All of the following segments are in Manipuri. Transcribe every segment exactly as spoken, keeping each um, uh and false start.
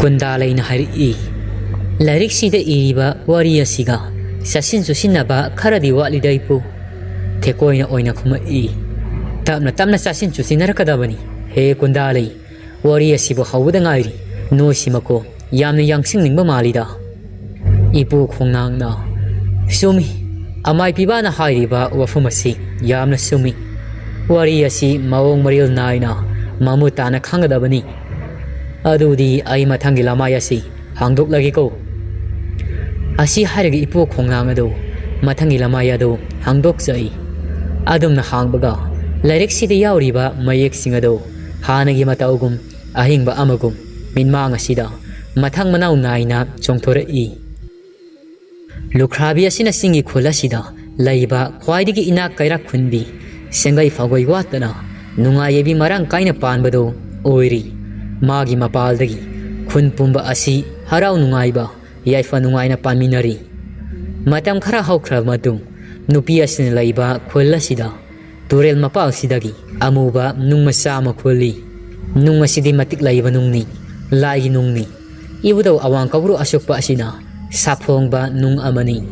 ꯀꯨꯟꯗꯥꯂꯩꯅ ꯍꯥꯏꯔꯛꯏ, "ꯂꯥꯏꯔꯤꯛꯁꯤꯗ ꯏꯔꯤꯕ ꯋꯥꯔꯤ ꯑꯁꯤꯒ ꯆꯥꯁꯤꯟ ꯆꯨꯁꯤꯟꯅꯕ ꯈꯔꯗꯤ ꯋꯥꯠꯂꯤꯗ ꯏꯄꯨ꯫" ꯊꯦꯀꯣꯏꯅ ꯑꯣꯏꯅ ꯈꯨꯝꯃꯛꯏ꯫ "ꯇꯞꯅ ꯇꯞꯅ ꯆꯥꯁꯤꯟ ꯆꯨꯁꯤꯟꯅꯔꯛꯀꯗꯕꯅꯤ꯫ ꯍꯦ ꯀꯨꯟꯗꯥꯂꯩ, ꯋꯥꯔꯤ ꯑꯁꯤꯕꯨ ꯍꯧꯕꯗ ꯉꯥꯏꯔꯤ꯫ ꯅꯣꯏꯁꯤꯃꯀꯣ ꯌꯥꯝꯅ ꯌꯥꯡꯁꯤꯟꯅꯤꯡꯕ ꯃꯥꯜꯂꯤꯗ꯫" ꯏꯄꯨ ꯈꯣꯡꯅꯥꯡꯅ, "ꯆꯨꯝꯃꯤ꯫ ꯑꯃꯥꯏ ꯄꯤꯕꯥꯅ ꯍꯥꯏꯔꯤꯕ ꯋꯥꯐꯝ ꯑꯁꯤ ꯌꯥꯝꯅ ꯆꯨꯝꯃꯤ꯫ ꯋꯥꯔꯤ ꯑꯁꯤ ꯃꯑꯣꯡ ꯃꯔꯤꯜ ꯅꯥꯏꯅ ꯃꯃꯨꯠ ꯇꯥꯅ ꯈꯪꯒꯗꯕꯅꯤ꯫ ꯑꯗꯨꯗꯤ ꯑꯩ ꯃꯊꯪꯒꯤ ꯂꯃꯥꯏ ꯑꯁꯤ ꯍꯥꯡꯗꯣꯛꯂꯒꯦꯀꯣ꯫" ꯑꯁꯤ ꯍꯥꯏꯔꯒ ꯏꯄꯨ ꯈꯣꯡꯅꯥꯡ ꯑꯗꯨ ꯃꯊꯪꯒꯤ ꯂꯃꯥꯏ ꯑꯗꯨ ꯍꯥꯡꯗꯣꯛꯆꯩ꯫ ꯑꯗꯨꯝꯅ ꯍꯥꯡꯕꯒ ꯂꯥꯏꯔꯤꯛꯁꯤꯗ ꯌꯥꯎꯔꯤꯕ ꯃꯌꯦꯛꯁꯤꯡ ꯑꯗꯨ ꯍꯥꯟꯅꯒꯤ ꯃꯇꯧꯒꯨꯝ ꯑꯍꯤꯡꯕ ꯑꯃꯒꯨꯝ ꯃꯤꯠꯃꯥꯡ ꯑꯁꯤꯗ ꯃꯊꯪ ꯃꯅꯥꯎ ꯅꯥꯏꯅ ꯆꯣꯡꯊꯣꯔꯛꯏ꯫ ꯂꯨꯈ꯭ꯔꯥꯕꯤ ꯑꯁꯤꯅ ꯆꯤꯡꯒꯤ ꯈꯨꯜ ꯑꯁꯤꯗ ꯂꯩꯕ ꯈ꯭ꯋꯥꯏꯗꯒꯤ ꯏꯅꯥꯛ ꯀꯩꯔꯥꯛ ꯈꯨꯟꯕꯤ, ꯁꯦꯡꯒꯩ ꯐꯥꯎꯒꯩ ꯋꯥꯠꯇꯅ ꯅꯨꯡꯉꯥꯏ ꯌꯥꯏꯕꯤ ꯃꯔꯥꯡ ꯀꯥꯏꯅ ꯄꯥꯟꯕꯗꯨ ꯑꯣꯏꯔꯤ꯫ ꯃꯥꯒꯤ ꯃꯄꯥꯜꯗꯒꯤ ꯈꯨꯟ ꯄꯨꯝꯕ ꯑꯁꯤ ꯍꯔꯥꯎ ꯅꯨꯡꯉꯥꯏꯕ, ꯌꯥꯏꯐ ꯅꯨꯡꯉꯥꯏꯅ ꯄꯥꯟꯃꯤꯟꯅꯔꯤ꯫ ꯃꯇꯝ ꯈꯔ ꯍꯧꯈ꯭ꯔꯕ ꯃꯇꯨꯡ, ꯅꯨꯄꯤ ꯑꯁꯤꯅ ꯂꯩꯕ ꯈꯨꯜ ꯑꯁꯤꯗ ꯇꯨꯔꯦꯜ ꯃꯄꯥꯜꯁꯤꯗꯒꯤ ꯑꯃꯨꯕ ꯅꯨꯡ ꯃꯆꯥ ꯑꯃ ꯈꯨꯜꯂꯤ꯫ ꯅꯨꯡ ꯑꯁꯤꯗꯤ ꯃꯇꯤꯛ ꯂꯩꯕ ꯅꯨꯡꯅꯤ, ꯂꯥꯏꯒꯤ ꯅꯨꯡꯅꯤ꯫ ꯏꯕꯨꯙꯧ ꯑꯋꯥꯡ ꯀꯧꯕ꯭ꯔꯨ ꯑꯁꯨꯛꯄ ꯑꯁꯤꯅ ꯁꯥꯐꯣꯡꯕ ꯅꯨꯡ ꯑꯃꯅꯤ꯫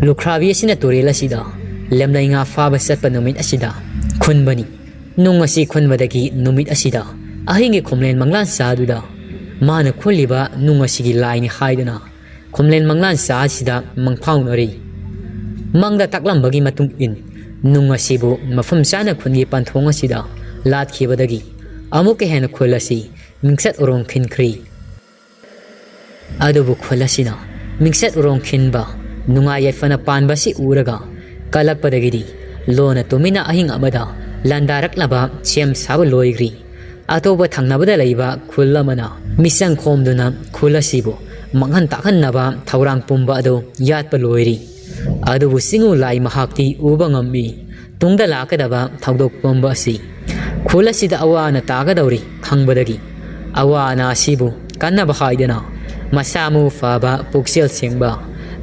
ꯂꯨꯈ꯭ꯔꯥꯕꯤ ꯑꯁꯤꯅ ꯇꯨꯔꯦꯜ ꯑꯁꯤꯗ ꯂꯦꯝꯂꯩ ꯉꯥ ꯐꯥꯕ ꯆꯠꯄ ꯅꯨꯃꯤꯠ ꯑꯁꯤꯗ ꯈꯨꯟꯕꯅꯤ꯫ ꯅꯨꯡ ꯑꯁꯤ ꯈꯨꯟꯕꯗꯒꯤ ꯅꯨꯃꯤꯠ ꯑꯁꯤꯗ ꯑꯍꯤꯡꯒꯤ ꯈꯨꯝꯂꯦꯟ ꯃꯪꯂꯥꯟ ꯆꯥꯗꯨꯗ ꯃꯥꯅ ꯈꯨꯜꯂꯤꯕ ꯅꯨꯡ ꯑꯁꯤꯒꯤ ꯂꯥꯏꯅꯤ ꯍꯥꯏꯗꯨꯅ ꯈꯨꯝꯂꯦꯟ ꯃꯪꯂꯥꯟ ꯆꯥ ꯑꯁꯤꯗ ꯃꯪꯐꯥꯎꯅꯔꯤ꯫ ꯃꯪꯗ ꯇꯥꯛꯂꯝꯕꯒꯤ ꯃꯇꯨꯡ ꯏꯟ ꯅꯨꯡ ꯑꯁꯤꯕꯨ ꯃꯐꯝ ꯆꯥꯅ ꯈꯨꯟꯒꯤ ꯄꯟꯊꯣꯡ ꯑꯁꯤꯗ ꯂꯥꯠꯈꯤꯕꯗꯒꯤ ꯑꯃꯨꯛꯀ ꯍꯦꯟꯅ ꯈꯨꯜ ꯑꯁꯤ ꯃꯤꯡꯆꯠ ꯎꯔꯣꯡ ꯈꯤꯟꯈ꯭ꯔꯤ꯫ ꯑꯗꯨꯕꯨ ꯈꯨꯜ ꯑꯁꯤꯅ ꯃꯤꯡꯆꯠ ꯎꯔꯣꯡ ꯈꯤꯟꯕ, ꯅꯨꯡꯉꯥꯏ ꯌꯥꯏꯐꯅ ꯄꯥꯟꯕ ꯑꯁꯤ ꯎꯔꯒ ꯀꯜꯂꯛꯄꯗꯒꯤꯗꯤ ꯂꯣꯟꯅ ꯇꯨꯃꯤꯟꯅ ꯑꯍꯤꯡ ꯑꯃꯗ ꯂꯥꯟꯗꯥꯔꯛꯅꯕ ꯁꯦꯝ ꯁꯥꯕ ꯂꯣꯏꯈ꯭ꯔꯤ꯫ ꯑꯇꯣꯞꯄ ꯊꯪꯅꯕꯗ ꯂꯩꯕ ꯈꯨꯜ ꯑꯃꯅ ꯃꯤꯆꯪ ꯈꯣꯝꯗꯨꯅ ꯈꯨꯜ ꯑꯁꯤꯕꯨ ꯃꯥꯡꯍꯟ ꯇꯥꯛꯍꯟꯅꯕ ꯊꯧꯔꯥꯡ ꯄꯨꯝꯕ ꯑꯗꯨ ꯌꯥꯠꯄ ꯂꯣꯏꯔꯤ꯫ ꯑꯗꯨꯕꯨ ꯆꯤꯡꯉꯨ ꯂꯥꯏ ꯃꯍꯥꯛꯇꯤ ꯎꯕ ꯉꯝꯃꯤ꯫ ꯇꯨꯡꯗ ꯂꯥꯛꯀꯗꯕ ꯊꯧꯗꯣꯛ ꯄꯨꯝꯕ ꯑꯁꯤ ꯈꯨꯜ ꯑꯁꯤꯗ ꯑꯋꯥ ꯑꯅꯥ ꯇꯥꯒꯗꯧꯔꯤ ꯈꯪꯕꯗꯒꯤ ꯑꯋꯥ ꯑꯅꯥ ꯑꯁꯤꯕꯨ ꯀꯟꯅꯕ ꯍꯥꯏꯗꯅ ꯃꯁꯥ ꯃꯎ ꯐꯕ, ꯄꯨꯛꯆꯦꯜ ꯁꯦꯡꯕ,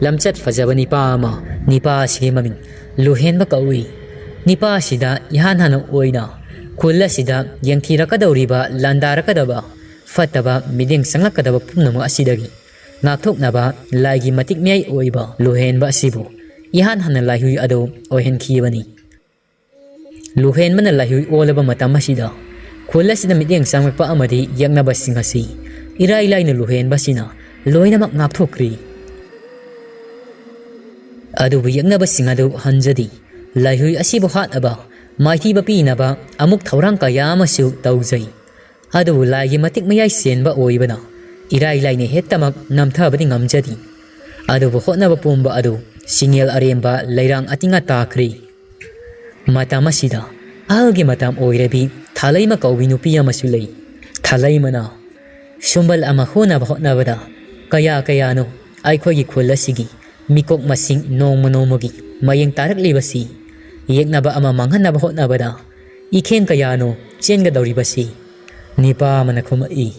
ꯂꯝꯆꯠ ꯐꯖꯕ ꯅꯤꯄꯥ ꯑꯃ, ꯅꯤꯄꯥ ꯑꯁꯤꯒꯤ ꯃꯃꯤꯡ ꯂꯨꯍꯦꯟꯕ ꯀꯧꯏ꯫ ꯅꯤꯄꯥ ꯑꯁꯤꯗ ꯏꯍꯥꯟ ꯍꯥꯟꯅ ꯑꯣꯏꯅ ꯈꯨꯜ ꯑꯁꯤꯗ ꯌꯦꯡꯊꯤꯔꯛꯀꯗꯧꯔꯤꯕ ꯂꯥꯟꯗꯥꯔꯛꯀꯗꯕ ꯐꯠꯇꯕ ꯃꯤꯠꯌꯦꯡ ꯆꯪꯂꯛꯀꯗꯕ ꯄꯨꯝꯅꯃꯛ ꯑꯁꯤꯗꯒꯤ ꯉꯥꯛꯊꯣꯛꯅꯕ ꯂꯥꯏꯒꯤ ꯃꯇꯤꯛ ꯃꯌꯥꯏ ꯑꯣꯏꯕ ꯂꯨꯍꯦꯟꯕ ꯑꯁꯤꯕꯨ ꯏꯍꯥꯟ ꯍꯥꯟꯅ ꯂꯥꯏꯍꯨꯏ ꯑꯗꯨ ꯑꯣꯏꯍꯟꯈꯤꯕꯅꯤ꯫ ꯂꯨꯍꯦꯟꯕꯅ ꯂꯥꯏꯍꯨꯏ ꯑꯣꯜꯂꯕ ꯃꯇꯝ ꯑꯁꯤꯗ ꯈꯨꯜ ꯑꯁꯤꯗ ꯃꯤꯠꯌꯦꯡ ꯆꯪꯂꯛꯄ ꯑꯃꯗꯤ ꯌꯦꯛꯅꯕꯁꯤꯡ ꯑꯁꯤ ꯏꯔꯥꯏ ꯂꯥꯏꯅ ꯂꯨꯍꯦꯟꯕꯁꯤꯅ ꯂꯣꯏꯅꯃꯛ ꯉꯥꯛꯊꯣꯛꯈ꯭ꯔꯤ꯫ ꯑꯗꯨꯕꯨ ꯌꯦꯛꯅꯕꯁꯤꯡ ꯑꯗꯨ ꯍꯟꯖꯗꯦ꯫ ꯂꯥꯏꯍꯨꯏ ꯑꯁꯤꯕꯨ ꯍꯥꯠꯅꯕ ꯃꯥꯏꯊꯤꯕ ꯄꯤꯅꯕ ꯑꯃꯨꯛ ꯊꯧꯔꯥꯡ ꯀꯌꯥ ꯑꯃꯁꯨ ꯇꯧꯖꯩ꯫ ꯑꯗꯨꯕꯨ ꯂꯥꯏꯒꯤ ꯃꯇꯤꯛ ꯃꯌꯥꯏ ꯆꯦꯟꯕ ꯑꯣꯏꯕꯅ ꯏꯔꯥꯏ ꯂꯥꯏꯅ ꯍꯦꯛꯇꯃꯛ ꯅꯝꯊꯕꯗꯤ ꯉꯝꯖꯗꯦ꯫ ꯑꯗꯨꯕꯨ ꯍꯣꯠꯅꯕ ꯄꯨꯝꯕ ꯑꯗꯨ ꯁꯤꯡꯉꯦꯜ ꯑꯔꯦꯝꯕ ꯂꯩꯔꯥꯡ ꯑꯇꯤꯡꯉ ꯇꯥꯈ꯭ꯔꯦ꯫ ꯃꯇꯝ ꯑꯁꯤꯗ ꯑꯍꯜꯒꯤ ꯃꯇꯝ ꯑꯣꯏꯔꯕꯤ ꯊꯥꯂꯩꯃ ꯀꯧꯕꯤ ꯅꯨꯄꯤ ꯑꯃꯁꯨ ꯂꯩ꯫ ꯊꯥꯂꯩꯃꯅ ꯁꯨꯝꯕꯜ ꯑꯃ ꯍꯨꯅꯕ ꯍꯣꯠꯅꯕꯗ ꯀꯌꯥ ꯀꯌꯥꯅꯣ ꯑꯩꯈꯣꯏꯒꯤ ꯈꯨꯜ ꯑꯁꯤꯒꯤ ꯃꯤꯀꯣꯛ ꯃꯁꯤꯡ ꯅꯣꯡꯃ ꯅꯣꯡꯃꯒꯤ ꯃꯌꯦꯡ ꯇꯥꯔꯛꯂꯤꯕꯁꯤ ꯌꯦꯛꯅꯕ ꯑꯃ ꯃꯥꯡꯍꯟꯅꯕ ꯍꯣꯠꯅꯕꯗ ꯏꯈꯦꯡ ꯀꯌꯥꯅꯣ ꯆꯦꯟꯒꯗꯧꯔꯤꯕꯁꯤ? ꯅꯤꯄꯥ ꯑꯃꯅ ꯈꯨꯝꯃꯛꯏ,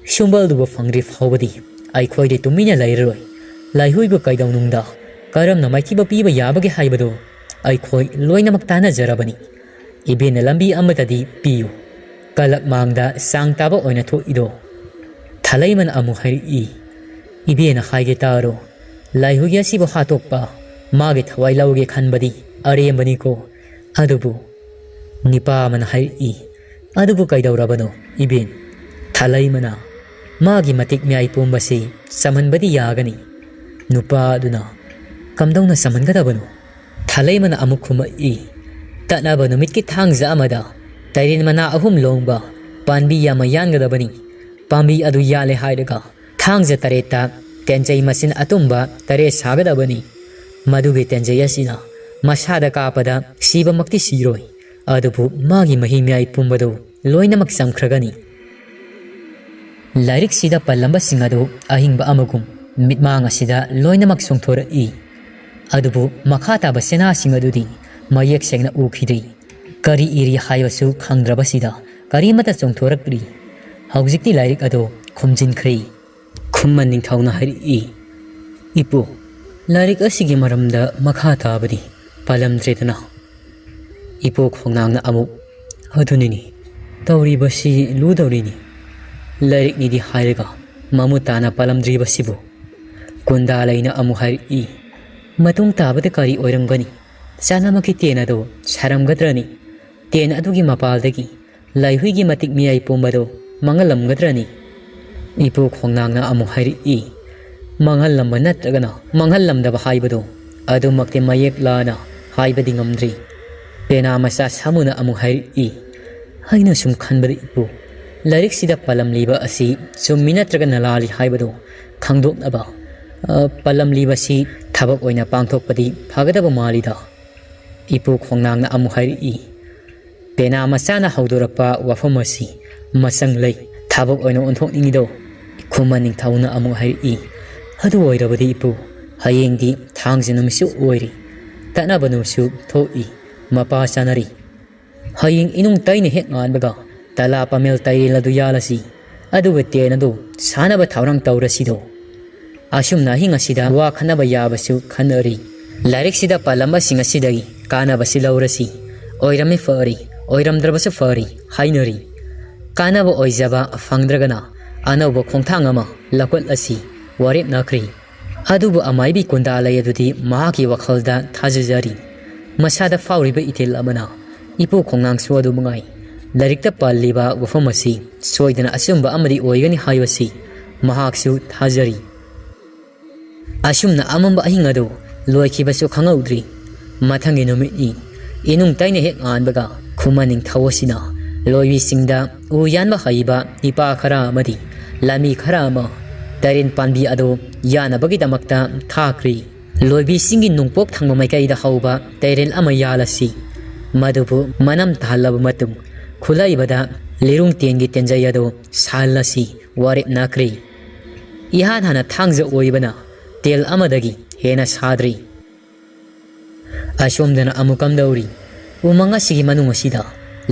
ꯁꯨꯝꯕꯜꯗꯨꯕꯨ ꯐꯪꯗ꯭ꯔꯤ ꯐꯥꯎꯕꯗꯤ ꯑꯩꯈꯣꯏꯗꯤ ꯇꯨꯃꯤꯟꯅ ꯂꯩꯔꯔꯣꯏ꯫ ꯂꯥꯏꯍꯨꯏꯕꯨ ꯀꯩꯗꯧꯅꯨꯡꯗ ꯀꯔꯝꯅ ꯃꯥꯏꯊꯤꯕ ꯄꯤꯕ ꯌꯥꯕꯒꯦ ꯍꯥꯏꯕꯗꯨ ꯑꯩꯈꯣꯏ ꯂꯣꯏꯅꯃꯛ ꯇꯥꯟꯅꯖꯔꯕꯅꯤ꯫ ꯏꯕꯦꯟꯅ ꯂꯝꯕꯤ ꯑꯃꯠꯇꯗꯤ ꯄꯤꯌꯨ꯫ ꯀꯂꯛ ꯃꯥꯡꯗ ꯆꯥꯡ ꯇꯥꯕ ꯑꯣꯏꯅ ꯊꯣꯛꯏꯗꯣ꯫ ꯊꯥꯂꯩꯃꯅ ꯑꯃꯨꯛ ꯍꯥꯏꯔꯛꯏ, ꯏꯕꯦꯟꯅ ꯍꯥꯏꯒꯦ ꯇꯥꯔꯣ, ꯂꯥꯏꯍꯨꯏ ꯑꯁꯤꯕꯨ ꯍꯥꯠꯇꯣꯛꯄ ꯃꯥꯒꯤ ꯊꯋꯥꯏ ꯂꯧꯒꯦ ꯈꯟꯕꯗꯤ ꯑꯔꯦꯝꯕꯅꯤꯀꯣ꯫ ꯑꯗꯨꯕꯨ ꯅꯤꯄꯥ ꯑꯃꯅ ꯍꯥꯏꯔꯛꯏ, ꯑꯗꯨꯕꯨ ꯀꯩꯗꯧꯔꯕꯅꯣ ꯏꯕꯦꯟ? ꯊꯥꯂꯩꯃꯅ ꯃꯥꯒꯤ ꯃꯇꯤꯛ ꯃꯌꯥꯏ ꯄꯨꯝꯕꯁꯤ ꯆꯝꯍꯟꯕꯗꯤ ꯌꯥꯒꯅꯤ꯫ ꯅꯨꯄꯥ ꯑꯗꯨꯅ ꯀꯝꯗꯧꯅ ꯆꯝꯍꯟꯒꯗꯕꯅꯣ? ꯊꯥꯂꯩꯃꯅ ꯑꯃꯨꯛ ꯈꯨꯝꯃꯛꯏ, ꯇꯠꯅꯕ ꯅꯨꯃꯤꯠꯀꯤ ꯊꯥꯡꯖ ꯑꯃꯗ ꯇꯩꯔꯦꯟ ꯃꯅꯥ ꯑꯍꯨꯝ ꯂꯣꯡꯕ ꯄꯥꯟꯕꯤ ꯑꯃ ꯌꯥꯟꯒꯗꯕꯅꯤ꯫ ꯄꯥꯝꯕꯤ ꯑꯗꯨ ꯌꯥꯜꯂꯦ ꯍꯥꯏꯔꯒ ꯊꯥꯡꯖ ꯇꯔꯦꯠꯇ ꯇꯦꯟꯖꯩ ꯃꯆꯤꯟ ꯑꯇꯨꯝꯕ ꯇꯔꯦꯠ ꯁꯥꯒꯗꯕꯅꯤ꯫ ꯃꯗꯨꯒꯤ ꯇꯦꯟꯖꯩ ꯑꯁꯤꯅ ꯃꯁꯥꯗ ꯀꯥꯞꯄꯗ ꯁꯤꯕꯃꯛꯇꯤ ꯁꯤꯔꯣꯏ, ꯑꯗꯨꯕꯨ ꯃꯥꯒꯤ ꯃꯍꯤ ꯃꯌꯥꯏ ꯄꯨꯝꯕꯗꯨ ꯂꯣꯏꯅꯃꯛ ꯆꯝꯈ꯭ꯔꯒꯅꯤ꯫ ꯂꯥꯏꯔꯤꯛꯁꯤꯗ ꯄꯜꯂꯝꯕꯁꯤꯡ ꯑꯗꯨ ꯑꯍꯤꯡꯕ ꯑꯃꯒꯨꯝ ꯃꯤꯠꯃꯥꯡ ꯑꯁꯤꯗ ꯂꯣꯏꯅꯃꯛ ꯆꯣꯡꯊꯣꯔꯛꯏ꯫ ꯑꯗꯨꯕꯨ ꯃꯈꯥ ꯇꯥꯕ ꯆꯦꯅꯥꯁꯤꯡ ꯑꯗꯨꯗꯤ ꯃꯌꯦꯛ ꯁꯦꯡꯅ ꯎꯈꯤꯗ꯭ꯔꯤ꯫ ꯀꯔꯤ ꯏꯔꯤ ꯍꯥꯏꯕꯁꯨ ꯈꯪꯗ꯭ꯔꯕꯁꯤꯗ ꯀꯔꯤꯃꯠꯇ ꯆꯣꯡꯊꯣꯔꯛꯇ꯭ꯔꯤ꯫ ꯍꯧꯖꯤꯛꯇꯤ ꯂꯥꯏꯔꯤꯛ ꯑꯗꯨ ꯈꯨꯝꯖꯤꯟꯈ꯭ꯔꯦ꯫ ꯈꯨꯝꯃꯟ ꯅꯤꯡꯊꯧꯅ ꯍꯥꯏꯔꯛꯏ, "ꯏꯄꯨ, ꯂꯥꯏꯔꯤꯛ ꯑꯁꯤꯒꯤ ꯃꯔꯝꯗ ꯃꯈꯥ ꯇꯥꯕꯗꯤ ꯄꯥꯜꯂꯝꯗ꯭ꯔꯦꯗꯅ?" ꯏꯄꯨ ꯈꯣꯡꯅꯥꯡꯅ ꯑꯃꯨꯛ, "ꯑꯗꯨꯅꯤꯅꯦ, ꯇꯧꯔꯤꯕꯁꯤ ꯂꯨꯗꯧꯔꯤꯅꯤ꯫ ꯂꯥꯏꯔꯤꯛꯅꯤꯗꯤ ꯍꯥꯏꯔꯒ ꯃꯃꯨꯠ ꯇꯥꯅ ꯄꯥꯜꯂꯝꯗ꯭ꯔꯤꯕꯁꯤꯕꯨ? ꯀꯨꯟꯗꯥ ꯂꯩꯅ ꯑꯃꯨꯛ ꯍꯥꯏꯔꯛꯏ꯫ ꯃꯇꯨꯡ ꯇꯥꯕꯗ ꯀꯔꯤ ꯑꯣꯏꯔꯝꯒꯅꯤ? ꯆꯥꯅꯃꯛꯀꯤ ꯇꯦꯟ ꯑꯗꯨ ꯁꯥꯔꯝꯒꯗ꯭ꯔꯅꯤ? ꯇꯦꯟ ꯑꯗꯨꯒꯤ ꯃꯄꯥꯜꯗꯒꯤ ꯂꯥꯏꯍꯨꯏꯒꯤ ꯃꯇꯤꯛ ꯃꯤꯌꯥꯏ ꯄꯨꯝꯕꯗꯨ ꯃꯥꯡꯍꯜꯂꯝꯒꯗ꯭ꯔꯅꯤ? ꯏꯄꯨ ꯈꯣꯡꯅꯥꯡꯅ ꯑꯃꯨꯛ ꯍꯥꯏꯔꯛꯏ꯫ ꯃꯥꯡꯍꯜꯂꯝꯕ ꯅꯠꯇ꯭ꯔꯒꯅ ꯃꯥꯡꯍꯜꯂꯝꯗꯕ ꯍꯥꯏꯕꯗꯨ ꯑꯗꯨꯃꯛꯇꯤ ꯃꯌꯦꯛ ꯂꯥꯅ ꯍꯥꯏꯕꯗꯤ ꯉꯝꯗ꯭ꯔꯤ꯫ ꯄꯦꯅꯥ ꯃꯆꯥ ꯁꯥꯃꯨꯅ ꯑꯃꯨꯛ ꯍꯥꯏꯔꯛꯏ꯫ ꯑꯩꯅ ꯁꯨꯝ ꯈꯟꯕꯗ ꯏꯄꯨ, ꯂꯥꯏꯔꯤꯛꯁꯤꯗ ꯄꯥꯜꯂꯝꯂꯤꯕ ꯑꯁꯤ ꯆꯨꯝꯃꯤ ꯅꯠꯇ꯭ꯔꯒꯅ ꯂꯥꯜꯂꯤ ꯍꯥꯏꯕꯗꯨ ꯈꯪꯗꯣꯛꯅꯕ, ꯑ, ꯄꯥꯜꯂꯝꯂꯤꯕꯁꯤ ꯊꯕꯛ ꯑꯣꯏꯅ ꯄꯥꯡꯊꯣꯛꯄꯗꯤ ꯐꯒꯗꯕ ꯃꯥꯜꯂꯤꯗ꯫ ꯏꯄꯨ ꯈꯣꯡꯅꯥꯡꯅ ꯑꯃꯨꯛ ꯍꯥꯏꯔꯛꯏ꯫ ꯄꯦꯅꯥ ꯃꯆꯥꯅ ꯍꯧꯗꯣꯔꯛꯄ ꯋꯥꯐꯝ ꯑꯁꯤ ꯃꯆꯪ ꯂꯩ꯫ ꯊꯕꯛ ꯑꯣꯏꯅ ꯑꯣꯟꯊꯣꯛꯅꯤꯡꯉꯤꯗꯣ? ꯈꯨꯃꯟ ꯅꯤꯡꯊꯧꯅ ꯑꯃꯨꯛ ꯍꯥꯏꯔꯛꯏ꯫ ꯑꯗꯨ ꯑꯣꯏꯔꯕꯗꯤ ꯏꯄꯨ, ꯍꯌꯦꯡꯗꯤ ꯊꯥꯡꯖ ꯅꯨꯃꯤꯠꯁꯨ ꯑꯣꯏꯔꯤ꯫ ꯇꯠꯅꯕ ꯅꯨꯃꯤꯠꯁꯨ ꯊꯣꯛꯏ꯫ ꯃꯄꯥ ꯆꯥꯅꯔꯤ꯫ ꯍꯌꯦꯡ ꯏꯅꯨꯡ ꯇꯩꯅ ꯍꯦꯛ ꯉꯥꯟꯕꯒ ꯇꯂꯥ ꯄꯥꯃꯦꯜ ꯇꯩꯔꯦꯜ ꯑꯗꯨ ꯌꯥꯜꯂꯁꯤ꯫ ꯑꯗꯨꯒ ꯇꯦꯟ ꯑꯗꯨ ꯁꯥꯅꯕ ꯊꯧꯔꯥꯡ ꯇꯧꯔꯁꯤꯗꯣ꯫ ꯑꯁꯨꯝꯅ ꯑꯍꯤꯡ ꯑꯁꯤꯗ ꯋꯥ ꯈꯟꯅꯕ ꯌꯥꯕꯁꯨ ꯈꯟꯅꯔꯤ꯫ ꯂꯥꯏꯔꯤꯛꯁꯤꯗ ꯄꯥꯜꯂꯝꯕꯁꯤꯡ ꯑꯁꯤꯗꯒꯤ ꯀꯥꯟꯅꯕꯁꯤ ꯂꯧꯔꯁꯤ꯫ ꯑꯣꯏꯔꯝꯃꯤ ꯐꯔꯤ, ꯑꯣꯏꯔꯝꯗ꯭ꯔꯕꯁꯨ ꯐꯔꯤ ꯍꯥꯏꯅꯔꯤ꯫ ꯀꯥꯟꯅꯕ ꯑꯣꯏꯖꯕ ꯐꯪꯗ꯭ꯔꯒꯅ ꯑꯅꯧꯕ ꯈꯣꯡꯊꯥꯡ ꯑꯃ ꯂꯧꯈꯠꯂꯁꯤ ꯋꯥꯔꯦꯞꯅꯈ꯭ꯔꯤ꯫ ꯑꯗꯨꯕꯨ ꯑꯃꯥꯏꯕꯤ ꯀꯨꯟꯗꯥ ꯂꯩ ꯑꯗꯨꯗꯤ ꯃꯍꯥꯛꯀꯤ ꯋꯥꯈꯜꯗ ꯊꯥꯖꯖꯔꯤ꯫ ꯃꯁꯥꯗ ꯐꯥꯎꯔꯤꯕ ꯏꯊꯤꯜ ꯑꯃꯅ ꯏꯄꯨ ꯈꯣꯡꯅꯥꯡꯁꯨ ꯑꯗꯨ ꯃꯉꯥꯏ꯫ ꯂꯥꯏꯔꯤꯛꯇ ꯄꯜꯂꯤꯕ ꯋꯥꯐꯝ ꯑꯁꯤ ꯁꯣꯏꯗꯅ ꯑꯆꯨꯝꯕ ꯑꯃꯗꯤ ꯑꯣꯏꯒꯅꯤ ꯍꯥꯏꯕꯁꯤ ꯃꯍꯥꯛꯁꯨ ꯊꯥꯖꯔꯤ꯫ ꯑꯁꯨꯝꯅ ꯑꯃꯝꯕ ꯑꯍꯤꯡ ꯑꯗꯨ ꯂꯣꯏꯈꯤꯕꯁꯨ ꯈꯪꯍꯧꯗ꯭ꯔꯤ꯫ ꯃꯊꯪꯒꯤ ꯅꯨꯃꯤꯠꯅꯤ꯫ ꯏꯅꯨꯡ ꯇꯩꯅ ꯍꯦꯛ ꯉꯥꯟꯕꯒ ꯈꯨꯃꯟ ꯅꯤꯡꯊꯧ ꯑꯁꯤꯅ ꯂꯣꯏꯕꯤꯁꯤꯡꯗ ꯎ ꯌꯥꯟꯕ ꯍꯩꯕ ꯅꯤꯄꯥ ꯈꯔ ꯑꯃꯗꯤ ꯂꯥꯟꯃꯤ ꯈꯔ ꯑꯃ ꯇꯔꯦꯟ ꯄꯥꯟꯕꯤ ꯑꯗꯨ ꯌꯥꯅꯕꯒꯤꯗꯃꯛꯇ ꯊꯥꯈ꯭ꯔꯤ꯫ ꯂꯣꯏꯕꯤꯁꯤꯡꯒꯤ ꯅꯣꯡꯄꯣꯛ ꯊꯪꯕ ꯃꯥꯏꯀꯩꯗ ꯍꯧꯕ ꯇꯩꯔꯦꯜ ꯑꯃ ꯌꯥꯜꯂꯁꯤ꯫ ꯃꯗꯨꯕꯨ ꯃꯅꯝ ꯇꯥꯍꯜꯂꯕ ꯃꯇꯨꯡ ꯈꯨꯠꯂꯩꯕꯗ ꯂꯤꯔꯨꯡ ꯇꯦꯟꯒꯤ ꯇꯦꯟꯖꯩ ꯑꯗꯨ ꯁꯥꯍꯜꯂꯁꯤ ꯋꯥꯔꯦꯞꯅꯈ꯭ꯔꯤ꯫ ꯏꯍꯥꯟ ꯍꯥꯟꯅ ꯊꯥꯡꯖ ꯑꯣꯏꯕꯅ ꯇꯦꯜ ꯑꯃꯗꯒꯤ ꯍꯦꯟꯅ ꯁꯥꯗ꯭ꯔꯤ꯫ ꯑꯁꯣꯝꯗꯅ ꯑꯃꯨꯛ ꯀꯝꯗꯧꯔꯤ? ꯎꯃꯪ ꯑꯁꯤꯒꯤ ꯃꯅꯨꯡ ꯑꯁꯤꯗ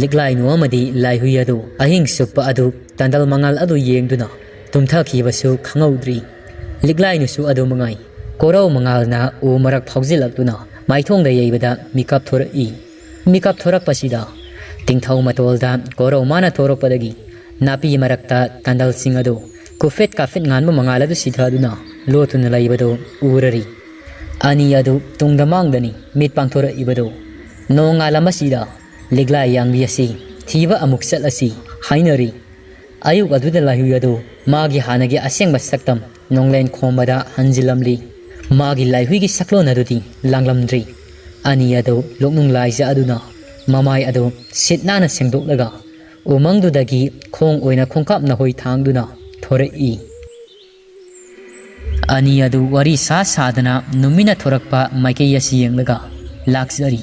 ꯂꯤꯛꯂꯥꯏꯅꯨ ꯑꯃꯗꯤ ꯂꯥꯏꯍꯨꯏ ꯑꯗꯨ ꯑꯍꯤꯡ ꯆꯨꯞꯄ ꯑꯗꯨ ꯇꯟꯗꯜ ꯃꯉꯥꯜ ꯑꯗꯨ ꯌꯦꯡꯗꯨꯅ ꯇꯨꯝꯊꯈꯤꯕꯁꯨ ꯈꯪꯍꯧꯗ꯭ꯔꯤ꯫ ꯂꯤꯛꯂꯥꯏꯅꯨꯁꯨ ꯑꯗꯨ ꯃꯉꯥꯏ꯫ ꯀꯣꯔꯧ ꯃꯉꯥꯜꯅ ꯎ ꯃꯔꯛ ꯐꯥꯎꯖꯤꯜꯂꯛꯇꯨꯅ ꯃꯥꯏꯊꯣꯡꯗ ꯌꯩꯕꯗ ꯃꯤꯀꯞ ꯊꯣꯔꯛꯏ꯫ ꯃꯤꯀꯞ ꯊꯣꯔꯛꯄꯁꯤꯗ ꯇꯤꯡꯊꯧ ꯃꯇꯣꯜꯗ ꯀꯣꯔꯧ ꯃꯥꯅ ꯊꯣꯔꯛꯄꯗꯒꯤ ꯅꯥꯄꯤ ꯃꯔꯛꯇ ꯇꯟꯗꯜꯁꯤꯡ ꯑꯗꯨ ꯀꯨꯐꯦꯠ ꯀꯥꯐꯦꯠ ꯉꯥꯟꯕ ꯃꯉꯥꯜ ꯑꯗꯨ ꯁꯤꯊꯗꯨꯅ ꯂꯣꯠꯇꯨꯅ ꯂꯩꯕꯗꯨ ꯎꯔꯔꯤ꯫ ꯑꯅꯤ ꯑꯗꯨ ꯇꯨꯡꯗ ꯃꯥꯡꯗꯅꯤ ꯃꯤꯠ ꯄꯥꯡꯊꯣꯔꯛꯏꯕꯗꯨ꯫ ꯅꯣꯡꯉꯥꯜꯂꯝ ꯑꯁꯤꯗ ꯂꯤꯛꯂꯥ ꯌꯥꯡꯕꯤ ꯑꯁꯤ ꯊꯤꯕ ꯑꯃꯨꯛ ꯆꯠꯂꯁꯤ ꯍꯥꯏꯅꯔꯤ꯫ ꯑꯌꯨꯛ ꯑꯗꯨꯗ ꯂꯥꯏꯍꯨꯏ ꯑꯗꯨ ꯃꯥꯒꯤ ꯍꯥꯟꯅꯒꯤ ꯑꯁꯦꯡꯕ ꯁꯛꯇꯝ ꯅꯣꯡꯂꯦꯟ ꯈꯣꯝꯕꯗ ꯍꯟꯖꯤꯜꯂꯝꯂꯤ꯫ ꯃꯥꯒꯤ ꯂꯥꯏꯍꯨꯏꯒꯤ ꯁꯛꯂꯣꯟ ꯑꯗꯨꯗꯤ ꯂꯥꯡꯂꯝꯗ꯭ꯔꯤ꯫ ꯑꯅꯤ ꯑꯗꯨ ꯂꯣꯛꯅꯨꯡ ꯂꯥꯏꯖ ꯑꯗꯨꯅ ꯃꯃꯥꯏ ꯑꯗꯨ ꯁꯤꯠ ꯅꯥꯟꯅ ꯁꯦꯡꯗꯣꯛꯂꯒ ꯎꯃꯪꯗꯨꯗꯒꯤ ꯈꯣꯡ ꯑꯣꯏꯅ ꯈꯣꯡꯀꯥꯞ ꯅꯥꯍꯣꯏ ꯊꯥꯡꯗꯨꯅ ꯊꯣꯔꯛꯏ꯫ ꯑꯅꯤ ꯑꯗꯨ ꯋꯥꯔꯤ ꯁꯥ ꯁꯥꯗꯅ ꯅꯨꯃꯤꯠꯅ ꯊꯣꯔꯛꯄ ꯃꯥꯏꯀꯩ ꯑꯁꯤ ꯌꯦꯡꯂꯒ ꯂꯥꯛꯆꯔꯤ꯫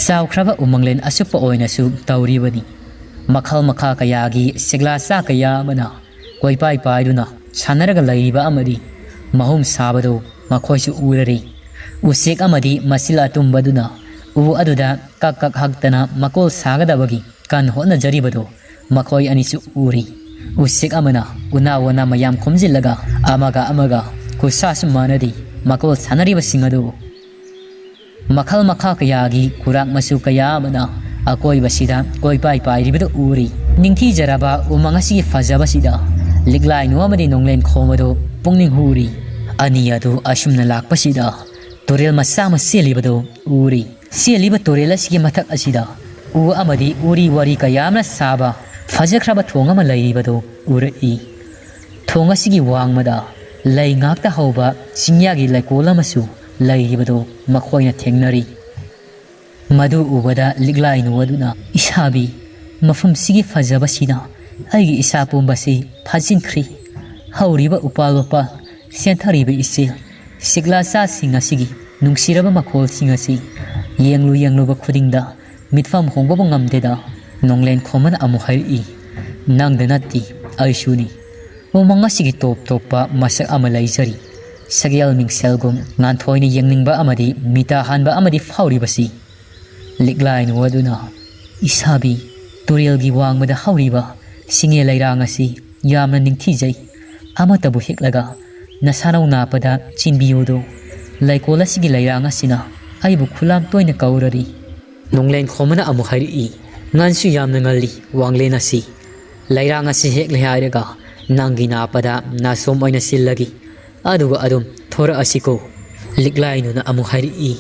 ꯆꯥꯎꯈ꯭ꯔꯕ ꯎꯃꯪꯂꯦꯟ ꯑꯁꯨꯞꯄ ꯑꯣꯏꯅꯁꯨ ꯇꯧꯔꯤꯕꯅꯤ꯫ ꯃꯈꯜ ꯃꯈꯥ ꯀꯌꯥꯒꯤ ꯁꯤꯛꯂꯥ ꯆꯥ ꯀꯌꯥ ꯑꯃꯅ ꯀꯣꯏꯄꯥꯏ ꯄꯥꯏꯗꯨꯅ ꯁꯥꯟꯅꯔꯒ ꯂꯩꯔꯤꯕ ꯑꯃꯗꯤ ꯃꯍꯨꯝ ꯁꯥꯕꯗꯨ ꯃꯈꯣꯏꯁꯨ ꯎꯔꯔꯤ꯫ ꯎꯆꯦꯛ ꯑꯃꯗꯤ ꯃꯆꯤꯜ ꯑꯇꯨꯝꯕꯗꯨꯅ ꯎ ꯑꯗꯨꯗ ꯀꯛ ꯀꯛ ꯍꯛꯇꯅ ꯃꯀꯣꯜ ꯁꯥꯒꯗꯕꯒꯤ ꯀꯟ ꯍꯣꯠꯅꯖꯔꯤꯕꯗꯨ ꯃꯈꯣꯏ ꯑꯅꯤꯁꯨ ꯎꯔꯤ꯫ ꯎꯆꯦꯛ ꯑꯃꯅ ꯎꯅꯥ ꯋꯥꯅꯥ ꯃꯌꯥꯝ ꯈꯣꯝꯖꯤꯜꯂꯒ ꯑꯃꯒ ꯑꯃꯒ ꯈꯨꯠꯁꯥꯁꯨ ꯃꯥꯟꯅꯗꯦ ꯃꯀꯣꯜ ꯁꯥꯟꯅꯔꯤꯕꯁꯤꯡ ꯑꯗꯨ꯫ ꯃꯈꯜ ꯃꯈꯥ ꯀꯌꯥꯒꯤ ꯀꯨꯔꯥꯛ ꯃꯆꯨ ꯀꯌꯥ ꯑꯃꯅ ꯑꯀꯣꯏꯕꯁꯤꯗ ꯀꯣꯏꯄꯥꯏ ꯄꯥꯏꯔꯤꯕꯗꯨ ꯎꯔꯤ꯫ ꯅꯤꯡꯊꯤꯖꯔꯕ ꯎꯃꯪ ꯑꯁꯤꯒꯤ ꯐꯖꯕꯁꯤꯗ ꯂꯤꯛꯂꯥꯏꯅꯨ ꯑꯃꯗꯤ ꯅꯣꯡꯂꯦꯟ ꯈꯣꯝꯕꯗꯨ ꯄꯨꯛꯅꯤꯡ ꯍꯨꯔꯤ꯫ ꯑꯅꯤ ꯑꯗꯨ ꯑꯁꯨꯝꯅ ꯂꯥꯛꯄꯁꯤꯗ ꯇꯨꯔꯦꯜ ꯃꯆꯥ ꯑꯃ ꯆꯦꯜꯂꯤꯕꯗꯨ ꯎꯔꯤ꯫ ꯆꯦꯜꯂꯤꯕ ꯇꯨꯔꯦꯜ ꯑꯁꯤꯒꯤ ꯃꯊꯛ ꯑꯁꯤꯗ ꯎ ꯑꯃꯗꯤ ꯎꯔꯤ ꯋꯥꯔꯤ ꯀꯌꯥ ꯑꯃꯅ ꯁꯥꯕ ꯐꯖꯈ꯭ꯔꯕ ꯊꯣꯡ ꯑꯃ ꯂꯩꯔꯤꯕꯗꯨ ꯎꯔꯛꯏ꯫ ꯊꯣꯡ ꯑꯁꯤꯒꯤ ꯋꯥꯡꯃꯗ ꯂꯩ ꯉꯥꯛꯇ ꯍꯧꯕ ꯆꯤꯡꯌꯥꯒꯤ ꯂꯩꯀꯣꯜ ꯑꯃꯁꯨ ꯂꯩꯔꯤꯕꯗꯨ ꯃꯈꯣꯏꯅ ꯊꯦꯡꯅꯔꯤ꯫ ꯃꯗꯨ ꯎꯕꯗ ꯂꯤꯛꯂꯥꯏꯅꯨ ꯑꯗꯨꯅ, "ꯏꯁꯥꯕꯤ, ꯃꯐꯝꯁꯤꯒꯤ ꯐꯖꯕꯁꯤꯅ ꯑꯩꯒꯤ ꯏꯁꯥ ꯄꯨꯝꯕꯁꯤ ꯐꯥꯖꯤꯟꯈ꯭ꯔꯦ꯫ ꯍꯧꯔꯤꯕ ꯎꯄꯥꯜ ꯋꯥꯄꯥꯜ, ꯆꯦꯟꯊꯔꯤꯕ ꯏꯆꯦꯜ, ꯁꯤꯛꯂꯥꯆꯥꯁꯤꯡ ꯑꯁꯤꯒꯤ ꯅꯨꯡꯁꯤꯔꯕ ꯃꯈꯣꯜꯁꯤꯡ ꯑꯁꯤ ꯌꯦꯡꯂꯨ ꯌꯦꯡꯂꯨꯕ ꯈꯨꯗꯤꯡꯗ ꯃꯤꯠꯐꯝ ꯍꯣꯡꯕꯕꯨ ꯉꯝꯗꯦꯗ"꯫ ꯅꯣꯡꯂꯦꯟ ꯈꯣꯝꯕꯅ ꯑꯃꯨꯛ ꯍꯥꯏꯔꯛꯏ, "ꯅꯪꯗ ꯅꯠꯇꯦ, ꯑꯩꯁꯨꯅꯤ꯫ ꯎꯃꯪ ꯑꯁꯤꯒꯤ ꯇꯣꯞ ꯇꯣꯞꯄ ꯃꯁꯛ ꯑꯃ ꯂꯩꯖꯔꯤ꯫ ꯁꯛꯌꯦꯜ ꯃꯤꯡꯁꯦꯜꯒꯨꯝ ꯉꯥꯟꯊꯣꯏꯅ ꯌꯦꯡꯅꯤꯡꯕ ꯑꯃꯗꯤ ꯃꯤꯇꯥ ꯍꯥꯟꯕ ꯑꯃꯗꯤ ꯐꯥꯎꯔꯤꯕꯁꯤ"꯫ ꯂꯤꯛꯂꯥꯏꯅꯨ ꯑꯗꯨꯅ, "ꯏꯁꯥꯕꯤ, ꯇꯨꯔꯦꯜꯒꯤ ꯋꯥꯡꯃꯗ ꯍꯧꯔꯤꯕ ꯁꯤꯡꯉꯦ ꯂꯩꯔꯥꯡ ꯑꯁꯤ ꯌꯥꯝꯅ ꯅꯤꯡꯊꯤꯖꯩ꯫ ꯑꯃꯠꯇꯕꯨ ꯍꯦꯛꯂꯒ ꯅꯁꯥꯅꯧ ꯅꯥꯞꯄꯗ ꯆꯤꯟꯕꯤꯌꯨꯗꯣ꯫ ꯂꯩꯀꯣꯜ ꯑꯁꯤꯒꯤ ꯂꯩꯔꯥꯡ ꯑꯁꯤꯅ ꯑꯩꯕꯨ ꯈꯨꯂꯥꯝ ꯇꯣꯏꯅ ꯀꯧꯔꯔꯤ"꯫ ꯅꯣꯡꯂꯦꯟ ꯈꯣꯝꯕꯅ ꯑꯃꯨꯛ ꯍꯥꯏꯔꯛꯏ, "ꯉꯟꯁꯨ ꯌꯥꯝꯅ ꯉꯜꯂꯤ, ꯋꯥꯡꯂꯦꯟ ꯑꯁꯤ꯫ "ꯂꯩꯔꯥꯡ ꯑꯁꯤ ꯍꯦꯛꯂꯦ ꯍꯥꯏꯔꯒ ꯅꯪꯒꯤ ꯅꯥꯞꯄꯗ ꯅꯥꯁꯣꯝ ꯑꯣꯏꯅ ꯁꯤꯜꯂꯒꯦ, ꯑꯗꯨꯒ ꯑꯗꯨꯝ ꯊꯣꯔꯛꯑꯁꯤꯀꯣ?" ꯂꯤꯛꯂꯥꯏꯅꯨꯅ ꯑꯃꯨꯛ ꯍꯥꯏꯔꯛꯏ,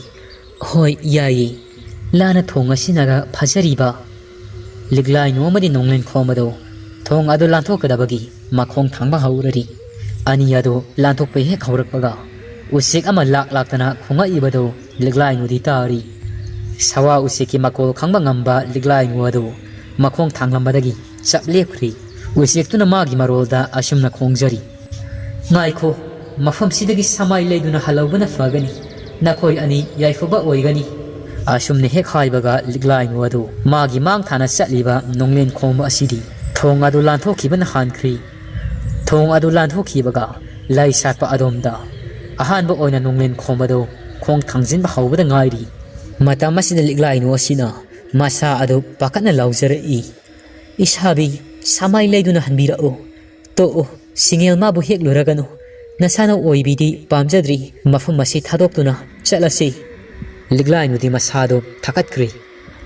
"ꯍꯣꯏ, ꯌꯥꯏꯌꯦ꯫ ꯂꯥꯅ ꯊꯣꯡ ꯑꯁꯤꯅꯒ ꯐꯖꯔꯤꯕ?" ꯂꯤꯛꯂꯥꯏꯅꯨ ꯑꯃꯗꯤ ꯅꯣꯡꯂꯦꯟ ꯈꯣꯝꯕꯗꯣ ꯊꯣꯡ ꯑꯗꯨ ꯂꯥꯟꯊꯣꯛꯀꯗꯕꯒꯤ ꯃꯈꯣꯡ ꯊꯥꯡꯕ ꯍꯧꯔꯔꯤ꯫ ꯑꯅꯤ ꯑꯗꯨ ꯂꯥꯟꯊꯣꯛꯄ ꯍꯦꯛ ꯍꯧꯔꯛꯄꯒ, ꯎꯆꯦꯛ ꯑꯃ ꯂꯥꯛ ꯂꯥꯛꯇꯅ ꯈꯣꯡꯉꯛꯏꯕꯗꯨ ꯂꯤꯛꯂꯥꯏꯅꯨꯗꯤ ꯇꯥꯔꯤ꯫ ꯁꯋꯥ ꯎꯆꯦꯛꯀꯤ ꯃꯀꯣꯜ ꯈꯪꯕ ꯉꯝꯕ ꯂꯤꯛꯂꯥꯏꯅꯨ ꯑꯗꯨ ꯃꯈꯣꯡ ꯊꯥꯡꯂꯝꯕꯗꯒꯤ ꯆꯞ ꯂꯦꯞꯈ꯭ꯔꯤ꯫ ꯎꯆꯦꯛꯇꯨꯅ ꯃꯥꯒꯤ ꯃꯔꯣꯜꯗ ꯑꯁꯨꯝꯅ ꯈꯣꯡꯖꯔꯤ, "ꯉꯥꯏꯈꯣ, ꯃꯐꯝꯁꯤꯗꯒꯤ ꯁꯃꯥꯏ ꯂꯩꯗꯨꯅ ꯍꯜꯍꯧꯕꯅ ꯐꯒꯅꯤ꯫ ꯅꯈꯣꯏ ꯑꯅꯤ ꯌꯥꯏꯐꯕ ꯑꯣꯏꯒꯅꯤ꯫" ꯑꯁꯨꯝꯅ ꯍꯦꯛ ꯍꯥꯏꯕꯒ, ꯂꯤꯛꯂꯥꯏꯅꯨ ꯑꯗꯨ ꯃꯥꯒꯤ ꯃꯥꯡ ꯊꯥꯅ ꯆꯠꯂꯤꯕ ꯅꯣꯡꯂꯦꯟ ꯈꯣꯝꯕ ꯑꯁꯤꯗꯤ ꯊꯣꯡ ꯑꯗꯨ ꯂꯥꯟꯊꯣꯛꯈꯤꯕꯅ ꯍꯥꯟꯈ꯭ꯔꯤ꯫ ꯊꯣꯡ ꯑꯗꯨ ꯂꯥꯟꯊꯣꯛꯈꯤꯕꯒ, ꯂꯩ ꯁꯥꯠꯄ ꯑꯗꯣꯝꯗ ꯑꯍꯥꯟꯕ ꯑꯣꯏꯅ ꯅꯣꯡꯂꯦꯟ ꯈꯣꯝꯕꯗꯨ ꯈꯣꯡ ꯊꯥꯡꯖꯤꯟꯕ ꯍꯧꯕꯗ ꯉꯥꯏꯔꯤ꯫ ꯃꯇꯝ ꯑꯁꯤꯗ ꯂꯤꯛꯂꯥꯏꯅꯨ ꯑꯁꯤꯅ ꯃꯁꯥ ꯑꯗꯨ ꯄꯥꯈꯠꯅ ꯂꯥꯎꯖꯔꯛꯏ, "ꯏꯁꯥꯕꯤ, ꯁꯃꯥꯏ ꯂꯩꯗꯨꯅ ꯍꯟꯕꯤꯔꯛꯎ꯫ ꯇꯣꯛꯎ, ꯁꯤꯡꯉꯦꯜ ꯃꯥꯕꯨ ꯍꯦꯛꯂꯨꯔꯒꯅꯨ꯫ ꯅꯁꯥꯅ ꯑꯣꯏꯕꯤꯗꯤ ꯄꯥꯝꯖꯗ꯭ꯔꯤ꯫ ꯃꯐꯝ ꯑꯁꯤ ꯊꯥꯗꯣꯛꯇꯨꯅ ꯆꯠꯂꯁꯤ꯫" ꯂꯤꯛꯂꯥꯏꯅꯨꯗꯤ ꯃꯁꯥꯗꯨ ꯊꯥꯀꯠꯈ꯭ꯔꯦ꯫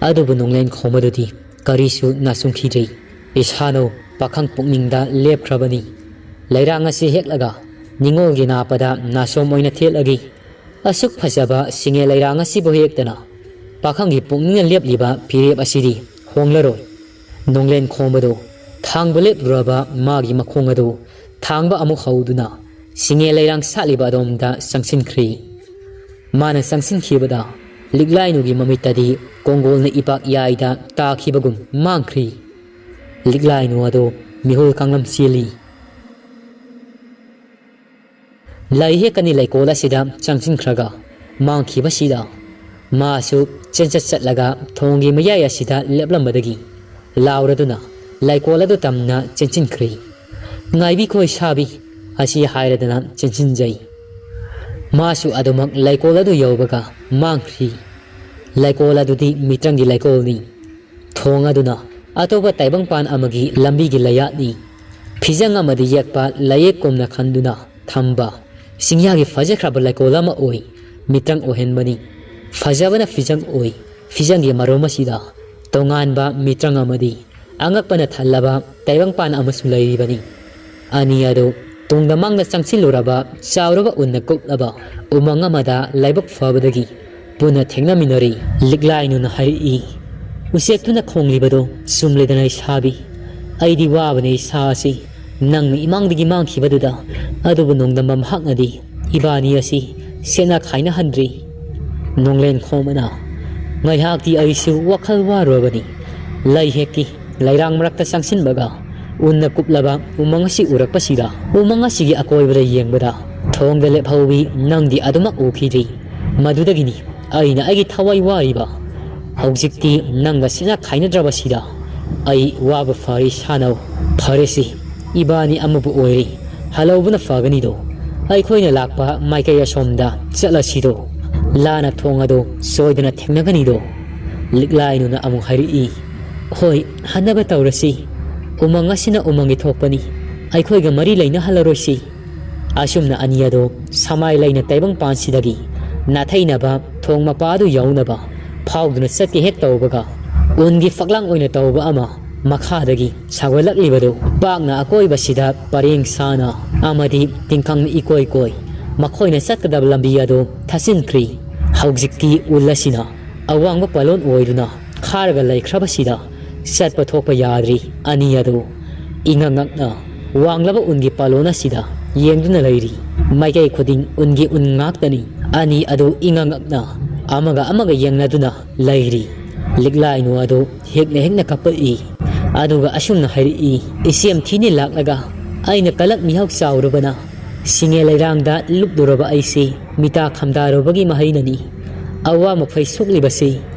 ꯑꯗꯨꯕꯨ ꯅꯣꯡꯂꯦꯟ ꯈꯣꯝꯕꯗꯨꯗꯤ ꯀꯔꯤꯁꯨ ꯅꯥꯆꯨꯡꯈꯤꯗ꯭ꯔꯦ꯫ "ꯏꯁꯥꯅꯧ ꯄꯥꯈꯪ ꯄꯨꯛꯅꯤꯡꯗ ꯂꯦꯞꯈ꯭ꯔꯕꯅꯤ꯫ ꯂꯩꯔꯥꯡ ꯑꯁꯤ ꯍꯦꯛꯂꯒ ꯅꯤꯡꯉꯣꯜꯒꯤ ꯅꯥꯞꯄꯗ ꯅꯥꯆꯣꯝ ꯑꯣꯏꯅ ꯊꯦꯠꯂꯒꯦ꯫ ꯑꯁꯨꯛ ꯐꯖꯕ ꯁꯤꯡꯉꯦ ꯂꯩꯔꯥꯡ ꯑꯁꯤꯕꯨ ꯍꯦꯛꯇꯅ ꯄꯥꯈꯪꯒꯤ ꯄꯨꯛꯅꯤꯡꯅ ꯂꯦꯞꯂꯤꯕ ꯐꯤꯔꯦꯞ ꯑꯁꯤꯗꯤ ꯍꯣꯡꯂꯔꯣꯏ꯫" ꯅꯣꯡꯂꯦꯟ ꯈꯣꯝꯕꯗꯨ ꯊꯥꯡꯕ ꯂꯦꯞꯂꯨꯔꯕ ꯃꯥꯒꯤ ꯃꯈꯣꯡ ꯑꯗꯨ ꯊꯥꯡꯕ ꯑꯃꯨꯛ ꯍꯧꯗꯨꯅ ꯁꯤꯡꯉꯦ ꯂꯩꯔꯥꯡ ꯁꯥꯠꯂꯤꯕ ꯑꯗꯣꯝꯗ ꯆꯪꯁꯤꯟꯈ꯭ꯔꯤ꯫ ꯃꯥꯅ ꯆꯪꯁꯤꯟꯈꯤꯕꯗ ꯂꯤꯛꯂꯥꯏꯅꯨꯒꯤ ꯃꯃꯤꯠꯇꯗꯤ ꯀꯣꯡꯒꯣꯜꯅ ꯏꯄꯥꯛ ꯌꯥꯏꯗ ꯇꯥꯈꯤꯕꯒꯨꯝ ꯃꯥꯡꯈ꯭ꯔꯤ꯫ ꯂꯤꯛꯂꯥꯏꯅꯨ ꯑꯗꯨ ꯃꯤꯍꯨꯜ ꯀꯥꯡꯂꯝ ꯆꯦꯜꯂꯤ꯫ ꯂꯩ ꯍꯦꯛꯀꯅꯤ ꯂꯩꯀꯣꯜ ꯑꯁꯤꯗ ꯆꯪꯁꯤꯟꯈ꯭ꯔꯒ ꯃꯥꯡꯈꯤꯕꯁꯤꯗ, ꯃꯥꯁꯨ ꯆꯦꯟꯆꯠ ꯆꯠꯂꯒ ꯊꯣꯡꯒꯤ ꯃꯌꯥꯏ ꯑꯁꯤꯗ ꯂꯦꯞꯂꯝꯕꯗꯒꯤ ꯂꯥꯎꯔꯗꯨꯅ ꯂꯩꯀꯣꯜ ꯑꯗꯨ ꯇꯝꯅ ꯆꯦꯟꯁꯤꯟꯈ꯭ꯔꯤ꯫ "ꯉꯥꯏꯕꯤꯈꯣ ꯏꯁꯥꯕꯤ" ꯑꯁꯤ ꯍꯥꯏꯔꯗꯅ ꯆꯦꯟꯁꯤꯟꯖꯩ꯫ ꯃꯥꯁꯨ ꯑꯗꯨꯃꯛ ꯂꯩꯀꯣꯜ ꯑꯗꯨ ꯌꯧꯕꯒ ꯃꯥꯡꯈ꯭ꯔꯤ꯫ ꯂꯩꯀꯣꯜ ꯑꯗꯨꯗꯤ ꯃꯤꯇ꯭ꯔꯪꯒꯤ ꯂꯩꯀꯣꯜꯅꯤ꯫ ꯊꯣꯡ ꯑꯗꯨꯅ ꯑꯇꯣꯞꯄ ꯇꯥꯏꯕꯪꯄꯥꯟ ꯑꯃꯒꯤ ꯂꯝꯕꯤꯒꯤ ꯂꯩꯌꯥꯠꯅꯤ꯫ ꯐꯤꯖꯪ ꯑꯃꯗ ꯌꯦꯛꯄ ꯂꯥꯏꯌꯦꯛꯀꯨꯝꯅ ꯈꯟꯗꯨꯅ ꯊꯝꯕ ꯆꯤꯡꯌꯥꯒꯤ ꯐꯖꯈ꯭ꯔꯕ ꯂꯩꯀꯣꯜ ꯑꯃ ꯑꯣꯏ꯫ ꯃꯤꯇ꯭ꯔꯪ ꯑꯣꯏꯍꯟꯕꯅꯤ꯫ ꯐꯖꯕꯅ ꯐꯤꯖꯪ ꯑꯣꯏ꯫ ꯐꯤꯖꯪꯒꯤ ꯃꯔꯨꯝ ꯑꯁꯤꯗ ꯇꯣꯉꯥꯟꯕ ꯃꯤꯇ꯭ꯔꯪ ꯑꯃꯗꯤ ꯑꯉꯛꯄꯅ ꯊꯜꯂꯕ ꯇꯥꯏꯕꯪꯄꯥꯟ ꯑꯃꯁꯨ ꯂꯩꯔꯤꯕꯅꯤ꯫ ꯑꯅꯤ ꯑꯗꯨ ꯇꯨꯡꯗ ꯃꯥꯡꯗ ꯆꯪꯁꯤꯜꯂꯨꯔꯕ ꯆꯥꯎꯔꯕ ꯎꯟꯅ ꯀꯨꯞꯂꯕ ꯎꯃꯪ ꯑꯃꯗ ꯂꯥꯏꯕꯛ ꯐꯕꯗꯒꯤ ꯄꯨꯟꯅ ꯊꯦꯡꯅꯃꯤꯟꯅꯔꯤ꯫ ꯂꯤꯛꯂꯥꯏꯅꯨꯅ ꯍꯥꯏꯔꯛꯏ, "ꯎꯆꯦꯛꯇꯨꯅ ꯈꯣꯡꯂꯤꯕꯗꯨ ꯆꯨꯝꯂꯦꯗꯅ ꯏꯁꯥꯕꯤ꯫ ꯑꯩꯗꯤ ꯋꯥꯕꯅꯦ ꯏꯁꯥ ꯑꯁꯤ꯫ ꯅꯪꯅ ꯏꯃꯥꯡꯗꯒꯤ ꯃꯥꯡꯈꯤꯕꯗꯨꯗ ꯑꯗꯨꯕꯨ ꯅꯣꯡꯗꯝꯕ ꯃꯍꯥꯛꯅꯗꯤ ꯏꯕꯥꯅꯤ ꯑꯁꯤ ꯁꯦꯠꯅ ꯈꯥꯏꯅꯍꯟꯗ꯭ꯔꯤ꯫" ꯅꯣꯡꯂꯦꯟ ꯈꯣꯝꯕꯅ, "ꯉꯥꯏꯍꯥꯛꯇꯤ ꯑꯩꯁꯨ ꯋꯥꯈꯜ ꯋꯥꯔꯨꯔꯕꯅꯤ꯫ ꯂꯩ ꯍꯦꯛꯀꯤ ꯂꯩꯔꯥꯡ ꯃꯔꯛꯇ ꯆꯪꯁꯤꯟꯕꯒ ꯎꯟꯅ ꯀꯨꯞꯂꯕ ꯎꯃꯪ ꯑꯁꯤ ꯎꯔꯛꯄꯁꯤꯗ, ꯎꯃꯪ ꯑꯁꯤꯒꯤ ꯑꯀꯣꯏꯕꯗ ꯌꯦꯡꯕꯗ ꯊꯣꯡꯗ ꯂꯦꯞꯍꯧꯕꯤ ꯅꯪꯗꯤ ꯑꯗꯨꯃꯛ ꯎꯈꯤꯗ꯭ꯔꯤ꯫ ꯃꯗꯨꯗꯒꯤꯅꯤ ꯑꯩꯅ ꯑꯩꯒꯤ ꯊꯋꯥꯏ ꯋꯥꯔꯤꯕ꯫ ꯍꯧꯖꯤꯛꯇꯤ ꯅꯪꯒ ꯁꯦꯠꯅ ꯈꯥꯏꯅꯗ꯭ꯔꯕꯁꯤꯗ ꯑꯩ ꯋꯥꯕ ꯐꯔꯦ ꯁꯥꯅꯧ꯫ ꯐꯔꯦꯁꯤ, ꯏꯕꯥꯅꯤ ꯑꯃꯕꯨ ꯑꯣꯏꯔꯦ꯫ ꯍꯜꯍꯧꯕꯅ ꯐꯒꯅꯤꯗꯣ꯫ ꯑꯩꯈꯣꯏꯅ ꯂꯥꯛꯄ ꯃꯥꯏꯀꯩ ꯑꯁꯣꯝꯗ ꯆꯠꯂꯁꯤꯗꯣ꯫ ꯂꯥꯅ ꯊꯣꯡ ꯑꯗꯨ ꯁꯣꯏꯗꯅ ꯊꯦꯡꯅꯒꯅꯤꯗꯣ꯫" ꯂꯤꯛꯂꯥꯏꯅꯨꯅ ꯑꯃꯨꯛ ꯍꯥꯏꯔꯛꯏ, "ꯍꯣꯏ, ꯍꯟꯅꯕ ꯇꯧꯔꯁꯤ꯫ ꯎꯃꯪ ꯑꯁꯤꯅ ꯎꯃꯪꯒꯤ ꯊꯣꯛꯄꯅꯤ꯫ ꯑꯩꯈꯣꯏꯒ ꯃꯔꯤ ꯂꯩꯅꯍꯜꯂꯔꯣꯏꯁꯤ꯫" ꯑꯁꯨꯝꯅ ꯑꯅꯤ ꯑꯗꯨ ꯁꯃꯥꯏ ꯂꯩꯅ ꯇꯥꯏꯕꯪꯄꯥꯟꯁꯤꯗꯒꯤ ꯅꯥꯊꯩꯅꯕ ꯊꯣꯡ ꯃꯄꯥ ꯑꯗꯨ ꯌꯧꯅꯕ ꯐꯥꯎꯗꯨꯅ ꯆꯠꯀꯦ ꯍꯦꯛ ꯇꯧꯕꯒ, ꯎꯟꯒꯤ ꯐꯛꯂꯥꯡ ꯑꯣꯏꯅ ꯇꯧꯕ ꯑꯃ ꯃꯈꯥꯗꯒꯤ ꯁꯥꯒꯠꯂꯛꯂꯤꯕꯗꯨ ꯄꯥꯛꯅ ꯑꯀꯣꯏꯕꯁꯤꯗ ꯄꯔꯦꯡ ꯁꯥꯅ ꯑꯃꯗꯤ ꯇꯤꯡꯈꯪ ꯏꯀꯣꯏ ꯀꯣꯏ ꯃꯈꯣꯏꯅ ꯆꯠꯀꯗꯕ ꯂꯝꯕꯤ ꯑꯗꯨ ꯊꯠꯆꯤꯟꯈ꯭ꯔꯤ꯫ ꯍꯧꯖꯤꯛꯇꯤ ꯎꯜ ꯑꯁꯤꯅ ꯑꯋꯥꯡꯕ ꯄꯥꯂꯣꯟ ꯑꯣꯏꯗꯨꯅ ꯈꯥꯔꯒ ꯂꯩꯈ꯭ꯔꯕꯁꯤꯗ ꯆꯠꯄ ꯊꯣꯛꯄ ꯌꯥꯗ꯭ꯔꯤ꯫ ꯑꯅꯤ ꯑꯗꯨ ꯏꯉꯛ ꯉꯛꯅ ꯋꯥꯡꯂꯕ ꯎꯟꯒꯤ ꯄꯥꯂꯣꯟ ꯑꯁꯤꯗ ꯌꯦꯡꯗꯨꯅ ꯂꯩꯔꯤ꯫ ꯃꯥꯏꯀꯩ ꯈꯨꯗꯤꯡ ꯎꯟꯒꯤ ꯎꯟ ꯉꯥꯛꯇꯅꯤ꯫ ꯑꯅꯤ ꯑꯗꯨ ꯏꯉꯛ ꯉꯛꯅ ꯑꯃꯒ ꯑꯃꯒ ꯌꯦꯡꯅꯗꯨꯅ ꯂꯩꯔꯤ꯫ ꯂꯤꯛꯂꯥꯏꯅꯨ ꯑꯗꯨ ꯍꯦꯛꯅ ꯍꯦꯛꯅ ꯀꯞꯄꯛꯏ꯫ ꯑꯗꯨꯒ ꯑꯁꯨꯝꯅ ꯍꯥꯏꯔꯛꯏ, "ꯏꯆꯦꯝ ꯊꯤꯅ ꯂꯥꯛꯂꯒ ꯑꯩꯅ ꯀꯂꯛ ꯃꯤꯍꯥꯎ ꯆꯥꯎꯔꯨꯕꯅ ꯁꯤꯡꯉꯦ ꯂꯩꯔꯥꯡꯗ ꯂꯨꯞꯂꯨꯔꯕ ꯑꯩꯁꯤ ꯃꯤꯇꯥ ꯈꯝꯗꯥꯔꯨꯕꯒꯤ ꯃꯍꯩꯅꯅꯤ꯫ ꯑꯋꯥ ꯃꯈꯩ ꯁꯣꯛꯂꯤꯕꯁꯤ꯫"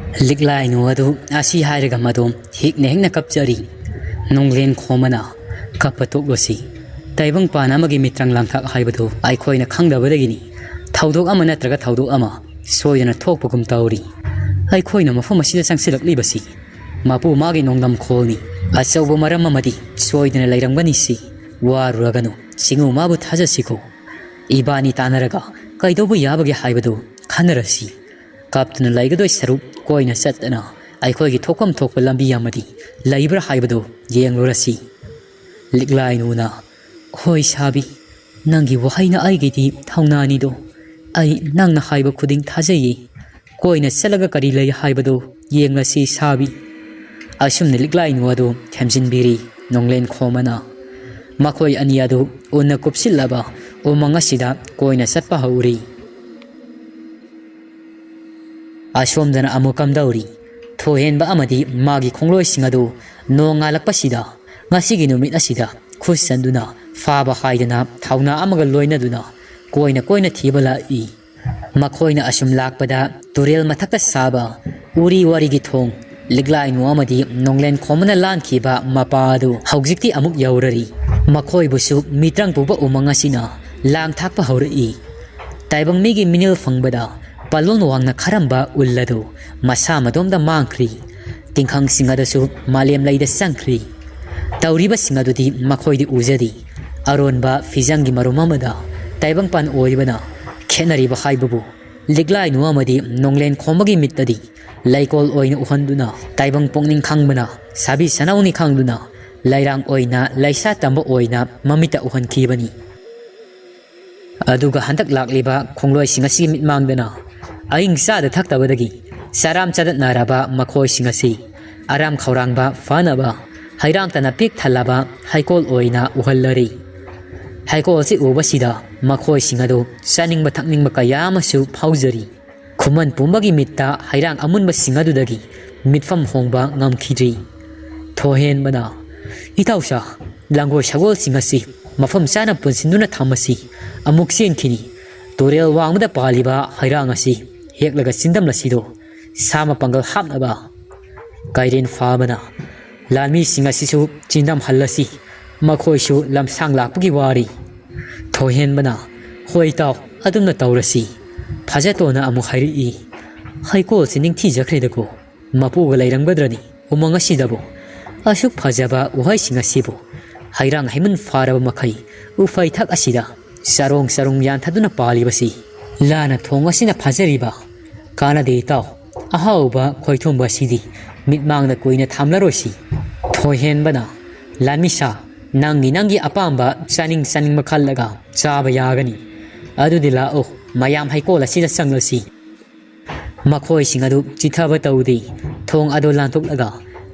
ꯂꯤꯛꯂꯥꯏꯅꯨ ꯑꯗꯨ ꯑꯁꯤ ꯍꯥꯏꯔꯒ ꯃꯗꯣꯝ ꯍꯦꯛꯅ ꯍꯦꯛꯅ ꯀꯞꯆꯔꯤ꯫ ꯅꯣꯡꯂꯦꯟ ꯈꯣꯝꯕꯅ, "ꯀꯞꯄ ꯇꯣꯛꯂꯣꯁꯤ꯫ ꯇꯥꯏꯕꯪꯄꯥꯟ ꯑꯃꯒꯤ ꯃꯤꯇ꯭ꯔꯪ ꯂꯥꯡꯊꯛ ꯍꯥꯏꯕꯗꯨ ꯑꯩꯈꯣꯏꯅ ꯈꯪꯗꯕꯗꯒꯤꯅꯤ꯫ ꯊꯧꯗꯣꯛ ꯑꯃ ꯅꯠꯇ꯭ꯔꯒ ꯊꯧꯗꯣꯛ ꯑꯃ ꯁꯣꯏꯗꯅ ꯊꯣꯛꯄꯒꯨꯝ ꯇꯧꯔꯤ꯫ ꯑꯩꯈꯣꯏꯅ ꯃꯐꯝ ꯑꯁꯤꯗ ꯆꯪꯁꯤꯜꯂꯛꯂꯤꯕꯁꯤ ꯃꯄꯨ ꯃꯥꯒꯤ ꯅꯣꯡꯗꯝꯈꯣꯜꯅꯤ꯫ ꯑꯆꯧꯕ ꯃꯔꯝ ꯑꯃꯗꯤ ꯁꯣꯏꯗꯅ ꯂꯩꯔꯝꯒꯅꯤ ꯁꯤ꯫ ꯋꯥꯔꯨꯔꯒꯅꯨ, ꯁꯤꯡꯉꯨ ꯃꯥꯕꯨ ꯊꯥꯖꯁꯤꯀꯣ꯫ ꯏꯕꯥꯅꯤ ꯇꯥꯟꯅꯔꯒ ꯀꯩꯗꯧꯕ ꯌꯥꯕꯒꯦ ꯍꯥꯏꯕꯗꯨ ꯈꯟꯅꯔꯁꯤ꯫ ꯀꯞꯇꯨꯅ ꯂꯩꯒꯗꯣꯏ ꯁꯔꯨꯛ ꯀꯣꯏꯅ ꯆꯠꯇꯅ ꯑꯩꯈꯣꯏꯒꯤ ꯊꯣꯛꯐꯝ ꯊꯣꯛꯄ ꯂꯝꯕꯤ ꯑꯃꯗꯤ ꯂꯩꯕ꯭ꯔꯥ ꯍꯥꯏꯕꯗꯨ ꯌꯦꯡꯂꯨꯔꯁꯤ꯫ ꯂꯤꯛꯂꯥꯏꯅꯨꯅ, "ꯍꯣꯏ ꯁꯥꯕꯤ, ꯅꯪꯒꯤ ꯋꯥꯍꯩꯅ ꯑꯩꯒꯤꯗꯤ ꯊꯧꯅꯥꯅꯤꯗꯣ꯫ ꯑꯩ ꯅꯪꯅ ꯍꯥꯏꯕ ꯈꯨꯗꯤꯡ ꯊꯥꯖꯩꯌꯦ꯫ ꯀꯣꯏꯅ ꯆꯠꯂꯒ ꯀꯔꯤ ꯂꯩ ꯍꯥꯏꯕꯗꯨ ꯌꯦꯡꯂꯁꯤ ꯁꯥꯕꯤ"꯫ ꯑꯁꯨꯝꯅ ꯂꯤꯛꯂꯥꯏꯅꯨ ꯑꯗꯨ ꯊꯦꯝꯖꯤꯟꯕꯤꯔꯤ ꯅꯣꯡꯂꯦꯟ ꯈꯣꯝꯕꯅ꯫ ꯃꯈꯣꯏ ꯑꯅꯤ ꯑꯗꯨ ꯎꯅ ꯀꯨꯞꯁꯤꯜꯂꯕ ꯎꯃꯪ ꯑꯁꯤꯗ ꯀꯣꯏꯅ ꯆꯠꯄ ꯍꯧꯔꯤ꯫ ꯑꯁꯣꯝꯗꯅ ꯑꯃꯨꯛ ꯀꯝꯗꯧꯔꯤ? ꯊꯣꯏꯍꯦꯟꯕ ꯑꯃꯗꯤ ꯃꯥꯒꯤ ꯈꯣꯡꯂꯣꯏꯁꯤꯡ ꯑꯗꯨ ꯅꯣꯡ ꯉꯥꯜꯂꯛꯄꯁꯤꯗ ꯉꯁꯤꯒꯤ ꯅꯨꯃꯤꯠ ꯑꯁꯤꯗ ꯈꯨꯠ ꯆꯟꯗꯨꯅ ꯐꯥꯕ ꯍꯥꯏꯗꯅ ꯊꯧꯅꯥ ꯑꯃꯒ ꯂꯣꯏꯅꯗꯨꯅ ꯀꯣꯏꯅ ꯀꯣꯏꯅ ꯊꯤꯕ ꯂꯥꯛꯏ꯫ ꯃꯈꯣꯏꯅ ꯑꯁꯨꯝ ꯂꯥꯛꯄꯗ ꯇꯨꯔꯦꯜ ꯃꯊꯛꯇ ꯁꯥꯕ ꯎꯔꯤ ꯋꯥꯔꯤꯒꯤ ꯊꯣꯡ, ꯂꯤꯛꯂꯥꯏꯅꯨ ꯑꯃꯗꯤ ꯅꯣꯡꯂꯦꯟ ꯈꯣꯝꯕꯅ ꯂꯥꯟꯈꯤꯕ ꯃꯄꯥ ꯑꯗꯨ ꯍꯧꯖꯤꯛꯇꯤ ꯑꯃꯨꯛ ꯌꯧꯔꯔꯤ꯫ ꯃꯈꯣꯏꯕꯨꯁꯨ ꯃꯤꯇ꯭ꯔꯪ ꯄꯨꯕ ꯎꯃꯪ ꯑꯁꯤꯅ ꯂꯥꯡ ꯊꯥꯛꯄ ꯍꯧꯔꯛꯏ꯫ ꯇꯥꯏꯕꯪ ꯃꯤꯒꯤ ꯃꯤꯅꯤꯜ ꯐꯪꯕꯗ ꯄꯥꯂꯣꯟ ꯋꯥꯡꯅ ꯈꯥꯔꯝꯕ ꯎꯜ ꯑꯗꯨ ꯃꯁꯥ ꯃꯇꯣꯝꯗ ꯃꯥꯡꯈ꯭ꯔꯤ꯫ ꯇꯤꯡꯈꯪꯁꯤꯡ ꯑꯗꯨꯁꯨ ꯃꯥꯂꯦꯝ ꯂꯩꯗ ꯆꯪꯈ꯭ꯔꯤ꯫ ꯇꯧꯔꯤꯕꯁꯤꯡ ꯑꯗꯨꯗꯤ ꯃꯈꯣꯏꯗꯤ ꯎꯖꯗꯦ꯫ ꯑꯔꯣꯟꯕ ꯐꯤꯖꯪꯒꯤ ꯃꯔꯨꯝ ꯑꯃꯗ ꯇꯥꯏꯕꯪꯄꯥꯟ ꯑꯣꯏꯔꯤꯕꯅ ꯈꯦꯠꯅꯔꯤꯕ ꯍꯥꯏꯕꯕꯨ ꯂꯤꯛꯂꯥꯏꯅꯨ ꯑꯃꯗꯤ ꯅꯣꯡꯂꯦꯟ ꯈꯣꯝꯕꯒꯤ ꯃꯤꯠꯇꯗꯤ ꯂꯩꯀꯣꯜ ꯑꯣꯏꯅ ꯎꯍꯟꯗꯨꯅ ꯇꯥꯏꯕꯪ ꯄꯨꯛꯅꯤꯡ ꯈꯪꯕꯅ ꯁꯥꯕꯤ ꯁꯅꯧꯅꯤ ꯈꯪꯗꯨꯅ ꯂꯩꯔꯥꯡ ꯑꯣꯏꯅ ꯂꯩꯁꯥ ꯇꯝꯕ ꯑꯣꯏꯅ ꯃꯃꯤꯠꯇ ꯎꯍꯟꯈꯤꯕꯅꯤ꯫ ꯑꯗꯨꯒ ꯍꯟꯗꯛ ꯂꯥꯛꯂꯤꯕ ꯈꯣꯡꯂꯣꯏꯁꯤꯡ ꯑꯁꯤꯒꯤ ꯃꯤꯠꯃꯥꯡꯗꯅ ꯑꯏꯪ ꯆꯥꯗ ꯊꯛꯇꯕꯗꯒꯤ ꯆꯔꯥꯝ ꯆꯗꯠꯅꯔꯕ ꯃꯈꯣꯏꯁꯤꯡ ꯑꯁꯤ ꯑꯔꯥꯝ ꯈꯧꯔꯥꯡꯕ ꯐꯅꯕ ꯍꯩꯔꯥꯡꯇꯅ ꯄꯤꯛ ꯊꯜꯂꯕ ꯍꯩꯀꯣꯜ ꯑꯣꯏꯅ ꯎꯍꯜꯂꯔꯤ꯫ ꯍꯩꯀꯣꯜꯁꯤ ꯎꯕꯁꯤꯗ ꯃꯈꯣꯏꯁꯤꯡ ꯑꯗꯨ ꯆꯥꯅꯤꯡꯕ ꯊꯛꯅꯤꯡꯕ ꯀꯌꯥ ꯑꯃꯁꯨ ꯐꯥꯎꯖꯔꯤ꯫ ꯈꯨꯃꯟ ꯄꯨꯝꯕꯒꯤ ꯃꯤꯠꯇ ꯍꯩꯔꯥꯡ ꯑꯃꯨꯟꯕꯁꯤꯡ ꯑꯗꯨꯗꯒꯤ ꯃꯤꯠꯐꯝ ꯍꯣꯡꯕ ꯉꯝꯈꯤꯗ꯭ꯔꯤ꯫ ꯊꯣꯏꯍꯦꯟꯕꯅ, "ꯏꯇꯥꯎꯁꯥ, ꯂꯥꯡꯒꯣꯜ ꯁꯒꯣꯜꯁꯤꯡ ꯑꯁꯤ ꯃꯐꯝ ꯆꯥꯅ ꯄꯨꯟꯁꯤꯟꯗꯨꯅ ꯊꯝꯃꯁꯤ꯫ ꯑꯃꯨꯛ ꯆꯦꯟꯈꯤꯅꯤ꯫ ꯇꯨꯔꯦꯜ ꯋꯥꯡꯃꯗ ꯄꯥꯜꯂꯤꯕ ꯍꯩꯔꯥꯡ ꯑꯁꯤ ꯍꯦꯛꯂꯒ ꯆꯤꯟꯗꯝꯂꯁꯤꯗꯣ꯫ ꯁꯥ ꯃꯄꯥꯡꯒꯜ ꯍꯥꯞꯅꯕ꯫ ꯀꯥꯏꯔꯦꯟ ꯐꯥꯕꯅ, ꯂꯥꯟꯃꯤꯁꯤꯡ ꯑꯁꯤꯁꯨ ꯆꯤꯟꯗꯝꯍꯜꯂꯁꯤ꯫ ꯃꯈꯣꯏꯁꯨ ꯂꯝꯁꯥꯡ ꯂꯥꯛꯄꯒꯤ ꯋꯥꯔꯤ"꯫ ꯊꯣꯏꯍꯦꯟꯕꯅ, "ꯍꯣꯏ ꯏꯇꯥꯎ, ꯑꯗꯨꯝꯅ ꯇꯧꯔꯁꯤ"꯫ ꯐꯖꯇꯣꯟꯅ ꯑꯃꯨꯛ ꯍꯥꯏꯔꯛꯏ, "ꯍꯩꯀꯣꯜꯁꯤ ꯅꯤꯡꯊꯤꯖꯈ꯭ꯔꯦꯗꯀꯣ꯫ ꯃꯄꯨꯒ ꯂꯩꯔꯝꯒꯗ꯭ꯔꯅꯤ ꯎꯃꯪ ꯑꯁꯤꯗꯕꯨ? ꯑꯁꯨꯛ ꯐꯖꯕ ꯎꯍꯩꯁꯤꯡ ꯑꯁꯤꯕꯨ ꯍꯩꯔꯥꯡ ꯍꯩꯃꯟ ꯐꯥꯔꯕ ꯃꯈꯩ ꯎꯐꯩ ꯊꯛ ꯑꯁꯤꯗ ꯆꯔꯣꯡ ꯆꯔꯣꯡ ꯌꯥꯟꯊꯗꯨꯅ ꯄꯥꯜꯂꯤꯕꯁꯤ꯫ ꯂꯥꯅ ꯊꯣꯡ ꯑꯁꯤꯅ ꯐꯥꯖꯔꯤꯕ꯫ ꯀꯥꯟꯅꯗꯦ ꯏꯇꯥꯎ, ꯑꯍꯥꯎꯕ ꯈꯣꯏꯊꯨꯝꯕ ꯑꯁꯤꯗꯤ ꯃꯤꯠꯃꯥꯡꯗ ꯀꯨꯏꯅ ꯊꯝꯂꯔꯣꯏꯁꯤ꯫ ꯊꯣꯏꯍꯦꯟꯕꯅ, "ꯂꯥꯟꯃꯤꯁꯥ, ꯅꯪꯒꯤ ꯅꯪꯒꯤ ꯑꯄꯥꯝꯕ ꯆꯥꯅꯤꯡ ꯆꯥꯅꯤꯡꯕ ꯈꯜꯂꯒ ꯆꯥꯕ ꯌꯥꯒꯅꯤ꯫ ꯑꯗꯨꯗꯤ ꯂꯥꯛꯑꯣ, ꯃꯌꯥꯝ ꯍꯩꯀꯣꯜ ꯑꯁꯤꯗ ꯆꯪꯂꯁꯤ"꯫ ꯃꯈꯣꯏꯁꯤꯡ ꯑꯗꯨ ꯆꯤꯊꯕ ꯇꯧꯗꯦ꯫ ꯊꯣꯡ ꯑꯗꯨ ꯂꯥꯟꯊꯣꯛꯂꯒ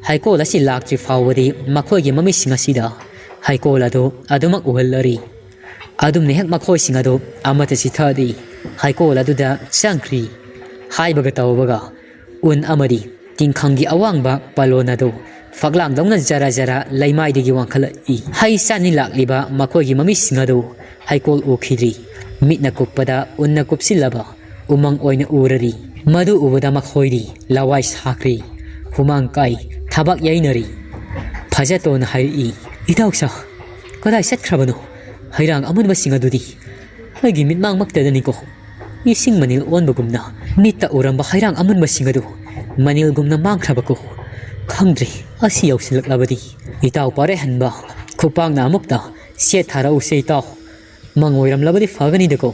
ꯍꯩꯀꯣꯜ ꯑꯁꯤ ꯂꯥꯛꯇ꯭ꯔꯤ ꯐꯥꯎꯕꯗꯤ ꯃꯈꯣꯏꯒꯤ ꯃꯃꯤꯠꯁꯤꯡ ꯑꯁꯤꯗ ꯍꯩꯀꯣꯜ ꯑꯗꯨ ꯑꯗꯨꯃꯛ ꯎꯍꯜꯂꯔꯤ꯫ ꯑꯗꯨꯝꯅ ꯍꯦꯛ ꯃꯈꯣꯏꯁꯤꯡ ꯑꯗꯨ ꯑꯃꯠꯇ ꯆꯤꯊꯗꯦ꯫ ꯍꯩꯀꯣꯜ ꯑꯗꯨꯗ ꯆꯪꯈ꯭ꯔꯤ꯫ ꯍꯥꯏꯕꯒ ꯇꯧꯕꯒ ꯎꯟ ꯑꯃꯗꯤ ꯇꯤꯡꯈꯪꯒꯤ ꯑꯋꯥꯡꯕ ꯄꯥꯂꯣꯟ ꯑꯗꯨ ꯐꯛꯂꯥꯡꯗꯧꯅ ꯖꯔ ꯖꯔ ꯂꯩꯃꯥꯏꯗꯒꯤ ꯋꯥꯡꯈꯠꯂꯛꯏ꯫ ꯍꯩ ꯆꯥꯅꯤ ꯂꯥꯛꯂꯤꯕ ꯃꯈꯣꯏꯒꯤ ꯃꯃꯤꯠꯁꯤꯡ ꯑꯗꯨ ꯍꯩꯀꯣꯜ ꯎꯈꯤꯗ꯭ꯔꯤ꯫ ꯃꯤꯠꯅ ꯀꯨꯞꯄꯗ ꯎꯟꯅ ꯀꯨꯞꯁꯤꯜꯂꯕ ꯎꯃꯪ ꯑꯣꯏꯅ ꯎꯔꯔꯤ꯫ ꯃꯗꯨ ꯎꯕꯗ ꯃꯈꯣꯏꯗꯤ ꯂꯋꯥꯏ ꯁꯥꯈ꯭ꯔꯦ꯫ ꯍꯨꯃꯥꯡ ꯀꯥꯏ, ꯊꯕꯥꯛ ꯌꯩꯅꯔꯤ꯫ ꯐꯖꯇꯣꯟꯅ ꯍꯥꯏꯔꯛꯏ, "ꯏꯇꯥꯎꯁꯥ, ꯀꯗꯥꯏ ꯆꯠꯈ꯭ꯔꯕꯅꯣ? ꯍꯩꯔꯥꯡ ꯑꯃꯨꯟꯕꯁꯤꯡ ꯑꯗꯨꯗꯤ ꯑꯩꯒꯤ ꯃꯤꯠꯃꯥꯡꯃꯛꯇꯗꯅꯤꯀꯣ꯫ ꯏꯁꯤꯡ ꯃꯅꯤꯜ ꯑꯣꯟꯕꯒꯨꯝꯅ ꯃꯤꯠꯇ ꯎꯔꯝꯕ ꯍꯩꯔꯥꯡ ꯑꯃꯨꯟꯕꯁꯤꯡ ꯑꯗꯨ ꯃꯅꯤꯜꯒꯨꯝꯅ ꯃꯥꯡꯈ꯭ꯔꯕꯀꯣ꯫ ꯈꯪꯗ꯭ꯔꯦ, ꯑꯁꯤ ꯌꯧꯁꯤꯜꯂꯛꯂꯕꯗꯤ꯫ ꯏꯇꯥꯎ ꯄꯥꯔꯦꯍꯟꯕ, ꯈꯨꯄꯥꯛꯅ ꯑꯃꯨꯛꯇ ꯁꯦꯠ ꯊꯥꯔꯛꯎꯁꯦ ꯏꯇꯥꯎ꯫ ꯃꯪ ꯑꯣꯏꯔꯝꯂꯕꯗꯤ ꯐꯒꯅꯤꯗꯀꯣ"꯫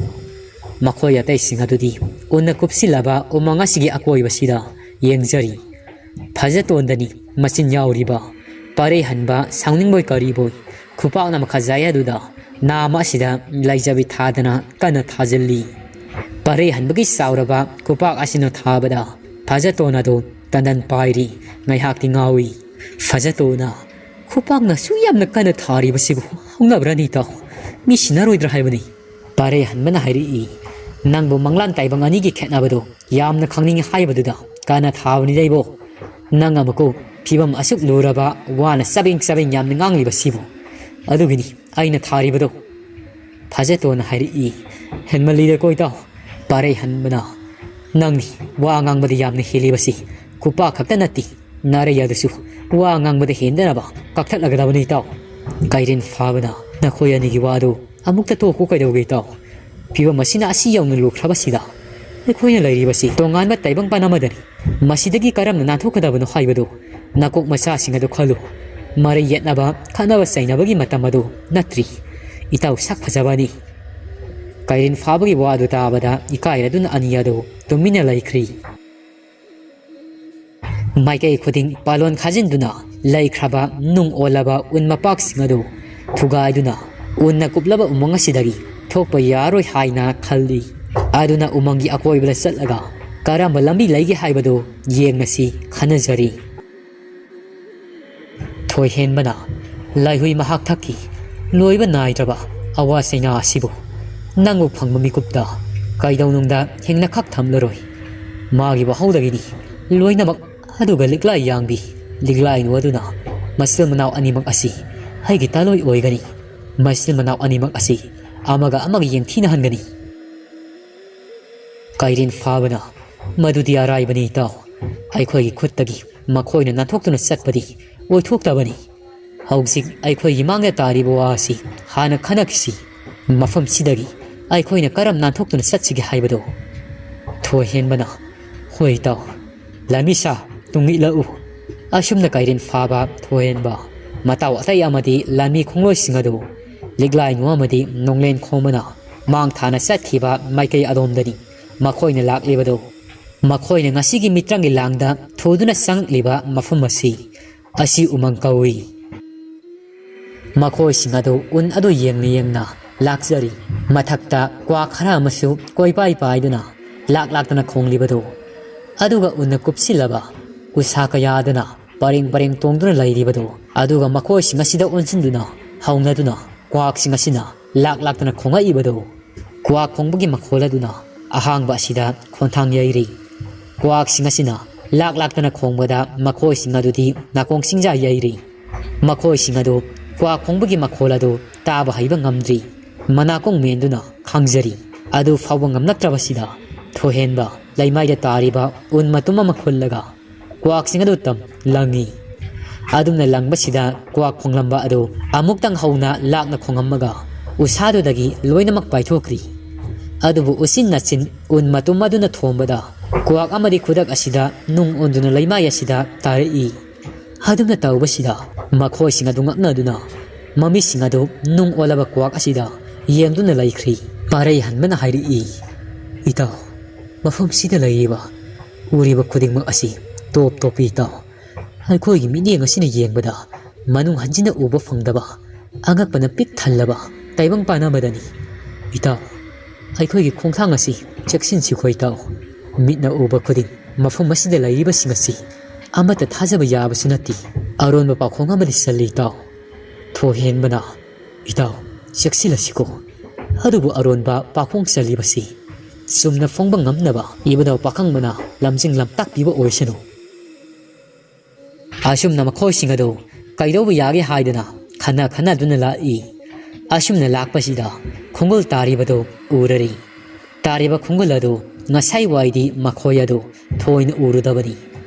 ꯃꯈꯣꯏ ꯑꯇꯩꯁꯤꯡ ꯑꯗꯨꯗꯤ ꯎꯟꯅ ꯀꯨꯞꯁꯤꯜꯂꯕ ꯎꯃꯪ ꯑꯁꯤꯒꯤ ꯑꯀꯣꯏꯕꯁꯤꯗ ꯌꯦꯡꯖꯔꯤ꯫ ꯐꯖꯇꯣꯟꯗꯅꯤ ꯃꯆꯤꯟ ꯌꯥꯎꯔꯤꯕ꯫ ꯄꯥꯔꯦꯍꯟꯕ ꯁꯥꯎꯅꯤꯡꯕꯣꯏ ꯀꯔꯤꯕꯣꯏ ꯈꯨꯄꯥꯛꯅ ꯃꯈꯖꯥꯏ ꯑꯗꯨꯗ ꯅꯥꯝꯃ ꯑꯁꯤꯗ ꯂꯩꯖꯕꯤ ꯊꯥꯗꯅ ꯀꯟꯅ ꯊꯥꯖꯤꯜꯂꯤ꯫ ꯄꯥꯔꯦꯍꯟꯕꯒꯤ ꯆꯥꯎꯔꯕ ꯈꯨꯄꯥꯛ ꯑꯁꯤꯅ ꯊꯥꯕꯗ ꯐꯖꯇꯣꯟ ꯑꯗꯨ ꯇꯟꯗꯟ ꯄꯥꯏꯔꯤ꯫ ꯉꯥꯏꯍꯥꯛꯇꯤ ꯉꯥꯎꯏ꯫ ꯐꯖꯇꯣꯟꯅ, "ꯈꯨꯄꯥꯛꯅ ꯑꯁꯨꯛ ꯌꯥꯝꯅ ꯀꯟꯅ ꯊꯥꯔꯤꯕꯁꯤꯕꯨ ꯍꯧꯅꯕ꯭ꯔꯅꯤ ꯏꯇꯥꯎ? ꯃꯤ ꯁꯤꯟꯅꯔꯣꯏꯗ꯭ꯔꯥ ꯍꯥꯏꯕꯅꯤ"꯫ ꯄꯥꯔꯦꯍꯟꯕꯅ ꯍꯥꯏꯔꯛꯏ, "ꯅꯪꯕꯨ ꯃꯪꯂꯥꯟ ꯇꯥꯏꯕꯪ ꯑꯅꯤꯒꯤ ꯈꯦꯠꯅꯕꯗꯨ ꯌꯥꯝꯅ ꯈꯪꯅꯤꯡꯉꯤ ꯍꯥꯏꯕꯗꯨꯗ ꯀꯟꯅ ꯊꯥꯕꯅꯤꯗ ꯏꯕꯣ꯫ ꯅꯪ ꯑꯃꯨꯛꯀꯨ ꯐꯤꯕꯝ ꯑꯁꯨꯛ ꯂꯨꯔꯕ ꯋꯥꯅ ꯆꯕꯦꯡ ꯆꯕꯦꯡ ꯌꯥꯝꯅ ꯉꯥꯡꯂꯤꯕꯁꯤꯕꯨ꯫ ꯑꯗꯨꯒꯤꯅꯤ ꯑꯩꯅ ꯊꯥꯔꯤꯕꯗꯣ"꯫ ꯐꯖꯇꯣꯟꯅ ꯍꯥꯏꯔꯛꯏ, "ꯍꯦꯟꯃꯜꯂꯤꯗꯀꯣ ꯏꯇꯥꯎ"꯫ ꯄꯥꯔꯦꯍꯟꯕꯅ, "ꯅꯪꯅꯤ ꯋꯥ ꯉꯥꯡꯕꯗ ꯌꯥꯝꯅ ꯍꯦꯜꯂꯤꯕꯁꯤ꯫ ꯈꯨꯄꯥꯛ ꯈꯛꯇ ꯅꯠꯇꯦ, ꯅꯥꯔꯩ ꯑꯗꯨꯁꯨ ꯋꯥ ꯉꯥꯡꯕꯗ ꯍꯦꯟꯗꯅꯕ ꯀꯛꯊꯠꯂꯒꯗꯕꯅꯤ ꯏꯇꯥꯎ"꯫ ꯀꯩꯔꯦꯟ ꯐꯥꯕꯅ, "ꯅꯈꯣꯏ ꯑꯅꯤꯒꯤ ꯋꯥꯗꯨ ꯑꯃꯨꯛꯇ ꯇꯣꯛꯈꯣ ꯀꯩꯗꯧꯒꯦ ꯏꯇꯥꯎ? ꯐꯤꯕꯝ ꯑꯁꯤꯅ ꯑꯁꯤ ꯌꯧꯅ ꯂꯨꯈ꯭ꯔꯕꯁꯤꯗ ꯑꯩꯈꯣꯏꯅ ꯂꯩꯔꯤꯕꯁꯤ ꯇꯣꯉꯥꯟꯕ ꯇꯥꯏꯕꯪꯄꯥꯟ ꯑꯃꯗꯅꯤ꯫ ꯃꯁꯤꯗꯒꯤ ꯀꯔꯝꯅ ꯅꯥꯟꯊꯣꯛꯀꯗꯕꯅꯣ ꯍꯥꯏꯕꯗꯨ ꯅꯀꯣꯛ ꯃꯆꯥꯁꯤꯡ ꯑꯗꯨ ꯈꯜꯂꯨ꯫ ꯃꯔꯩ ꯌꯦꯠꯅꯕ, ꯈꯠꯅꯕ ꯆꯩꯅꯕꯒꯤ ꯃꯇꯝ ꯑꯗꯨ ꯅꯠꯇ꯭ꯔꯤ꯫ ꯏꯇꯥꯎ ꯁꯛ ꯐꯖꯕ ꯑꯅꯤ"꯫ ꯀꯩꯔꯦꯟ ꯐꯥꯕꯒꯤ ꯋꯥ ꯑꯗꯨ ꯇꯥꯕꯗ ꯏꯀꯥꯏꯔꯗꯨꯅ ꯑꯅꯤ ꯑꯗꯨ ꯇꯨꯃꯤꯟꯅ ꯂꯩꯈ꯭ꯔꯤ꯫ ꯃꯥꯏꯀꯩ ꯈꯨꯗꯤꯡ ꯄꯥꯂꯣꯟ ꯈꯥꯖꯤꯟꯗꯨꯅ ꯂꯩꯈ꯭ꯔꯕ ꯅꯨꯡ ꯑꯣꯜꯂꯕ ꯎꯟ ꯃꯄꯥꯛꯁꯤꯡ ꯑꯗꯨ ꯊꯨꯒꯥꯏꯗꯨꯅ ꯎꯟꯅ ꯀꯨꯞꯂꯕ ꯎꯃꯪ ꯑꯁꯤꯗꯒꯤ ꯊꯣꯛꯄ ꯌꯥꯔꯣꯏ ꯍꯥꯏꯅ ꯈꯜꯂꯤ꯫ ꯑꯗꯨꯅ ꯎꯃꯪꯒꯤ ꯑꯀꯣꯏꯕꯗ ꯆꯠꯂꯒ ꯀꯔꯝꯕ ꯂꯝꯕꯤ ꯂꯩꯒꯦ ꯍꯥꯏꯕꯗꯨ ꯌꯦꯡꯂꯁꯤ ꯈꯟꯅꯖꯔꯤ꯫ ꯊꯣꯏꯍꯦꯟꯕꯅ ꯂꯥꯏꯍꯨꯏ ꯃꯍꯥꯛ ꯊꯛꯈꯤ꯫ ꯂꯣꯏꯕ ꯅꯥꯏꯗ꯭ꯔꯕ ꯑꯋꯥ ꯆꯩꯅꯥ ꯑꯁꯤꯕꯨ ꯅꯪꯕꯨ ꯐꯪꯕ ꯃꯤꯀꯨꯞꯇ ꯀꯩꯗꯧꯅꯨꯡꯗ ꯍꯤꯡꯅ ꯈꯛ ꯊꯝꯂꯔꯣꯏ꯫ ꯃꯥꯒꯤ ꯋꯥꯍꯧꯗꯒꯤꯅꯤ ꯂꯣꯏꯅꯃꯛ ꯑꯗꯨꯒ ꯂꯤꯛꯂꯥꯏ ꯌꯥꯡꯕꯤ ꯂꯤꯛꯂꯥꯏꯅꯨ ꯑꯗꯨꯅ ꯃꯆꯤꯜ ꯃꯅꯥꯎ ꯑꯅꯤꯃꯛ ꯑꯁꯤ ꯑꯩꯒꯤ ꯇꯥꯂꯣꯏ ꯑꯣꯏꯒꯅꯤ꯫ ꯃꯆꯤꯜ ꯃꯅꯥꯎ ꯑꯅꯤꯃꯛ ꯑꯁꯤ ꯑꯃꯒ ꯑꯃꯒ ꯌꯦꯡꯊꯤꯅꯍꯟꯒꯅꯤ꯫ ꯀꯥꯏꯔꯦꯟ ꯐꯥꯕꯅ ꯃꯗꯨꯗꯤ ꯑꯔꯥꯏꯕꯅꯤ ꯏꯇꯥꯎ꯫ ꯑꯩꯈꯣꯏꯒꯤ ꯈꯨꯠꯇꯒꯤ ꯃꯈꯣꯏꯅ ꯅꯥꯟꯊꯣꯛꯇꯨꯅ ꯆꯠꯄꯗꯤ ꯑꯣꯏꯊꯣꯛꯇꯕꯅꯤ꯫ ꯍꯧꯖꯤꯛ ꯑꯩꯈꯣꯏꯒꯤ ꯃꯥꯡꯗ ꯇꯥꯔꯤꯕ ꯋꯥ ꯑꯁꯤ ꯍꯥꯟꯅ ꯈꯟꯅꯈꯤꯁꯤ꯫ ꯃꯐꯝꯁꯤꯗꯒꯤ ꯑꯩꯈꯣꯏꯅ ꯀꯔꯝ ꯅꯥꯟꯊꯣꯛꯇꯨꯅ ꯆꯠꯁꯤꯒꯦ ꯍꯥꯏꯕꯗꯨ꯫ ꯊꯣꯏꯍꯦꯟꯕꯅ, ꯍꯣꯏ ꯏꯇꯥꯎ꯫ ꯂꯥꯟꯃꯤꯁꯥ, ꯇꯨꯡ ꯏꯠꯂꯛꯎ꯫ ꯑꯁꯨꯝꯅ ꯀꯥꯏꯔꯦꯟ ꯐꯥꯕ ꯊꯣꯏꯍꯦꯟꯕ ꯃꯇꯥꯎ ꯑꯇꯩ ꯑꯃꯗꯤ ꯂꯥꯟꯃꯤ ꯈꯣꯡꯂꯣꯏꯁꯤꯡ ꯑꯗꯨ ꯂꯤꯛꯂꯥꯏꯅꯨ ꯑꯃꯗꯤ ꯅꯣꯡꯂꯦꯟ ꯈꯣꯝꯕꯅ ꯃꯥꯡ ꯊꯥꯅ ꯆꯠꯈꯤꯕ ꯃꯥꯏꯀꯩ ꯑꯗꯣꯝꯗꯅꯤ ꯃꯈꯣꯏꯅ ꯂꯥꯛꯂꯤꯕꯗꯨ꯫ ꯃꯈꯣꯏꯅ ꯉꯁꯤꯒꯤ ꯃꯤꯇ꯭ꯔꯪꯒꯤ ꯂꯥꯡꯗ ꯊꯨꯗꯨꯅ ꯆꯪꯂꯤꯕ ꯃꯐꯝ ꯑꯁꯤ, ꯑꯁꯤ ꯎꯃꯪ ꯀꯧꯏ꯫ ꯃꯈꯣꯏꯁꯤꯡ ꯑꯗꯨ ꯎꯟ ꯑꯗꯨ ꯌꯦꯡꯅ ꯌꯦꯡꯅ ꯂꯥꯛꯆꯔꯤ꯫ ꯃꯊꯛꯇ ꯀ꯭ꯋꯥꯛ ꯈꯔ ꯑꯃꯁꯨ ꯀꯣꯏꯄꯥꯏ ꯄꯥꯏꯗꯨꯅ ꯂꯥꯛ ꯂꯥꯛꯇꯅ ꯈꯣꯡꯂꯤꯕꯗꯨ, ꯑꯗꯨꯒ ꯎꯟꯅ ꯀꯨꯞꯁꯤꯜꯂꯕ ꯎꯁꯥ ꯀꯌꯥꯗꯨꯅ ꯄꯔꯦꯡ ꯄꯔꯦꯡ ꯇꯣꯡꯗꯨꯅ ꯂꯩꯔꯤꯕꯗꯨ, ꯑꯗꯨꯒ ꯃꯈꯣꯏꯁꯤꯡ ꯑꯁꯤꯗ ꯑꯣꯟꯁꯤꯟꯗꯨꯅ ꯍꯧꯅꯗꯨꯅ ꯀ꯭ꯋꯥꯛꯁꯤꯡ ꯑꯁꯤꯅ ꯂꯥꯛ ꯂꯥꯛꯇꯅ ꯈꯣꯡꯂꯛꯏꯕꯗꯨ꯫ ꯀ꯭ꯋꯥꯛ ꯈꯣꯡꯕꯒꯤ ꯃꯈꯣꯜ ꯑꯗꯨꯅ ꯑꯍꯥꯡꯕ ꯑꯁꯤꯗ ꯈꯣꯟꯊꯥꯡ ꯌꯩꯔꯤ꯫ ꯀ꯭ꯋꯥꯛꯁꯤꯡ ꯑꯁꯤꯅ ꯂꯥꯛ ꯂꯥꯛꯇꯅ ꯈꯣꯡꯕꯗ ꯃꯈꯣꯏꯁꯤꯡ ꯑꯗꯨꯗꯤ ꯅꯥꯀꯣꯡ ꯁꯤꯡꯖꯥ ꯌꯩꯔꯤ꯫ ꯃꯈꯣꯏꯁꯤꯡ ꯑꯗꯨ ꯀ꯭ꯋꯥꯛ ꯈꯣꯡꯕꯒꯤ ꯃꯈꯣꯜ ꯑꯗꯨ ꯇꯥꯕ ꯍꯩꯕ ꯉꯝꯗ꯭ꯔꯤ꯫ ꯃꯅꯥꯀꯣꯡ ꯃꯦꯟꯗꯨꯅ ꯈꯥꯡꯖꯔꯤ꯫ ꯑꯗꯨ ꯐꯥꯎꯕ ꯉꯝꯂꯛꯇ꯭ꯔꯕꯁꯤꯗ ꯊꯣꯏꯍꯦꯟꯕ ꯂꯩꯃꯥꯏꯗ ꯇꯥꯔꯤꯕ ꯎꯟ ꯃꯇꯨꯝ ꯑꯃ ꯈꯨꯜꯂꯒ ꯀ꯭ꯋꯥꯛꯁꯤꯡ ꯑꯗꯨ ꯇꯝ ꯂꯪꯉꯤ꯫ ꯑꯗꯨꯝꯅ ꯂꯪꯕꯁꯤꯗ ꯀ꯭ꯋꯥꯛ ꯈꯣꯡꯂꯝꯕ ꯑꯗꯨ ꯑꯃꯨꯛꯇꯪ ꯍꯧꯅ ꯂꯥꯛꯅ ꯈꯣꯡꯉꯝꯃꯒ ꯎꯁꯥꯗꯨꯗꯒꯤ ꯂꯣꯏꯅꯃꯛ ꯄꯥꯏꯊꯣꯛꯈ꯭ꯔꯤ꯫ ꯑꯗꯨꯕꯨ ꯎꯆꯤꯟ ꯅꯥꯆꯤꯟ ꯎꯟ ꯃꯇꯨꯝ ꯑꯗꯨꯅ ꯊꯣꯝꯕꯗ ꯀ꯭ꯋꯥꯛ ꯑꯃꯗꯤ ꯈꯨꯗꯛ ꯑꯁꯤꯗ ꯅꯨꯡ ꯑꯣꯟꯗꯨꯅ ꯂꯩꯃꯥꯏ ꯑꯁꯤꯗ ꯇꯥꯔꯛꯏ꯫ ꯑꯗꯨꯝꯅ ꯇꯧꯕꯁꯤꯗ ꯃꯈꯣꯏꯁꯤꯡ ꯑꯗꯨ ꯉꯛꯅꯗꯨꯅ ꯃꯃꯤꯠꯁꯤꯡ ꯑꯗꯨ ꯅꯨꯡ ꯑꯣꯜꯂꯕ ꯀ꯭ꯋꯥꯛ ꯑꯁꯤꯗ ꯌꯦꯡꯗꯨꯅ ꯂꯩꯈ꯭ꯔꯤ꯫ ꯄꯥꯔꯩ ꯍꯟꯕꯅ ꯍꯥꯏꯔꯛꯏ, "ꯏꯇꯥꯎ, ꯃꯐꯝꯁꯤꯗ ꯂꯩꯔꯤꯕ, ꯎꯔꯤꯕ ꯈꯨꯗꯤꯡꯃꯛ ꯑꯁꯤ ꯇꯣꯞ ꯇꯣꯞꯄꯤ ꯏꯇꯥꯎ꯫ ꯑꯩꯈꯣꯏꯒꯤ ꯃꯤꯠꯌꯦꯡ ꯑꯁꯤꯅ ꯌꯦꯡꯕꯗ ꯃꯅꯨꯡ ꯍꯟꯖꯤꯟꯅ ꯎꯕ ꯐꯪꯗꯕ ꯑꯉꯛꯄꯅ ꯄꯤꯛ ꯊꯜꯂꯕ ꯇꯥꯏꯕꯪ ꯄꯥꯟ ꯑꯃꯗꯅꯤ꯫ ꯏꯇꯥꯎ, ꯑꯩꯈꯣꯏꯒꯤ ꯈꯣꯡꯊꯥꯡ ꯑꯁꯤ ꯆꯦꯛꯁꯤꯟꯁꯤꯀꯣ ꯏꯇꯥꯎ꯫ ꯃꯤꯠꯅ ꯎꯕ ꯈꯨꯗꯤꯡ ꯃꯐꯝ ꯑꯁꯤꯗ ꯂꯩꯔꯤꯕꯁꯤꯡ ꯑꯁꯤ ꯑꯃꯠꯇ ꯊꯥꯖꯕ ꯌꯥꯕꯁꯨ ꯅꯠꯇꯦ꯫ ꯑꯔꯣꯟꯕ ꯄꯥꯎꯈꯣꯡ ꯑꯃꯗꯤ ꯆꯜꯂꯤ ꯏꯇꯥꯎ꯫ ꯊꯣꯏꯍꯦꯟꯕꯅ, ꯏꯇꯥꯎ, ꯆꯦꯛꯁꯤꯜꯂꯁꯤꯀꯣ꯫ ꯑꯗꯨꯕꯨ ꯑꯔꯣꯟꯕ ꯄꯥꯎꯈꯣꯡ ꯆꯜꯂꯤꯕꯁꯤ ꯆꯨꯝꯅ ꯐꯣꯡꯕ ꯉꯝꯅꯕ ꯏꯕꯨꯙꯧ ꯄꯥꯈꯪꯕꯅ ꯂꯝꯖꯤꯡ ꯂꯝꯇꯥꯛꯄꯤꯕ ꯑꯣꯏꯁꯅꯨ꯫ ꯑꯁꯨꯝꯅ ꯃꯈꯣꯏꯁꯤꯡ ꯑꯗꯨ ꯀꯩꯗꯧꯕ ꯌꯥꯒꯦ ꯍꯥꯏꯗꯨꯅ ꯈꯟꯅ ꯈꯟꯅꯗꯨꯅ ꯂꯥꯛꯏ꯫ ꯑꯁꯨꯝꯅ ꯂꯥꯛꯄꯁꯤꯗ ꯈꯣꯡꯒꯨꯜ ꯇꯥꯔꯤꯕꯗꯨ ꯎꯔꯔꯤ꯫ ꯇꯥꯔꯤꯕ ꯈꯣꯡꯒꯨꯜ ꯑꯗꯨ ꯉꯁꯥꯏ ꯋꯥꯏꯗꯤ ꯃꯈꯣꯏ ꯑꯗꯨ ꯊꯣꯏꯅ ꯎꯔꯨꯗꯕꯅꯤ꯫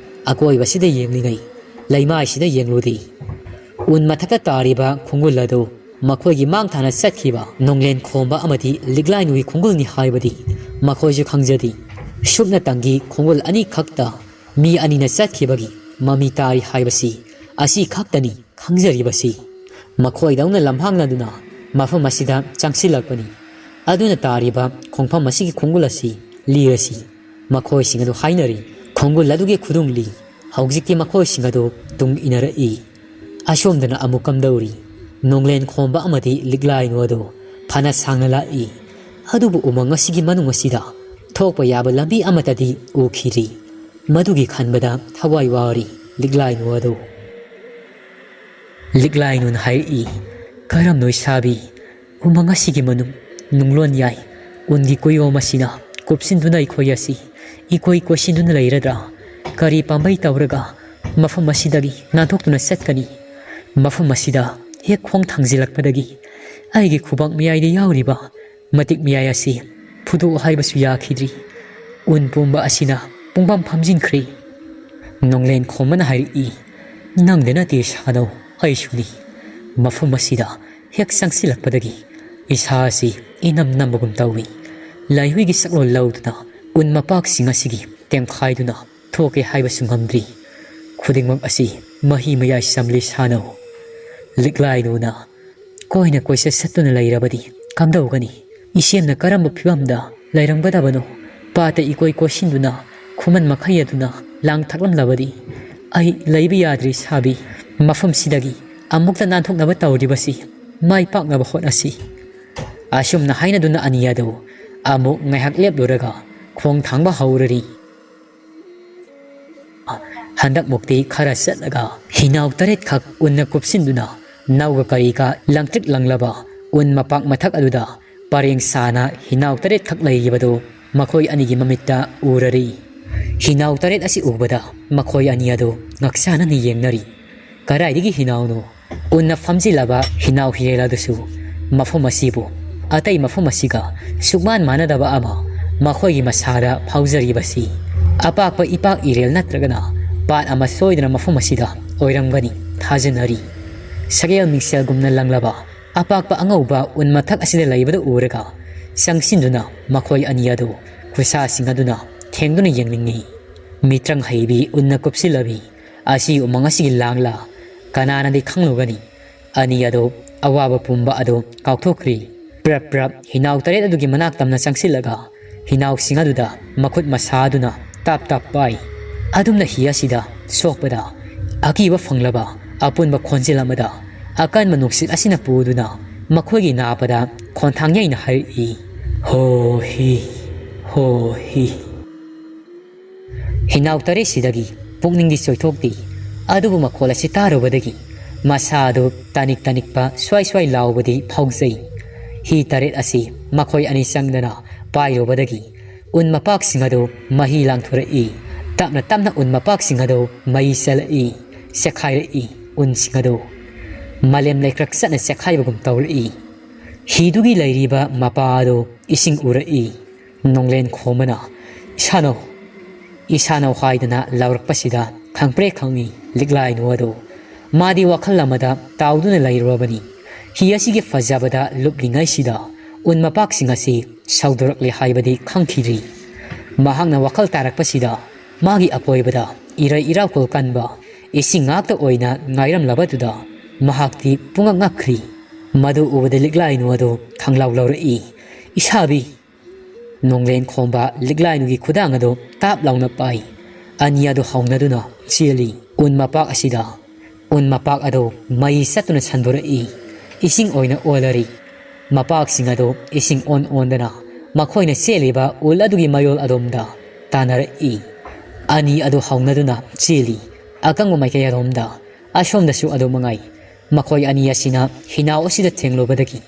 ꯑꯀꯣꯏꯕꯁꯤꯗ ꯌꯦꯡꯂꯤꯉꯩ ꯂꯩꯃꯥꯏꯁꯤꯗ ꯌꯦꯡꯂꯨꯗꯦ꯫ ꯎꯟ ꯃꯊꯛꯇ ꯇꯥꯔꯤꯕ ꯈꯣꯡꯒꯨꯜ ꯑꯗꯨ ꯃꯈꯣꯏꯒꯤ ꯃꯥꯡ ꯊꯥꯅ ꯆꯠꯈꯤꯕ ꯅꯣꯡꯂꯦꯟ ꯈꯣꯝꯕ ꯑꯃꯗꯤ ꯂꯤꯛꯂꯥꯏꯅꯨꯒꯤ ꯈꯣꯡꯒꯨꯜꯅꯤ ꯍꯥꯏꯕꯗꯤ ꯃꯈꯣꯏꯁꯨ ꯈꯪꯖꯗꯦ꯫ ꯁꯨꯞꯅꯇꯪꯒꯤ ꯈꯣꯡꯒꯨꯜ ꯑꯅꯤꯈꯛꯇ ꯃꯤ ꯑꯅꯤꯅ ꯆꯠꯈꯤꯕꯒꯤ ꯃꯃꯤ ꯇꯥꯔꯤ ꯍꯥꯏꯕꯁꯤ ꯑꯁꯤ ꯈꯛꯇꯅꯤ ꯈꯪꯖꯔꯤꯕꯁꯤ꯫ ꯃꯈꯣꯏꯗꯧꯅ ꯂꯝꯍꯥꯡꯅꯗꯨꯅ ꯃꯐꯝ ꯑꯁꯤꯗ ꯆꯪꯁꯤꯜꯂꯛꯄꯅꯤ꯫ ꯑꯗꯨꯅ ꯇꯥꯔꯤꯕ ꯈꯣꯡꯐꯝ ꯑꯁꯤꯒꯤ ꯈꯣꯡꯒꯨꯜ ꯑꯁꯤ ꯂꯤꯔꯁꯤ꯫ ꯃꯈꯣꯏꯁꯤꯡ ꯑꯗꯨ ꯍꯥꯏꯅꯔꯤ꯫ ꯈꯣꯡꯒꯨꯜ ꯑꯗꯨꯒꯤ ꯈꯨꯗꯨꯡ ꯂꯤ꯫ ꯍꯧꯖꯤꯛꯇꯤ ꯃꯈꯣꯏꯁꯤꯡ ꯑꯗꯨ ꯇꯨꯡ ꯏꯟꯅꯔꯛꯏ꯫ ꯑꯁꯣꯝꯗꯅ ꯑꯃꯨꯛ ꯀꯝꯗꯧꯔꯤ? ꯅꯣꯡꯂꯦꯟ ꯈꯣꯝꯕ ꯑꯃꯗꯤ ꯂꯤꯛꯂꯥꯏꯅꯨ ꯑꯗꯨ ꯐꯅ ꯁꯥꯡꯅ ꯂꯥꯛꯏ꯫ ꯑꯗꯨꯕꯨ ꯎꯃꯪ ꯑꯁꯤꯒꯤ ꯃꯅꯨꯡ ꯑꯁꯤꯗ ꯊꯣꯛꯄ ꯌꯥꯕ ꯂꯝꯕꯤ ꯑꯃꯠꯇꯗꯤ ꯎꯈꯤꯗ꯭ꯔꯤ꯫ ꯃꯗꯨꯒꯤ ꯈꯟꯕꯗ ꯊꯋꯥꯏ ꯋꯥꯔꯤ ꯂꯤꯛꯂꯥꯏꯅꯨ ꯑꯗꯨ꯫ ꯂꯤꯛꯂꯥꯏꯅꯨꯅ ꯍꯥꯏꯔꯛꯏ, "ꯀꯔꯝꯅꯣ ꯏꯁꯥꯕꯤ? ꯎꯃꯪ ꯑꯁꯤꯒꯤ ꯃꯅꯨꯡ ꯅꯨꯡꯂꯣꯟ ꯌꯥꯏ, ꯎꯟꯒꯤ ꯀꯨꯌꯣꯝ ꯑꯁꯤꯅ ꯀꯨꯞꯁꯤꯟꯗꯨꯅ ꯑꯩꯈꯣꯏ ꯑꯁꯤ ꯏꯀꯣꯏ ꯀꯣꯏꯁꯤꯟꯗꯨꯅ ꯂꯩꯔꯗ꯭ꯔꯥ? ꯀꯔꯤ ꯄꯥꯝꯕꯩ ꯇꯧꯔꯒ ꯃꯐꯝ ꯑꯁꯤꯗꯒꯤ ꯅꯥꯟꯊꯣꯛꯇꯨꯅ ꯆꯠꯀꯅꯤ? ꯃꯐꯝ ꯑꯁꯤꯗ ꯍꯦꯛ ꯈꯣꯡ ꯊꯥꯡꯖꯤꯜꯂꯛꯄꯗꯒꯤ ꯑꯩꯒꯤ ꯈꯨꯕꯥꯛ ꯃꯌꯥꯏꯗ ꯌꯥꯎꯔꯤꯕ ꯃꯇꯤꯛ ꯃꯌꯥꯏ ꯑꯁꯤ ꯐꯨꯗꯣꯛꯎ ꯍꯥꯏꯕꯁꯨ ꯌꯥꯈꯤꯗ꯭ꯔꯤ꯫ ꯎꯟ ꯄꯨꯝꯕ ꯑꯁꯤꯅ ꯄꯨꯡꯐꯝ ꯐꯝꯖꯤꯟꯈ꯭ꯔꯦ꯫" ꯅꯣꯡꯂꯦꯟ ꯈꯣꯝꯕꯅ ꯍꯥꯏꯔꯛꯏ, "ꯅꯪꯗ ꯅꯠꯇꯦ ꯁꯥꯅꯧ, ꯑꯩꯁꯨꯅꯤ꯫ ꯃꯐꯝ ꯑꯁꯤꯗ ꯍꯦꯛ ꯆꯪꯁꯤꯜꯂꯛꯄꯗꯒꯤ ꯏꯁꯥ ꯑꯁꯤ ꯏꯅꯝ ꯅꯝꯕꯒꯨꯝ ꯇꯧꯏ꯫ ꯂꯥꯏꯍꯨꯏꯒꯤ ꯁꯛꯂꯣꯟ ꯂꯧꯗꯨꯅ ꯎꯟ ꯃꯄꯥꯛꯁꯤꯡ ꯑꯁꯤꯒꯤ ꯇꯦꯝꯈꯥꯏꯗꯨꯅ ꯊꯣꯛꯀꯦ ꯍꯥꯏꯕꯁꯨ ꯉꯝꯗ꯭ꯔꯤ꯫ ꯈꯨꯗꯤꯡꯃꯛ ꯑꯁꯤ ꯃꯍꯤ ꯃꯌꯥꯏ ꯆꯝꯂꯤ ꯁꯥꯅꯧ꯫" ꯂꯤꯛꯂꯥꯏꯅꯨꯅ ꯀꯣꯏꯅ ꯀꯣꯏꯆꯠ ꯆꯠꯇꯨꯅ ꯂꯩꯔꯕꯗꯤ ꯀꯝꯗꯧꯒꯅꯤ? ꯏꯁꯦꯝꯅ ꯀꯔꯝꯕ ꯐꯤꯕꯝꯗ ꯂꯩꯔꯝꯒꯗꯕꯅꯣ? ꯄꯥꯠꯇ ꯏꯀꯣꯏ ꯀꯣꯏꯁꯤꯟꯗꯨꯅ ꯈꯨꯃꯟ ꯃꯈꯩ ꯑꯗꯨꯅ ꯂꯥꯡ ꯊꯛꯂꯝꯂꯕꯗꯤ ꯑꯩ ꯂꯩꯕ ꯌꯥꯗ꯭ꯔꯤ ꯁꯥꯕꯤ꯫ ꯃꯐꯝꯁꯤꯗꯒꯤ ꯑꯃꯨꯛꯇ ꯅꯥꯟꯊꯣꯛꯅꯕ ꯇꯧꯔꯤꯕꯁꯤ ꯃꯥꯏ ꯄꯥꯛꯅꯕ ꯍꯣꯠꯅꯁꯤ꯫ ꯑꯁꯨꯝꯅ ꯍꯥꯏꯅꯗꯨꯅ ꯑꯅꯤ ꯑꯗꯨ ꯑꯃꯨꯛ ꯉꯥꯏꯍꯥꯛ ꯂꯦꯞꯂꯨꯔꯒ ꯈꯣꯡ ꯊꯥꯡꯕ ꯍꯧꯔꯔꯤ꯫ ꯍꯟꯗꯛꯃꯨꯛꯇꯤ ꯈꯔ ꯆꯠꯂꯒ ꯍꯤꯅꯥꯎ ꯇꯔꯦꯠꯈꯛ ꯎꯟꯅ ꯀꯨꯞꯁꯤꯟꯗꯨꯅ ꯅꯥꯎꯒ ꯀꯔꯤꯒ ꯂꯪꯇ꯭ꯔꯤꯛ ꯂꯪꯂꯕ ꯎꯟ ꯃꯄꯥꯛ ꯃꯊꯛ ꯑꯗꯨꯗ ꯄꯔꯦꯡ ꯁꯥꯅ ꯍꯤꯅꯥꯎ ꯇꯔꯦꯠꯈꯛ ꯂꯩꯔꯤꯕꯗꯨ ꯃꯈꯣꯏ ꯑꯅꯤꯒꯤ ꯃꯃꯤꯠꯇ ꯎꯔꯔꯤ꯫ ꯍꯤꯅꯥꯎ ꯇꯔꯦꯠ ꯑꯁꯤ ꯎꯕꯗ ꯃꯈꯣꯏ ꯑꯅꯤ ꯑꯗꯨ ꯉꯛꯁꯥꯅꯅ ꯌꯦꯡꯅꯔꯤ꯫ ꯀꯗꯥꯏꯗꯒꯤ ꯍꯤꯅꯥꯎꯅꯣ? ꯎꯟꯅ ꯐꯝꯖꯤꯜꯂꯕ ꯍꯤꯅꯥꯎ ꯍꯤꯔꯦꯜ ꯑꯗꯨꯁꯨ ꯃꯐꯝ ꯑꯁꯤꯕꯨ ꯑꯇꯩ ꯃꯐꯝ ꯑꯁꯤꯒ ꯁꯨꯛꯃꯥꯟ ꯃꯥꯟꯅꯗꯕ ꯑꯃ ꯃꯈꯣꯏꯒꯤ ꯃꯁꯥꯗ ꯐꯥꯎꯖꯔꯤꯕꯁꯤ ꯑꯄꯥꯛꯄ ꯏꯄꯥꯛ ꯏꯔꯦꯜ ꯅꯠꯇ꯭ꯔꯒꯅ ꯄꯥꯠ ꯑꯃ ꯁꯣꯏꯗꯅ ꯃꯐꯝ ꯑꯁꯤꯗ ꯑꯣꯏꯔꯝꯒꯅꯤ ꯊꯥꯖꯅꯔꯤ꯫ ꯁꯒꯦꯜ ꯃꯤꯡꯁꯦꯜꯒꯨꯝꯅ ꯂꯪꯂꯕ ꯑꯄꯥꯛꯄ ꯑꯉꯧꯕ ꯎꯟ ꯃꯊꯛ ꯑꯁꯤꯗ ꯂꯩꯕꯗꯨ ꯎꯔꯒ ꯆꯪꯁꯤꯟꯗꯨꯅ ꯃꯈꯣꯏ ꯑꯅꯤ ꯑꯗꯨ ꯈꯨꯠꯁꯥꯁꯤꯡ ꯑꯗꯨꯅ ꯊꯦꯡꯗꯨꯅ ꯌꯦꯡꯅꯤꯡꯏ꯫ ꯃꯤꯇ꯭ꯔꯪ ꯍꯩꯕꯤ ꯎꯟꯅ ꯀꯨꯞꯁꯤꯜꯂꯕꯤ ꯑꯁꯤ ꯎꯃꯪ ꯑꯁꯤꯒꯤ ꯂꯥꯡꯂꯥ? ꯀꯅꯥꯅꯗꯤ ꯈꯪꯂꯨꯒꯅꯤ? ꯑꯅꯤ ꯑꯗꯨ ꯑꯋꯥꯕ ꯄꯨꯝꯕ ꯑꯗꯨ ꯀꯥꯎꯊꯣꯛꯈ꯭ꯔꯤ꯫ ꯄ꯭ꯔꯞ ꯄ꯭ꯔꯞ ꯍꯤꯅꯥꯎ ꯇꯔꯦꯠ ꯑꯗꯨꯒꯤ ꯃꯅꯥꯛ ꯇꯝꯅ ꯆꯪꯁꯤꯜꯂꯒ ꯍꯤꯅꯥꯎꯁꯤꯡ ꯑꯗꯨꯗ ꯃꯈꯨꯠ ꯃꯁꯥꯗꯨꯅ ꯇꯥꯞ ꯇꯥꯞ ꯄꯥꯏ꯫ ꯑꯗꯨꯝꯅ ꯍꯤ ꯑꯁꯤꯗ ꯁꯣꯛꯄꯗ ꯑꯀꯤꯕ ꯐꯪꯂꯕ ꯑꯄꯨꯟꯕ ꯈꯣꯟꯖꯦꯜ ꯑꯃꯗ ꯑꯀꯟꯕ ꯅꯨꯡꯁꯤꯠ ꯑꯁꯤꯅ ꯄꯨꯗꯨꯅ ꯃꯈꯣꯏꯒꯤ ꯅꯥꯄꯗ ꯈꯣꯟꯊꯥꯡ ꯌꯩꯅ ꯍꯥꯏꯔꯛꯏ, "ꯍꯣ ꯍꯤ, ꯍꯣ ꯍꯤ"꯫ ꯍꯤꯅꯥꯎ ꯇꯔꯦꯠꯁꯤꯗꯒꯤ ꯄꯨꯛꯅꯤꯡꯗꯤ ꯆꯣꯏꯊꯣꯛꯇꯦ, ꯑꯗꯨꯕꯨ ꯃꯈꯣꯜ ꯑꯁꯤ ꯇꯥꯔꯨꯕꯗꯒꯤ ꯃꯁꯥ ꯑꯗꯨ ꯇꯥꯅꯤꯛ ꯇꯥꯅꯤꯛꯄ ꯁ꯭ꯋꯥꯏ ꯁ꯭ꯋꯥꯏ ꯂꯥꯎꯕꯗꯤ ꯐꯥꯎꯖꯩ꯫ ꯍꯤ ꯇꯔꯦꯠ ꯑꯁꯤ ꯃꯈꯣꯏ ꯑꯅꯤ ꯆꯪꯗꯅ ꯄꯥꯏꯔꯨꯕꯗꯒꯤ ꯎꯟ ꯃꯄꯥꯛꯁꯤꯡ ꯑꯗꯨ ꯃꯍꯤ ꯂꯥꯡꯊꯣꯔꯛꯏ꯫ ꯇꯞꯅ ꯇꯞꯅ ꯎꯟ ꯃꯄꯥꯛꯁꯤꯡ ꯑꯗꯨ ꯃꯩ ꯆꯦꯜꯂꯛꯏ, ꯆꯦꯛꯈꯥꯏꯔꯛꯏ꯫ ꯎꯟꯁꯤꯡ ꯑꯗꯨ ꯃꯥꯂꯦꯝ ꯂꯩꯀ꯭ꯔꯛ ꯆꯠꯅ ꯆꯦꯛꯈꯥꯏꯕꯒꯨꯝ ꯇꯧꯔꯛꯏ꯫ ꯍꯤꯗꯨꯒꯤ ꯂꯩꯔꯤꯕ ꯃꯄꯥ ꯑꯗꯨ ꯏꯁꯤꯡ ꯎꯔꯛꯏ꯫ ꯅꯣꯡꯂꯦꯟ ꯈꯣꯝꯕꯅ, "ꯏꯁꯥꯅꯧ, ꯏꯁꯥꯅꯧ" ꯍꯥꯏꯗꯅ ꯂꯥꯎꯔꯛꯄꯁꯤꯗ ꯈꯪꯄ꯭ꯔꯦꯛ ꯈꯪꯏ ꯂꯤꯛꯂꯥꯏꯅꯨ ꯑꯗꯨ꯫ ꯃꯥꯗꯤ ꯋꯥꯈꯜ ꯑꯃꯗ ꯇꯥꯎꯗꯨꯅ ꯂꯩꯔꯨꯔꯕꯅꯤ꯫ ꯍꯤ ꯑꯁꯤꯒꯤ ꯐꯖꯕꯗ ꯂꯨꯞꯂꯤꯉꯩꯁꯤꯗ ꯎꯟ ꯃꯄꯥꯛꯁꯤꯡ ꯑꯁꯤ ꯁꯧꯗꯣꯔꯛꯂꯦ ꯍꯥꯏꯕꯗꯤ ꯈꯪꯈꯤꯗ꯭ꯔꯤ꯫ ꯃꯍꯥꯛꯅ ꯋꯥꯈꯜ ꯇꯥꯔꯛꯄꯁꯤꯗ ꯃꯥꯒꯤ ꯑꯀꯣꯏꯕꯗ ꯏꯔꯩ ꯏꯔꯥꯎꯈꯣꯜ ꯀꯟꯕ ꯏꯁꯤꯡ ꯉꯥꯛꯇ ꯑꯣꯏꯅ ꯉꯥꯏꯔꯝꯂꯕꯗꯨꯗ ꯃꯍꯥꯛꯇꯤ ꯄꯨꯡꯉꯛ ꯉꯛꯈ꯭ꯔꯤ꯫ ꯃꯗꯨ ꯎꯕꯗ ꯂꯤꯛꯂꯥꯏꯅꯨ ꯑꯗꯨ ꯈꯪꯂꯥꯎ ꯂꯧꯔꯛꯏ꯫ "ꯏꯁꯥꯕꯤ!" ꯅꯣꯡꯂꯦꯟ ꯈꯣꯝꯕ ꯂꯤꯛꯂꯥꯏꯅꯨꯒꯤ ꯈꯨꯗꯥꯡ ꯑꯗꯨ ꯇꯥꯞ ꯂꯥꯎꯅ ꯄꯥꯏ꯫ ꯑꯅꯤ ꯑꯗꯨ ꯍꯧꯅꯗꯨꯅ ꯆꯦꯜꯂꯤ꯫ ꯎꯟ ꯃꯄꯥꯛ ꯑꯁꯤꯗ ꯎꯟ ꯃꯄꯥꯛ ꯑꯗꯨ ꯃꯩ ꯆꯠꯇꯨꯅ ꯁꯟꯗꯣꯔꯛꯏ꯫ ꯏꯁꯤꯡ ꯑꯣꯏꯅ ꯑꯣꯜꯂꯔꯤ꯫ ꯃꯄꯥꯛꯁꯤꯡ ꯑꯗꯨ ꯏꯁꯤꯡ ꯑꯣꯟ ꯑꯣꯟꯗꯅ ꯃꯈꯣꯏꯅ ꯆꯦꯜꯂꯤꯕ ꯎꯜ ꯑꯗꯨꯒꯤ ꯃꯌꯣꯜ ꯑꯗꯣꯝꯗ ꯇꯥꯟꯅꯔꯛꯏ꯫ ꯑꯅꯤ ꯑꯗꯨ ꯍꯧꯅꯗꯨꯅ ꯆꯦꯜꯂꯤ꯫ ꯑꯀꯪꯕ ꯃꯥꯏꯀꯩ ꯑꯗꯣꯝꯗ, ꯑꯁꯣꯝꯗꯁꯨ ꯑꯗꯨ ꯃꯉꯥꯏ꯫ ꯃꯈꯣꯏ ꯑꯅꯤ ꯑꯁꯤꯅ ꯍꯤꯅꯥꯎ ꯑꯁꯤꯗ ꯊꯦꯡꯂꯨꯕꯗꯒꯤ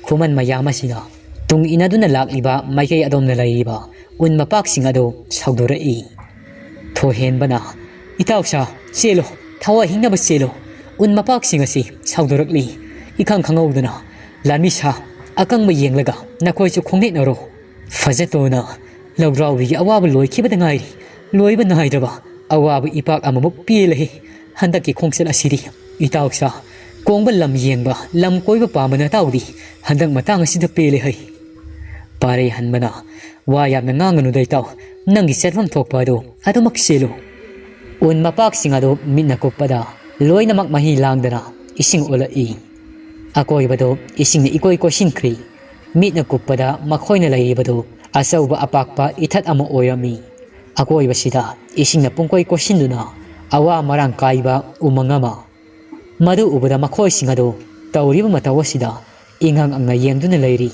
ꯈꯨꯃꯟ ꯃꯌꯥꯝ ꯑꯁꯤꯅ ꯇꯨꯡ ꯏꯟꯅꯗꯨꯅ ꯂꯥꯛꯂꯤꯕ ꯃꯥꯏꯀꯩ ꯑꯗꯣꯝꯗ ꯂꯩꯔꯤꯕ ꯎꯟ ꯃꯄꯥꯛꯁꯤꯡ ꯑꯗꯨ ꯁꯧꯗꯣꯔꯛꯏ꯫ ꯊꯣꯏꯍꯦꯟꯕꯅ, "ꯏꯇꯥꯎꯁꯥ, ꯆꯦꯜꯂꯨ, ꯊꯋꯥꯏ ꯍꯤꯡꯅꯕ ꯆꯦꯜꯂꯨ꯫ ꯎꯟ ꯃꯄꯥꯛꯁꯤꯡ ꯑꯁꯤ ꯁꯧꯗꯣꯔꯛꯂꯤ꯫ ꯏꯈꯪ ꯈꯪꯍꯧꯗꯅ ꯂꯥꯟꯃꯤ ꯁꯥ ꯑꯀꯪꯕ ꯌꯦꯡꯂꯒ ꯅꯈꯣꯏꯁꯨ ꯈꯣꯡꯅꯦꯠꯅꯔꯣ꯫ ꯐꯖꯇꯣꯟꯅ, ꯂꯧꯗ꯭ꯔꯥꯎꯕꯤꯒꯤ ꯑꯋꯥꯕ ꯂꯣꯏꯈꯤꯕꯗ ꯉꯥꯏꯔꯤ꯫ ꯂꯣꯏꯕ ꯅꯥꯏꯗ꯭ꯔꯕ ꯑꯋꯥꯕ ꯏꯄꯥꯛ ꯑꯃꯃꯨꯛ ꯄꯤꯂꯦꯍꯦ꯫ ꯍꯟꯗꯛꯀꯤ ꯈꯣꯡꯆꯠ ꯑꯁꯤꯗꯤ ꯏꯇꯥꯎꯁꯥ ꯀꯣꯡꯕ ꯂꯝ ꯌꯦꯡꯕ, ꯂꯝ ꯀꯣꯏꯕ ꯄꯥꯝꯕ ꯅꯇꯥꯎꯗꯤ ꯍꯟꯗꯛ ꯃꯇꯥꯡ ꯑꯁꯤꯗ ꯄꯦꯜꯂꯦ ꯍꯩ꯫" ꯄꯥꯔꯩ ꯍꯟꯕꯅ, "ꯋꯥ ꯌꯥꯝꯅ ꯉꯥꯡꯒꯅꯨꯗ ꯏꯇꯥꯎ, ꯅꯪꯒꯤ ꯆꯠꯐꯝ ꯊꯣꯛꯄ ꯑꯗꯨ ꯑꯗꯨꯃꯛ ꯆꯦꯜꯂꯨ꯫" ꯎꯟ ꯃꯄꯥꯛꯁꯤꯡ ꯑꯗꯨ ꯃꯤꯠꯅ ꯀꯨꯞꯄꯗ ꯂꯣꯏꯅꯃꯛ ꯃꯍꯤ ꯂꯥꯡꯗꯅ ꯏꯁꯤꯡ ꯑꯣꯜꯂꯛꯏ꯫ ꯑꯀꯣꯏꯕꯗꯨ ꯏꯁꯤꯡꯅ ꯏꯀꯣꯏ ꯀꯣꯏꯁꯤꯟꯈ꯭ꯔꯤ꯫ ꯃꯤꯠꯅ ꯀꯨꯞꯄꯗ ꯃꯈꯣꯏꯅ ꯂꯩꯔꯤꯕꯗꯨ ꯑꯆꯧꯕ ꯑꯄꯥꯛꯄ ꯏꯊꯠ ꯑꯃ ꯑꯣꯏꯔꯝꯃꯤ꯫ ꯑꯀꯣꯏꯕꯁꯤꯗ ꯏꯁꯤꯡꯅ ꯄꯨꯡꯀꯣꯏ ꯀꯣꯏꯁꯤꯟꯗꯨꯅ ꯑꯋꯥ ꯃꯔꯥꯡ ꯀꯥꯏꯕ ꯎꯃꯪ ꯑꯃ꯫ ꯃꯗꯨ ꯎꯕꯗ ꯃꯈꯣꯏꯁꯤꯡ ꯑꯗꯨ ꯇꯧꯔꯤꯕ ꯃꯇꯧ ꯑꯁꯤꯗ ꯏꯉꯛ ꯉꯛꯅ ꯌꯦꯡꯗꯨꯅ ꯂꯩꯔꯤ꯫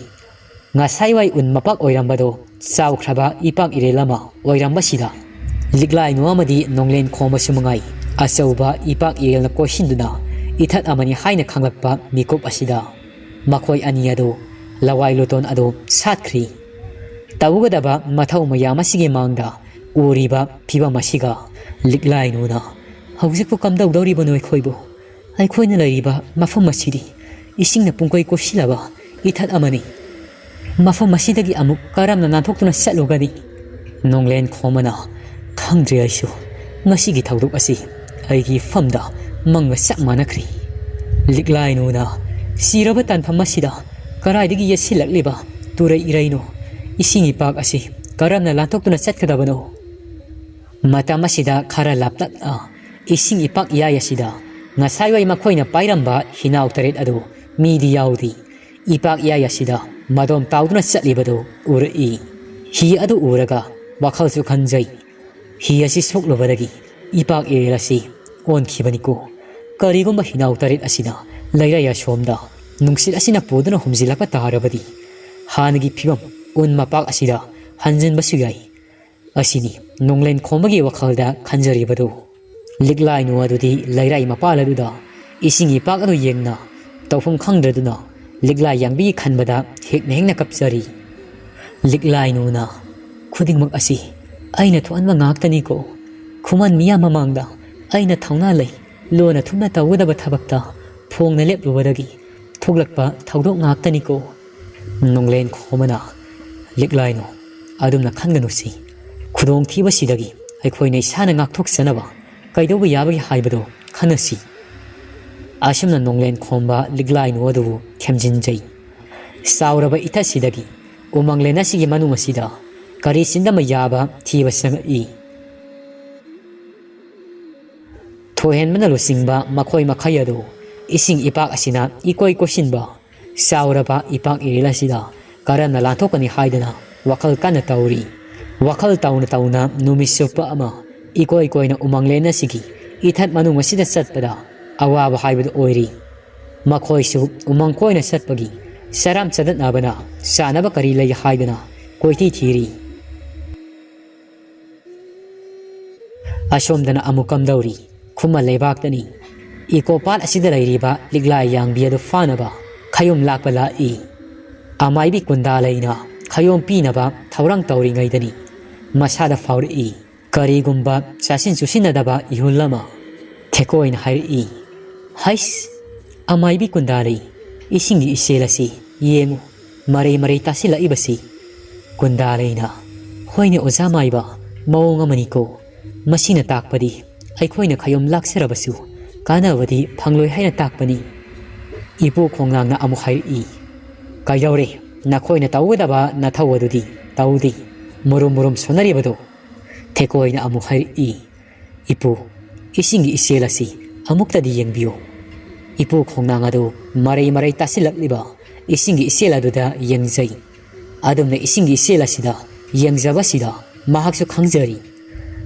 ꯉꯁꯥꯏꯋꯥꯏ ꯎꯟ ꯃꯄꯥꯛ ꯑꯣꯏꯔꯝꯕꯗꯨ ꯆꯥꯎꯈ꯭ꯔꯕ ꯏꯄꯥꯛ ꯏꯔꯦꯜ ꯑꯃ ꯑꯣꯏꯔꯝꯕꯁꯤꯗ, ꯂꯤꯛꯂꯥꯏꯅꯨ ꯑꯃꯗꯤ ꯅꯣꯡꯂꯦꯟ ꯈꯣꯝꯕꯁꯨ ꯃꯉꯥꯏ, ꯑꯆꯧꯕ ꯏꯄꯥꯛ ꯏꯔꯦꯜꯅ ꯀꯣꯏꯁꯤꯟꯗꯨꯅ ꯏꯊꯠ ꯑꯃꯅꯤ ꯍꯥꯏꯅ ꯈꯪꯂꯛꯄ ꯃꯤꯀꯨꯞ ꯑꯁꯤꯗ ꯃꯈꯣꯏ ꯑꯅꯤ ꯑꯗꯨ ꯂꯋꯥꯏ ꯂꯨꯇꯣꯟ ꯑꯗꯨ ꯁꯥꯠꯈ꯭ꯔꯤ꯫ ꯇꯧꯒꯗꯕ ꯃꯊꯧ ꯃꯌꯥꯝ ꯑꯁꯤꯒꯤ ꯃꯥꯡꯗ ꯎꯔꯤꯕ ꯐꯤꯕꯝ ꯑꯁꯤꯒ ꯂꯤꯛꯂꯥꯏꯅꯨꯅ, "ꯍꯧꯖꯤꯛꯄꯨ ꯀꯝꯗꯧꯗꯧꯔꯤꯕꯅꯣ ꯑꯩꯈꯣꯏꯕꯨ? ꯑꯩꯈꯣꯏꯅ ꯂꯩꯔꯤꯕ ꯃꯐꯝ ꯑꯁꯤꯗꯤ ꯏꯁꯤꯡꯅ ꯄꯨꯡꯀꯣꯏ ꯀꯣꯏꯁꯤꯜꯂꯕ ꯏꯊꯠ ꯑꯃꯅꯤ꯫ ꯃꯐꯝ ꯑꯁꯤꯗꯒꯤ ꯑꯃꯨꯛ ꯀꯔꯝꯅ ꯅꯥꯟꯊꯣꯛꯇꯨꯅ ꯆꯠꯂꯨꯒꯅꯤ?" ꯅꯣꯡꯂꯦꯟ ꯈꯣꯝꯕꯅ, "ꯈꯪꯗ꯭ꯔꯦ ꯑꯩꯁꯨ꯫ ꯉꯁꯤꯒꯤ ꯊꯧꯗꯣꯛ ꯑꯁꯤ ꯑꯩꯒꯤ ꯏꯐꯝꯗ ꯃꯪꯒ ꯆꯞ ꯃꯥꯟꯅꯈ꯭ꯔꯤ꯫" ꯂꯤꯛꯂꯥꯏꯅꯨꯅ, "ꯁꯤꯔꯕ ꯇꯥꯟꯐꯝ ꯑꯁꯤꯗ ꯀꯗꯥꯏꯗꯒꯤ ꯌꯦꯠꯁꯤꯜꯂꯛꯂꯤꯕ ꯇꯨꯔꯩ ꯏꯔꯩꯅꯣ? ꯏꯁꯤꯡ ꯏꯄꯥꯛ ꯑꯁꯤ ꯀꯔꯝꯅ ꯂꯥꯟꯊꯣꯛꯇꯨꯅ ꯆꯠꯀꯗꯕꯅꯣ?" ꯃꯇꯝ ꯑꯁꯤꯗ ꯈꯔ ꯂꯥꯞꯇꯛꯅ ꯏꯁꯤꯡ ꯏꯄꯥꯛ ꯏꯌꯥꯏ ꯑꯁꯤꯗ ꯉꯁꯥꯏꯋꯥꯏ ꯃꯈꯣꯏꯅ ꯄꯥꯏꯔꯝꯕ ꯍꯤꯅꯥꯎ ꯇꯔꯦꯠ ꯑꯗꯨ ꯃꯤꯗꯤ ꯌꯥꯎꯗꯦ꯫ ꯏꯄꯥꯛ ꯏꯌꯥꯏ ꯑꯁꯤꯗ ꯃꯗꯣꯝ ꯇꯥꯎꯗꯨꯅ ꯆꯠꯂꯤꯕꯗꯨ ꯎꯔꯛꯏ꯫ ꯍꯤ ꯑꯗꯨ ꯎꯔꯒ ꯋꯥꯈꯜꯁꯨ ꯈꯟꯖꯩ꯫ ꯍꯤ ꯑꯁꯤ ꯁꯣꯛꯂꯨꯕꯗꯒꯤ ꯏꯄꯥꯛ ꯏꯔꯤꯜ ꯑꯁꯤ ꯑꯣꯟꯈꯤꯕꯅꯤꯀꯣ꯫ ꯀꯔꯤꯒꯨꯝꯕ ꯍꯤꯅꯥꯎ ꯇꯔꯦꯠ ꯑꯁꯤꯅ ꯂꯩꯔꯥꯏ ꯑꯁꯣꯝꯗ ꯅꯨꯡꯁꯤꯠ ꯑꯁꯤꯅ ꯄꯨꯗꯨꯅ ꯍꯨꯝꯖꯤꯜꯂꯛꯄ ꯇꯥꯔꯕꯗꯤ, ꯍꯥꯟꯅꯒꯤ ꯐꯤꯕꯝ ꯎꯟ ꯃꯄꯥꯛ ꯑꯁꯤꯗ ꯍꯟꯖꯤꯟꯕꯁꯨ ꯌꯥꯏ꯫ ꯑꯁꯤꯅꯤ ꯅꯣꯡꯂꯦꯟ ꯈꯣꯝꯕꯒꯤ ꯋꯥꯈꯜꯗ ꯈꯟꯖꯔꯤꯕꯗꯨ꯫ ꯂꯤꯛꯂꯥꯏꯅꯨ ꯑꯗꯨꯗꯤ ꯂꯩꯔꯥꯏ ꯃꯄꯥꯜ ꯑꯗꯨꯗ ꯏꯁꯤꯡ ꯏꯄꯥꯛ ꯑꯗꯨ ꯌꯦꯡꯅ ꯇꯧꯐꯝ ꯈꯪꯗ꯭ꯔꯗꯨꯅ ꯂꯤꯛꯂꯥꯏ ꯌꯥꯡꯕꯤ ꯈꯟꯕꯗ ꯍꯦꯛꯅ ꯍꯦꯛꯅ ꯀꯞꯆꯔꯤ꯫ ꯂꯤꯛꯂꯥꯏꯅꯨꯅ, "ꯈꯨꯗꯤꯡꯃꯛ ꯑꯁꯤ ꯑꯩꯅ ꯊꯣꯛꯍꯟꯕ ꯉꯥꯛꯇꯅꯤꯀꯣ꯫ ꯈꯨꯃꯟ ꯃꯤꯌꯥꯝ ꯃꯃꯥꯡꯗ ꯑꯩꯅ ꯊꯧꯅꯥ ꯂꯩ, ꯂꯣꯟꯅ ꯊꯨꯞꯅ ꯇꯧꯒꯗꯕ ꯊꯕꯛꯇ ꯐꯣꯡꯅ ꯂꯦꯞꯂꯨꯕꯗꯒꯤ ꯊꯣꯛꯂꯛꯄ ꯊꯧꯗꯣꯛ ꯉꯥꯛꯇꯅꯤꯀꯣ꯫" ꯅꯣꯡꯂꯦꯟ ꯈꯣꯝꯕꯅ, "ꯂꯤꯛꯂꯥꯏꯅꯨ, ꯑꯗꯨꯝꯅ ꯈꯟꯒꯅꯨꯁꯤ꯫ ꯈꯨꯗꯣꯡꯊꯤꯕꯁꯤꯗꯒꯤ ꯑꯩꯈꯣꯏꯅ ꯏꯁꯥꯅ ꯉꯥꯛꯊꯣꯛꯆꯅꯕ ꯀꯩꯗꯧꯕ ꯌꯥꯕꯒꯦ ꯍꯥꯏꯕꯗꯨ ꯈꯟꯅꯁꯤ꯫" ꯑꯁꯨꯝꯅ ꯅꯣꯡꯂꯦꯟ ꯈꯣꯝꯕ ꯂꯤꯛꯂꯥꯏꯅꯨ ꯑꯗꯨꯕꯨ ꯊꯦꯝꯖꯤꯟꯖꯩ꯫ ꯆꯥꯎꯔꯕ ꯏꯊꯠꯁꯤꯗꯒꯤ ꯎꯃꯪꯂꯦꯟ ꯑꯁꯤꯒꯤ ꯃꯅꯨꯡ ꯑꯁꯤꯗ ꯀꯔꯤ ꯆꯤꯟꯗꯝꯕ ꯌꯥꯕ ꯊꯤꯕ ꯆꯪꯉꯛꯏ꯫ ꯊꯣꯏꯍꯦꯟꯕꯅ ꯂꯨꯆꯤꯡꯕ ꯃꯈꯣꯏ ꯃꯈꯩ ꯑꯗꯨ ꯏꯁꯤꯡ ꯏꯄꯥꯛ ꯑꯁꯤꯅ ꯏꯀꯣꯏ ꯀꯣꯏꯁꯤꯟꯕ ꯆꯥꯎꯔꯕ ꯏꯄꯥꯛ ꯏꯔꯤꯜ ꯑꯁꯤꯗ ꯀꯔꯝꯅ ꯂꯥꯟꯊꯣꯛꯀꯅꯤ ꯍꯥꯏꯗꯅ ꯋꯥꯈꯜ ꯀꯟꯅ ꯇꯧꯔꯤ꯫ ꯋꯥꯈꯜ ꯇꯧꯅ ꯇꯧꯅ ꯅꯨꯃꯤꯠ ꯆꯨꯞꯄ ꯑꯃ ꯏꯀꯣꯏ ꯀꯣꯏꯅ ꯎꯃꯪꯂꯦꯟ ꯑꯁꯤꯒꯤ ꯏꯊꯠ ꯃꯅꯨꯡ ꯑꯁꯤꯗ ꯆꯠꯄꯗ ꯑꯋꯥꯕ ꯍꯥꯏꯕꯗꯨ ꯑꯣꯏꯔꯤ꯫ ꯃꯈꯣꯏꯁꯨ ꯎꯃꯪ ꯀꯣꯏꯅ ꯆꯠꯄꯒꯤ ꯆꯔꯥꯝ ꯆꯗꯠꯅꯕꯅ ꯆꯥꯅꯕ ꯀꯔꯤ ꯂꯩ ꯍꯥꯏꯗꯅ ꯀꯣꯏꯊꯤ ꯊꯤꯔꯤ꯫ ꯑꯁꯣꯝꯗꯅ ꯑꯃꯨꯛ ꯀꯝꯗꯧꯔꯤ? ꯈꯨꯃꯟ ꯂꯩꯕꯥꯛꯇꯅꯤ꯫ ꯏꯀꯣ ꯄꯥꯠ ꯑꯁꯤꯗ ꯂꯩꯔꯤꯕ ꯂꯤꯛꯂꯥꯏ ꯌꯥꯡꯕꯤ ꯑꯗꯨ ꯐꯥꯅꯕ ꯈꯌꯨꯝ ꯂꯥꯛꯄ ꯂꯥꯛꯏ꯫ ꯑꯃꯥꯏꯕꯤ ꯀꯨꯟꯗꯥꯂꯩꯅ ꯈꯌꯣꯝ ꯄꯤꯅꯕ ꯊꯧꯔꯥꯡ ꯇꯧꯔꯤꯉꯩꯗꯅꯤ ꯃꯁꯥꯗ ꯐꯥꯎꯔꯛꯏ꯫ ꯀꯔꯤꯒꯨꯝꯕ ꯆꯥꯁꯤꯟ ꯆꯨꯁꯤꯟꯅꯗꯕ ꯏꯍꯨꯜ ꯑꯃ꯫ ꯊꯦꯀꯣꯏꯅ ꯍꯥꯏꯔꯛꯏ, "ꯍꯩꯁ! ꯑꯃꯥꯏꯕꯤ ꯀꯨꯟꯗꯥꯂꯩ, ꯏꯁꯤꯡꯒꯤ ꯏꯆꯦꯜ ꯑꯁꯤ ꯌꯦꯡꯉꯨ, ꯃꯔꯩ ꯃꯔꯩ ꯇꯥꯁꯤꯜꯂꯛꯏꯕꯁꯤ꯫" ꯀꯨꯟꯗꯥꯂꯩꯅ, "ꯍꯣꯏꯅꯦ ꯑꯣꯖꯥ ꯃꯥꯏꯕ, ꯃꯑꯣꯡ ꯑꯃꯅꯤꯀꯣ꯫ ꯃꯁꯤꯅ ꯇꯥꯛꯄꯗꯤ ꯑꯩꯈꯣꯏꯅ ꯈꯌꯣꯝ ꯂꯥꯛꯆꯔꯕꯁꯨ ꯀꯥꯟꯅꯕꯗꯤ ꯐꯪꯂꯣꯏ ꯍꯥꯏꯅ ꯇꯥꯛꯄꯅꯤ꯫" ꯏꯄꯨ ꯈꯣꯡꯅꯥꯡꯅ ꯑꯃꯨꯛ ꯍꯥꯏꯔꯛꯏ, "ꯀꯩꯗꯧꯔꯦ? ꯅꯈꯣꯏꯅ ꯇꯧꯒꯗꯕ ꯅꯊꯧ ꯑꯗꯨꯗꯤ ꯇꯧꯗꯦ꯫ ꯃꯨꯔꯨꯝ ꯃꯨꯔꯨꯝ ꯁꯣꯟꯅꯔꯤꯕꯗꯣ?" ꯊꯦꯀꯣꯏꯅ ꯑꯃꯨꯛ ꯍꯥꯏꯔꯛꯏ, "ꯏꯄꯨ, ꯏꯁꯤꯡꯒꯤ ꯏꯆꯦꯜ ꯑꯁꯤ ꯑꯃꯨꯛꯇꯗꯤ ꯌꯦꯡꯕꯤꯌꯨ꯫" ꯏꯄꯨ ꯈꯣꯡꯅꯥꯡ ꯑꯗꯨ ꯃꯔꯩ ꯃꯔꯩ ꯇꯥꯁꯤꯜꯂꯛꯂꯤꯕ ꯏꯁꯤꯡꯒꯤ ꯏꯆꯦꯜ ꯑꯗꯨꯗ ꯌꯦꯡꯖꯩ꯫ ꯑꯗꯨꯝꯅ ꯏꯁꯤꯡꯒꯤ ꯏꯆꯦꯜ ꯑꯁꯤꯗ ꯌꯦꯡꯖꯕꯁꯤꯗ ꯃꯍꯥꯛꯁꯨ ꯈꯪꯖꯔꯤ꯫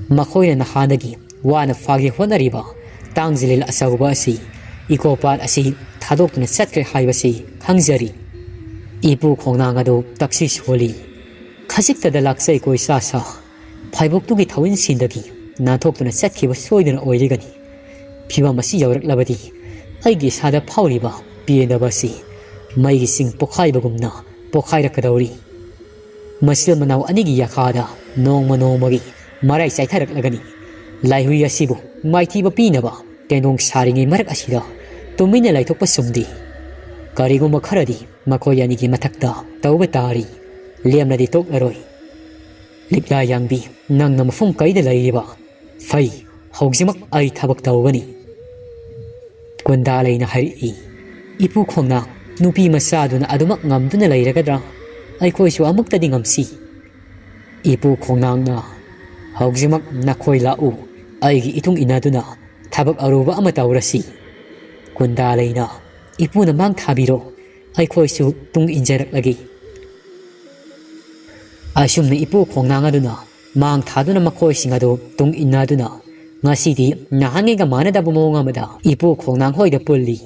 ꯃꯈꯣꯏꯅ ꯅꯍꯥꯟꯗꯒꯤ ꯋꯥꯅ ꯐꯥꯒꯦ ꯍꯣꯠꯅꯔꯤꯕ ꯇꯥꯡꯖꯂꯤꯜ ꯑꯆꯧꯕ ꯑꯁꯤ ꯏꯀꯣ ꯄꯥꯠ ꯑꯁꯤ ꯊꯥꯗꯣꯛꯇꯨꯅ ꯆꯠꯈ꯭ꯔꯦ ꯍꯥꯏꯕꯁꯤ ꯈꯪꯖꯔꯤ꯫ ꯏꯄꯨ ꯈꯣꯡꯅꯥꯡ ꯑꯗꯨ ꯇꯛꯁꯤ ꯁꯣꯜꯂꯤ꯫ ꯈꯖꯤꯛꯇꯗ ꯂꯥꯛꯆꯩ ꯀꯣꯏ ꯁꯥ ꯁꯥ ꯐꯥꯏꯕꯣꯛꯇꯨꯒꯤ ꯊꯧꯏꯟꯁꯤꯡꯗꯒꯤ ꯅꯥꯟꯊꯣꯛꯇꯨꯅ ꯆꯠꯈꯤꯕ ꯁꯣꯏꯗꯅ ꯑꯣꯏꯔꯒꯅꯤ꯫ ꯐꯤꯕꯝ ꯑꯁꯤ ꯌꯧꯔꯛꯂꯕꯗꯤ ꯑꯩꯒꯤ ꯏꯁꯥꯗ ꯐꯥꯎꯔꯤꯕ ꯄꯦꯟꯗꯕ ꯑꯁꯤ ꯃꯩꯒꯤ ꯆꯤꯡ ꯄꯣꯈꯥꯏꯕꯒꯨꯝꯅ ꯄꯣꯈꯥꯏꯔꯛꯀꯗꯧꯔꯤ꯫ ꯃꯆꯤꯟ ꯃꯅꯥꯎ ꯑꯅꯤꯒꯤ ꯌꯥꯈꯥꯗ ꯅꯣꯡꯃ ꯅꯣꯡꯃꯒꯤ ꯃꯔꯥꯏ ꯆꯥꯏꯊꯔꯛꯂꯒꯅꯤ꯫ ꯂꯥꯏꯍꯨꯏ ꯑꯁꯤꯕꯨ ꯃꯥꯏꯊꯤꯕ ꯄꯤꯅꯕ ꯇꯦꯟꯗꯣꯡ ꯁꯥꯔꯤꯉꯩ ꯃꯔꯛ ꯑꯁꯤꯗ ꯇꯨꯃꯤꯟꯅ ꯂꯩꯊꯣꯛꯄ ꯆꯨꯝꯗꯦ꯫ ꯀꯔꯤꯒꯨꯝꯕ ꯈꯔꯗꯤ ꯃꯈꯣꯏ ꯑꯅꯤꯒꯤ ꯃꯊꯛꯇ ꯇꯧꯕ ꯇꯥꯔꯤ꯫ ꯂꯦꯝꯅꯗꯤ ꯇꯣꯛꯂꯔꯣꯏ꯫ ꯂꯤꯛꯂꯥ ꯌꯥꯡꯕꯤ, ꯅꯪꯅ ꯃꯐꯝ ꯀꯩꯗ ꯂꯩꯔꯤꯕ? ꯐꯩ, ꯍꯧꯖꯤꯛꯃꯛ ꯑꯩ ꯊꯕꯛ ꯇꯧꯒꯅꯤ꯫ ꯀꯨꯟꯗꯥꯂꯩꯅ ꯍꯥꯏꯔꯛꯏ꯫ ꯏꯄꯨ ꯈꯣꯡꯅꯥꯡ, ꯅꯨꯄꯤ ꯃꯆꯥꯗꯨꯅ ꯑꯗꯨꯃꯛ ꯉꯝꯗꯨꯅ ꯂꯩꯔꯒꯗ꯭ꯔꯥ? ꯑꯩꯈꯣꯏꯁꯨ ꯑꯃꯨꯛꯇꯗꯤ ꯉꯝꯁꯤ꯫ ꯏꯄꯨ ꯈꯣꯡꯅꯥꯡꯅ, ꯍꯧꯖꯤꯛꯃꯛ ꯅꯈꯣꯏ ꯂꯥꯛꯎ, ꯑꯩꯒꯤ ꯏꯇꯨꯡ ꯏꯟꯅꯗꯨꯅ ꯊꯕꯛ ꯑꯔꯨꯕ ꯑꯃ ꯇꯧꯔꯁꯤ꯫ ꯀꯨꯟꯗꯥꯂꯩꯅ, ꯏꯄꯨꯅ ꯃꯥꯡ ꯊꯥꯕꯤꯔꯣ, ꯑꯩꯈꯣꯏꯁꯨ ꯇꯨꯡ ꯏꯟꯖꯔꯛꯂꯒꯦ꯫ ꯑꯁꯨꯝꯅ ꯏꯄꯨ ꯈꯣꯡꯅꯥꯡ ꯑꯗꯨꯅ ꯃꯥꯡ ꯊꯥꯗꯨꯅ ꯃꯈꯣꯏꯁꯤꯡ ꯑꯗꯨ ꯇꯨꯡ ꯏꯟꯅꯗꯨꯅ ꯉꯁꯤꯗꯤ ꯅꯍꯥꯟꯉꯩꯒ ꯃꯥꯟꯅꯗꯕ ꯃꯑꯣꯡ ꯑꯃꯗ ꯏꯄꯨ ꯈꯣꯡꯅꯥꯡ ꯍꯣꯏꯗ ꯄꯨꯜꯂꯤ꯫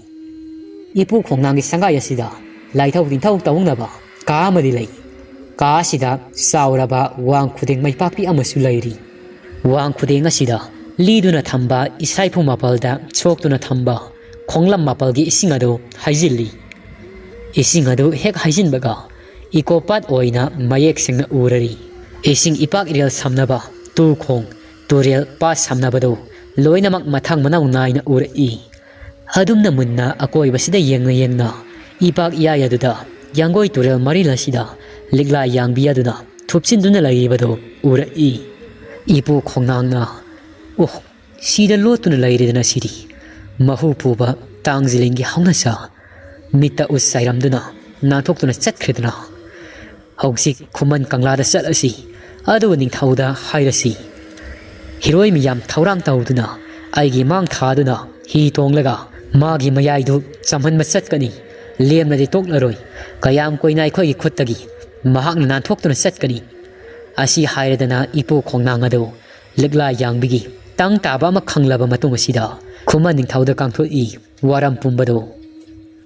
ꯏꯄꯨ ꯈꯣꯡꯅꯥꯡꯒꯤ ꯁꯪꯒꯥꯏ ꯑꯁꯤꯗ ꯂꯥꯏꯊꯧ ꯇꯤꯟꯊꯧ ꯇꯧꯅꯕ ꯀꯥ ꯑꯃꯗꯤ ꯂꯩ꯫ ꯀꯥ ꯑꯁꯤꯗ ꯆꯥꯎꯔꯕ ꯋꯥꯡ ꯈꯨꯗꯦꯡ ꯃꯩꯄꯥꯛꯄꯤ ꯑꯃꯁꯨ ꯂꯩꯔꯤ꯫ ꯋꯥꯡ ꯈꯨꯗꯦꯡ ꯑꯁꯤꯗ ꯂꯤꯗꯨꯅ ꯊꯝꯕ ꯏꯁꯥꯏꯐꯨ ꯃꯥꯄꯜꯗ ꯁꯣꯛꯇꯨꯅ ꯊꯝꯕ ꯈꯣꯡꯂꯝ ꯃꯥꯄꯜꯒꯤ ꯏꯁꯤꯡ ꯑꯗꯨ ꯍꯩꯖꯤꯜꯂꯤ꯫ ꯏꯁꯤꯡ ꯑꯗꯨ ꯍꯦꯛ ꯍꯩꯖꯤꯟꯕꯒ ꯏꯀꯣ ꯄꯥꯠ ꯑꯣꯏꯅ ꯃꯌꯦꯛ ꯁꯦꯡꯅ ꯎꯔꯔꯤ꯫ ꯏꯁꯤꯡ ꯏꯄꯥꯛ ꯏꯔꯦꯜ ꯁꯝꯅꯕ, ꯇꯨ ꯈꯣꯡ, ꯇꯨꯔꯦꯜ, ꯄꯥꯠ ꯁꯝꯅꯕꯗꯨ ꯂꯣꯏꯅꯃꯛ ꯃꯊꯪ ꯃꯅꯥꯎ ꯅꯥꯏꯅ ꯎꯔꯛꯏ꯫ ꯑꯗꯨꯝꯅ ꯃꯨꯟꯅ ꯑꯀꯣꯏꯕꯁꯤꯗ ꯌꯦꯡꯅ ꯌꯦꯡꯅ ꯏꯄꯥꯛ ꯏꯌꯥꯏ ꯑꯗꯨꯗ ꯌꯥꯡꯒꯣꯏ ꯇꯨꯔꯦꯜ ꯃꯔꯤꯜ ꯑꯁꯤꯗ ꯂꯤꯛꯂꯥ ꯌꯥꯡꯕꯤ ꯑꯗꯨꯅ ꯊꯨꯞꯆꯤꯟꯗꯨꯅ ꯂꯩꯔꯤꯕꯗꯨ ꯎꯔꯛꯏ꯫ ꯏꯄꯨ ꯈꯣꯡꯅꯥꯡꯅ, "ꯑꯣꯍ, ꯁꯤꯗ ꯂꯣꯠꯇꯨꯅ ꯂꯩꯔꯦꯗꯅ ꯁꯤꯗꯤ꯫ ꯃꯍꯨ ꯄꯨꯕ ꯇꯥꯡꯖꯂꯤꯡꯒꯤ ꯍꯧꯅꯁꯥ!" ꯃꯤꯠꯇ ꯎꯠ ꯆꯥꯏꯔꯝꯗꯨꯅ ꯅꯥꯟꯊꯣꯛꯇꯨꯅ ꯆꯠꯈ꯭ꯔꯦꯗꯅ꯫ ꯍꯧꯖꯤꯛ ꯈꯨꯃꯟ ꯀꯪꯂꯥꯗ ꯆꯠꯂꯁꯤ, ꯑꯗꯨꯒ ꯅꯤꯡꯊꯧꯗ ꯍꯥꯏꯔꯁꯤ꯫ ꯍꯤꯔꯣꯏ ꯃꯤꯌꯥꯝ ꯊꯧꯔꯥꯡ ꯇꯧꯗꯨꯅ ꯑꯩꯒꯤ ꯃꯥꯡ ꯊꯥꯗꯨꯅ ꯍꯤ ꯇꯣꯡꯂꯒ ꯃꯥꯒꯤ ꯃꯌꯥꯏꯗꯨ ꯆꯝꯍꯟꯕ ꯆꯠꯀꯅꯤ꯫ ꯂꯦꯝꯅꯗꯤ ꯇꯣꯛꯂꯔꯣꯏ꯫ ꯀꯌꯥꯝ ꯀꯨꯏꯅ ꯑꯩꯈꯣꯏꯒꯤ ꯈꯨꯠꯇꯒꯤ ꯃꯍꯥꯛꯅ ꯅꯥꯟꯊꯣꯛꯇꯨꯅ ꯆꯠꯀꯅꯤ? ꯑꯁꯤ ꯍꯥꯏꯔꯗꯅ ꯏꯄꯨ ꯈꯣꯡꯅꯥꯡ ꯑꯗꯨ ꯂꯤꯛꯂꯥ ꯌꯥꯡꯕꯤꯒꯤ ꯇꯪ ꯇꯥꯕ ꯑꯃ ꯈꯪꯂꯕ ꯃꯇꯨꯡ ꯑꯁꯤꯗ ꯈꯨꯃꯟ ꯅꯤꯡꯊꯧꯗ ꯀꯥꯡꯊꯣꯛꯏ ꯋꯥꯔꯝ ꯄꯨꯝꯕꯗꯨ꯫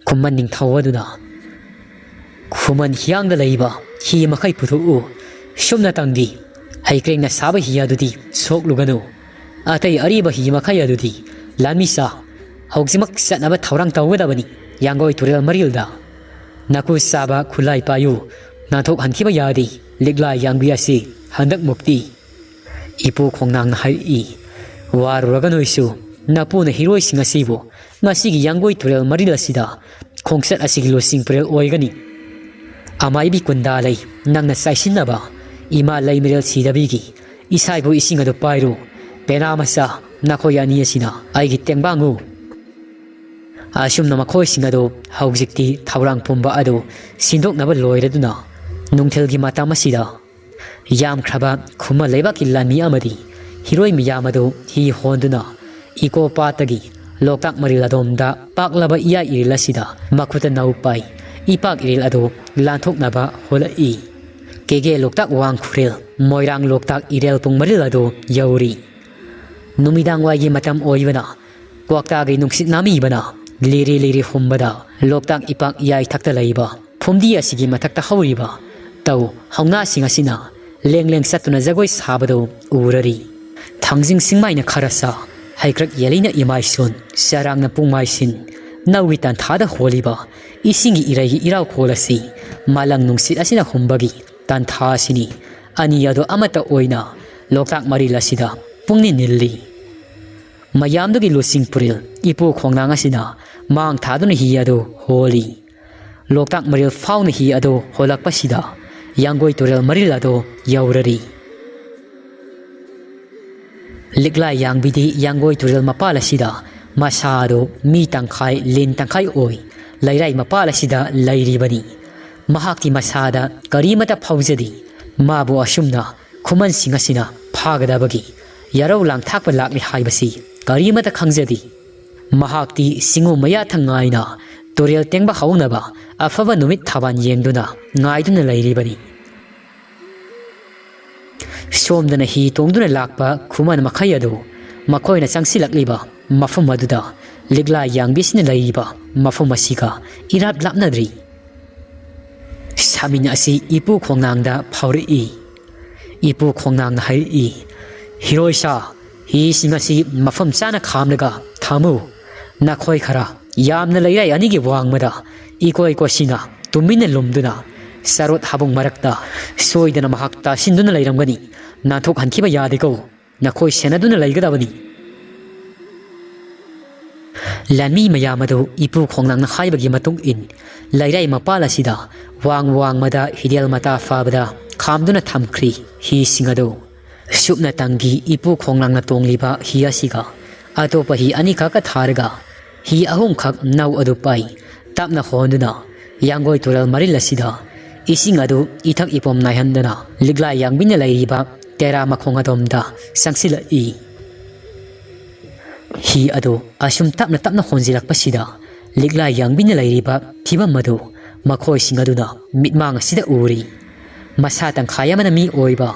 ꯈꯨꯃꯟ ꯅꯤꯡꯊꯧ ꯑꯗꯨꯅ ꯈꯨꯃꯟ ꯍꯤꯌꯥꯡꯗ ꯂꯩꯕ ꯍꯤ ꯃꯈꯩ ꯄꯨꯊꯣꯛꯎ꯫ ꯁꯨꯞꯅꯇꯪꯗꯤ ꯍꯩꯀ꯭ꯔꯦꯡꯅ ꯁꯥꯕ ꯍꯤ ꯑꯗꯨꯗꯤ ꯁꯣꯛꯂꯨꯒꯅꯨ꯫ ꯑꯇꯩ ꯑꯔꯤꯕ ꯍꯤ ꯃꯈꯩ ꯑꯗꯨꯗꯤ ꯂꯥꯟꯃꯤꯁꯥ ꯍꯧꯖꯤꯛꯃꯛ ꯆꯠꯅꯕ ꯊꯧꯔꯥꯡ ꯇꯧꯒꯗꯕꯅꯤ꯫ ꯌꯥꯡꯒꯣꯏ ꯇꯨꯔꯦꯜ ꯃꯔꯤꯜꯗ ꯅꯥꯀꯨ ꯆꯥꯕ ꯈꯨꯠꯂꯥꯏ ꯄꯥꯏꯌꯨ꯫ ꯅꯥꯟꯊꯣꯛꯍꯟꯈꯤꯕ ꯌꯥꯗꯦ꯫ ꯂꯤꯛꯂꯥ ꯌꯥꯡꯕꯤ ꯑꯁꯤ ꯍꯟꯗꯛꯃꯨꯛꯇꯤ ꯏꯄꯨ ꯈꯣꯡꯅꯥꯡꯅ ꯍꯥꯏꯔꯛꯏ꯫ ꯋꯥꯔꯨꯔꯒꯅꯨ ꯏꯁꯨ, ꯅꯄꯨꯅ ꯍꯤꯔꯣꯏꯁꯤꯡ ꯑꯁꯤꯕꯨ ꯉꯁꯤꯒꯤ ꯌꯥꯡꯒꯣꯏ ꯇꯨꯔꯦꯜ ꯃꯔꯤꯜ ꯑꯁꯤꯗ ꯈꯣꯡꯆꯠ ꯑꯁꯤꯒꯤ ꯂꯨꯆꯤꯡ ꯄꯨꯔꯦꯜ ꯑꯣꯏꯒꯅꯤ꯫ ꯑꯃꯥꯏꯕꯤ ꯀꯨꯟꯗꯥ ꯂꯩ ꯅꯪꯅ ꯆꯥꯏꯁꯤꯟꯅꯕ ꯏꯃꯥ ꯂꯩꯃꯔꯦꯜ ꯁꯤꯗꯕꯤꯒꯤ ꯏꯁꯥꯏꯕꯨ ꯏꯁꯤꯡ ꯑꯗꯨ ꯄꯥꯏꯔꯨ꯫ ꯄꯦꯅꯥ ꯃꯆꯥ, ꯅꯈꯣꯏ ꯑꯅꯤ ꯑꯁꯤꯅ ꯑꯩꯒꯤ ꯇꯦꯡꯕꯥꯡꯉꯨ꯫ ꯑꯁꯨꯝꯅ ꯃꯈꯣꯏꯁꯤꯡ ꯑꯗꯨ ꯍꯧꯖꯤꯛꯇꯤ ꯊꯧꯔꯥꯡ ꯄꯨꯝꯕ ꯑꯗꯨ ꯁꯤꯟꯗꯣꯛꯅꯕ ꯂꯣꯏꯔꯗꯨꯅ ꯅꯨꯡꯊꯤꯜꯒꯤ ꯃꯇꯝ ꯑꯁꯤꯗ ꯌꯥꯝꯈ꯭ꯔꯕ ꯈꯨꯃꯟ ꯂꯩꯕꯥꯛꯀꯤ ꯂꯥꯟꯃꯤ ꯑꯃꯗꯤ ꯍꯤꯔꯣꯏ ꯃꯤꯌꯥꯝ ꯑꯗꯨ ꯍꯤ ꯍꯣꯟꯗꯨꯅ ꯏꯀꯣ ꯄꯥꯠꯇꯒꯤ ꯂꯣꯛꯇꯥꯛ ꯃꯔꯤꯜ ꯑꯗꯣꯝꯗ ꯄꯥꯛꯂꯕ ꯏꯌꯥꯏ ꯏꯔꯤꯜ ꯑꯁꯤꯗ ꯃꯈꯨꯠꯇ ꯅꯧ ꯄꯥꯏ ꯏꯄꯥꯛ ꯏꯔꯤꯜ ꯑꯗꯨ ꯂꯥꯟꯊꯣꯛꯅꯕ ꯍꯣꯠꯂꯛꯏ꯫ ꯀꯦꯒꯦ ꯂꯣꯛꯇꯥꯛ ꯋꯥꯡ ꯈꯨꯔꯦꯜ ꯃꯣꯏꯔꯥꯡ ꯂꯣꯛꯇꯥꯛ ꯏꯔꯦꯜ ꯄꯨꯡ ꯃꯔꯤꯜ ꯑꯗꯨ ꯌꯧꯔꯤ꯫ ꯅꯨꯃꯤꯗꯥꯡ ꯋꯥꯏꯒꯤ ꯃꯇꯝ ꯑꯣꯏꯕꯅ ꯀ꯭ꯋꯥꯛꯇꯥꯒꯤ ꯅꯨꯡꯁꯤꯠ ꯅꯥꯃꯤꯕꯅ ꯂꯤꯔꯤ ꯂꯤꯔꯤ ꯍꯨꯝꯕꯗ ꯂꯣꯛꯇꯥꯛ ꯏꯄꯥꯛ ꯏꯌꯥꯏ ꯊꯛꯇ ꯂꯩꯕ ꯐꯨꯝꯗꯤ ꯑꯁꯤꯒꯤ ꯃꯊꯛꯇ ꯍꯧꯔꯤꯕ ꯇꯧ ꯍꯧꯅꯥꯁꯤꯡ ꯑꯁꯤꯅ ꯂꯦꯡ ꯂꯦꯡ ꯆꯠꯇꯨꯅ ꯖꯒꯣꯏ ꯁꯥꯕꯗꯨ ꯎꯔꯔꯤ꯫ ꯊꯥꯡꯖꯤꯡ ꯁꯤꯡꯃꯥꯏꯅ ꯈꯔꯁꯥ, ꯍꯩꯀ꯭ꯔꯛ ꯌꯦꯜꯂꯤꯅ ꯏꯃꯥꯏꯁꯣꯟ, ꯆꯔꯥꯡꯅ ꯄꯨꯡꯃꯥꯏꯁꯤꯟ, ꯅꯧꯒꯤ ꯇꯥꯟꯊꯥꯗ ꯍꯣꯜꯂꯤꯕ ꯏꯁꯤꯡꯒꯤ ꯏꯔꯩꯒꯤ ꯏꯔꯥꯎꯈꯣꯜ ꯑꯁꯤ ꯃꯥꯂꯪ ꯅꯨꯡꯁꯤꯠ ꯑꯁꯤꯅ ꯍꯨꯝꯕꯒꯤ ꯇꯥꯟꯊꯥ ꯑꯁꯤꯅꯤ꯫ ꯑꯅꯤ ꯑꯗꯨ ꯑꯃꯠꯇ ꯑꯣꯏꯅ ꯂꯣꯛꯇꯥꯛ ꯃꯔꯤꯜ ꯑꯁꯤꯗ ꯄꯨꯡꯅꯤꯜ ꯅꯤꯜꯂꯤ꯫ ꯃꯌꯥꯝꯗꯨꯒꯤ ꯂꯨꯆꯤꯡ ꯄꯨꯔꯦꯜ ꯏꯄꯨ ꯈꯣꯡꯅꯥꯡ ꯑꯁꯤꯅ ꯃꯥꯡ ꯊꯥꯗꯨꯅ ꯍꯤ ꯑꯗꯨ ꯍꯣꯜꯂꯤ꯫ ꯂꯣꯛꯇꯥꯛ ꯃꯔꯤꯜ ꯐꯥꯎꯅ ꯍꯤ ꯑꯗꯨ ꯍꯣꯜꯂꯛꯄꯁꯤꯗ ꯌꯥꯡꯒꯣꯏ ꯇꯨꯔꯦꯜ ꯃꯔꯤꯜ ꯑꯗꯨ ꯌꯧꯔꯔꯤ꯫ ꯂꯤꯛꯂꯥ ꯌꯥꯡꯕꯤꯗꯤ ꯌꯥꯡꯒꯣꯏ ꯇꯨꯔꯦꯜ ꯃꯄꯥꯜ ꯑꯁꯤꯗ ꯃꯁꯥ ꯑꯗꯨ ꯃꯤ ꯇꯪꯈꯥꯏ, ꯂꯤꯟ ꯇꯪꯈꯥꯏ ꯑꯣꯏ ꯂꯩꯔꯥꯏ ꯃꯄꯥꯜ ꯑꯁꯤꯗ ꯂꯩꯔꯤꯕꯅꯤ꯫ ꯃꯍꯥꯛꯀꯤ ꯃꯁꯥꯗ ꯀꯔꯤꯃꯇ ꯐꯥꯎꯖꯗꯦ꯫ ꯃꯥꯕꯨ ꯑꯁꯨꯝꯅ ꯈꯨꯃꯟꯁꯤꯡ ꯑꯁꯤꯅ ꯐꯥꯒꯗꯕꯒꯤ ꯌꯥꯔꯧ ꯂꯥꯡꯊꯥꯛꯄ ꯂꯥꯛꯂꯤ ꯍꯥꯏꯕꯁꯤ ꯀꯔꯤꯃꯇ ꯈꯪꯖꯗꯦ꯫ ꯃꯍꯥꯛꯇꯤ ꯆꯤꯡꯉꯨ ꯃꯌꯥ ꯊꯪ ꯉꯥꯏꯅ ꯇꯨꯔꯦꯜ ꯇꯦꯡꯕ ꯍꯧꯅꯕ ꯑꯐꯕ ꯅꯨꯃꯤꯠ ꯊꯥꯕꯥꯟ ꯌꯦꯡꯗꯨꯅ ꯉꯥꯏꯗꯨꯅ ꯂꯩꯔꯤꯕꯅꯤ꯫ ꯁꯣꯝꯗꯅ ꯍꯤ ꯇꯣꯡꯗꯨꯅ ꯂꯥꯛꯄ ꯈꯨꯃꯟ ꯃꯈꯩ ꯑꯗꯨ ꯃꯈꯣꯏꯅ ꯆꯪꯁꯤꯜꯂꯛꯂꯤꯕ ꯃꯐꯝ ꯑꯗꯨꯗ ꯂꯤꯛꯂꯥ ꯌꯥꯡꯕꯤꯁꯤꯅ ꯂꯩꯔꯤꯕ ꯃꯐꯝ ꯑꯁꯤꯒ ꯏꯔꯥꯞ ꯂꯥꯞꯅꯗ꯭ꯔꯤ꯫ ꯁꯥꯃꯤꯟ ꯑꯁꯤ ꯏꯄꯨ ꯈꯣꯡꯅꯥꯡꯗ ꯐꯥꯎꯔꯛꯏ꯫ ꯏꯄꯨ ꯈꯣꯡꯅꯥꯡꯅ ꯍꯥꯏꯔꯛꯏ, "ꯍꯤꯔꯣꯏꯁꯥ, ꯍꯤꯁꯤꯡ ꯑꯁꯤ ꯃꯐꯝ ꯆꯥꯅ ꯈꯥꯝꯂꯒ ꯊꯝꯃꯨ꯫ ꯅꯈꯣꯏ ꯈꯔ ꯌꯥꯝꯅ ꯂꯩꯔꯥꯏ ꯑꯅꯤꯒꯤ ꯋꯥꯡꯃꯗ ꯏꯀꯣꯏ ꯀꯣꯏꯁꯤꯅ ꯇꯨꯃꯤꯟꯅ ꯂꯨꯝꯗꯨꯅ ꯆꯔꯣꯠ ꯍꯥꯕꯨꯡ ꯃꯔꯛꯇ ꯁꯣꯏꯗꯅ ꯃꯍꯥꯛ ꯇꯥꯁꯤꯟꯗꯨꯅ ꯂꯩꯔꯝꯒꯅꯤ꯫ ꯅꯥꯟꯊꯣꯛꯍꯟꯈꯤꯕ ꯌꯥꯗꯦꯀꯣ꯫ ꯅꯈꯣꯏ ꯁꯦꯟꯅꯗꯨꯅ ꯂꯩꯒꯗꯕꯅꯤ꯫" ꯂꯥꯟꯃꯤ ꯃꯌꯥꯝ ꯑꯗꯨ ꯏꯄꯨ ꯈꯣꯡꯅꯥꯡꯅ ꯍꯥꯏꯕꯒꯤ ꯃꯇꯨꯡ ꯏꯟ ꯂꯩꯔꯥꯏ ꯃꯄꯥꯜ ꯑꯁꯤꯗ ꯋꯥꯡ ꯋꯥꯡꯃꯗ ꯍꯤꯗꯦꯜ ꯃꯇꯥ ꯐꯥꯕꯗ ꯈꯥꯝꯗꯨꯅ ꯊꯝꯈ꯭ꯔꯤ ꯍꯤꯁꯤꯡ ꯑꯗꯨ꯫ ꯁꯨꯞꯅꯇꯪꯒꯤ ꯏꯄꯨ ꯈꯣꯡꯅꯥꯡꯅ ꯇꯣꯡꯂꯤꯕ ꯍꯤ ꯑꯁꯤꯒ ꯑꯇꯣꯞꯄ ꯍꯤ ꯑꯅꯤꯈꯛꯀ ꯊꯥꯔꯒ ꯍꯤ ꯑꯍꯨꯝꯈꯛ ꯅꯧ ꯑꯗꯨ ꯄꯥꯏ ꯇꯞꯅ ꯍꯣꯟꯗꯨꯅ ꯌꯥꯡꯒꯣꯏ ꯇꯨꯔꯦꯜ ꯃꯔꯤꯜ ꯑꯁꯤꯗ ꯏꯁꯤꯡ ꯑꯗꯨ ꯏꯊꯛ ꯏꯄꯣꯝ ꯅꯥꯏꯍꯟꯗꯅ ꯂꯤꯛꯂꯥ ꯌꯥꯡꯕꯤꯅ ꯂꯩꯔꯤꯕ ꯇꯦꯔꯥ ꯃꯈꯣꯡ ꯑꯗꯣꯝꯗ ꯆꯪꯁꯤꯜꯂꯛꯏ꯫ ꯍꯤ ꯑꯗꯨ ꯑꯁꯨꯝ ꯇꯞꯅ ꯇꯞꯅ ꯍꯣꯟꯖꯤꯜꯂꯛꯄꯁꯤꯗ ꯂꯤꯛꯂꯥ ꯌꯥꯡꯕꯤꯅ ꯂꯩꯔꯤꯕ ꯐꯤꯕꯝ ꯑꯗꯨ ꯃꯈꯣꯏꯁꯤꯡ ꯑꯗꯨꯅ ꯃꯤꯠꯃꯥꯡ ꯑꯁꯤꯗ ꯎꯔꯤ꯫ ꯃꯁꯥ ꯇꯪꯈꯥꯏ ꯑꯃꯅ ꯃꯤ ꯑꯣꯏꯕ,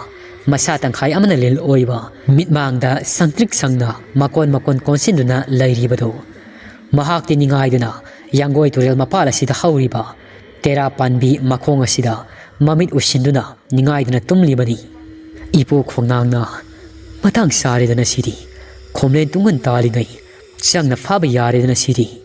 ꯃꯁꯥ ꯇꯪꯈꯥꯏ ꯑꯃꯅ ꯂꯤꯜ ꯑꯣꯏꯕ, ꯃꯤꯠꯃꯥꯡꯗ ꯁꯪꯇ꯭ꯔꯤꯛ ꯁꯪꯅ ꯃꯀꯣꯟ ꯃꯀꯣꯟ ꯀꯣꯟꯁꯤꯟꯗꯨꯅ ꯂꯩꯔꯤꯕꯗꯨ꯫ ꯃꯍꯥꯛꯇꯤ ꯅꯤꯡꯉꯥꯏꯗꯨꯅ ꯌꯥꯡꯒꯣꯏ ꯇꯨꯔꯦꯜ ꯃꯄꯥꯜ ꯑꯁꯤꯗ ꯍꯧꯔꯤꯕ ꯇꯦꯔꯥ ꯄꯥꯟꯕꯤ ꯃꯈꯣꯡ ꯑꯁꯤꯗ ꯃꯃꯤꯠ ꯎꯏꯁꯤꯟꯗꯨꯅ ꯅꯤꯡꯉꯥꯏꯗꯨꯅ ꯇꯨꯝꯂꯤꯕꯅꯤ꯫ ꯏꯄꯨ ꯈꯣꯡꯅꯥꯡꯅ, "ꯃꯇꯥꯡ ꯆꯥꯔꯦꯗꯅ ꯁꯤꯗꯤ꯫ ꯈꯣꯝꯂꯦꯟ ꯇꯨꯡꯍꯟ ꯇꯥꯜꯂꯤꯉꯩ ꯆꯪꯅ ꯐꯥꯕ ꯌꯥꯔꯦꯗꯅ ꯁꯤꯗꯤ꯫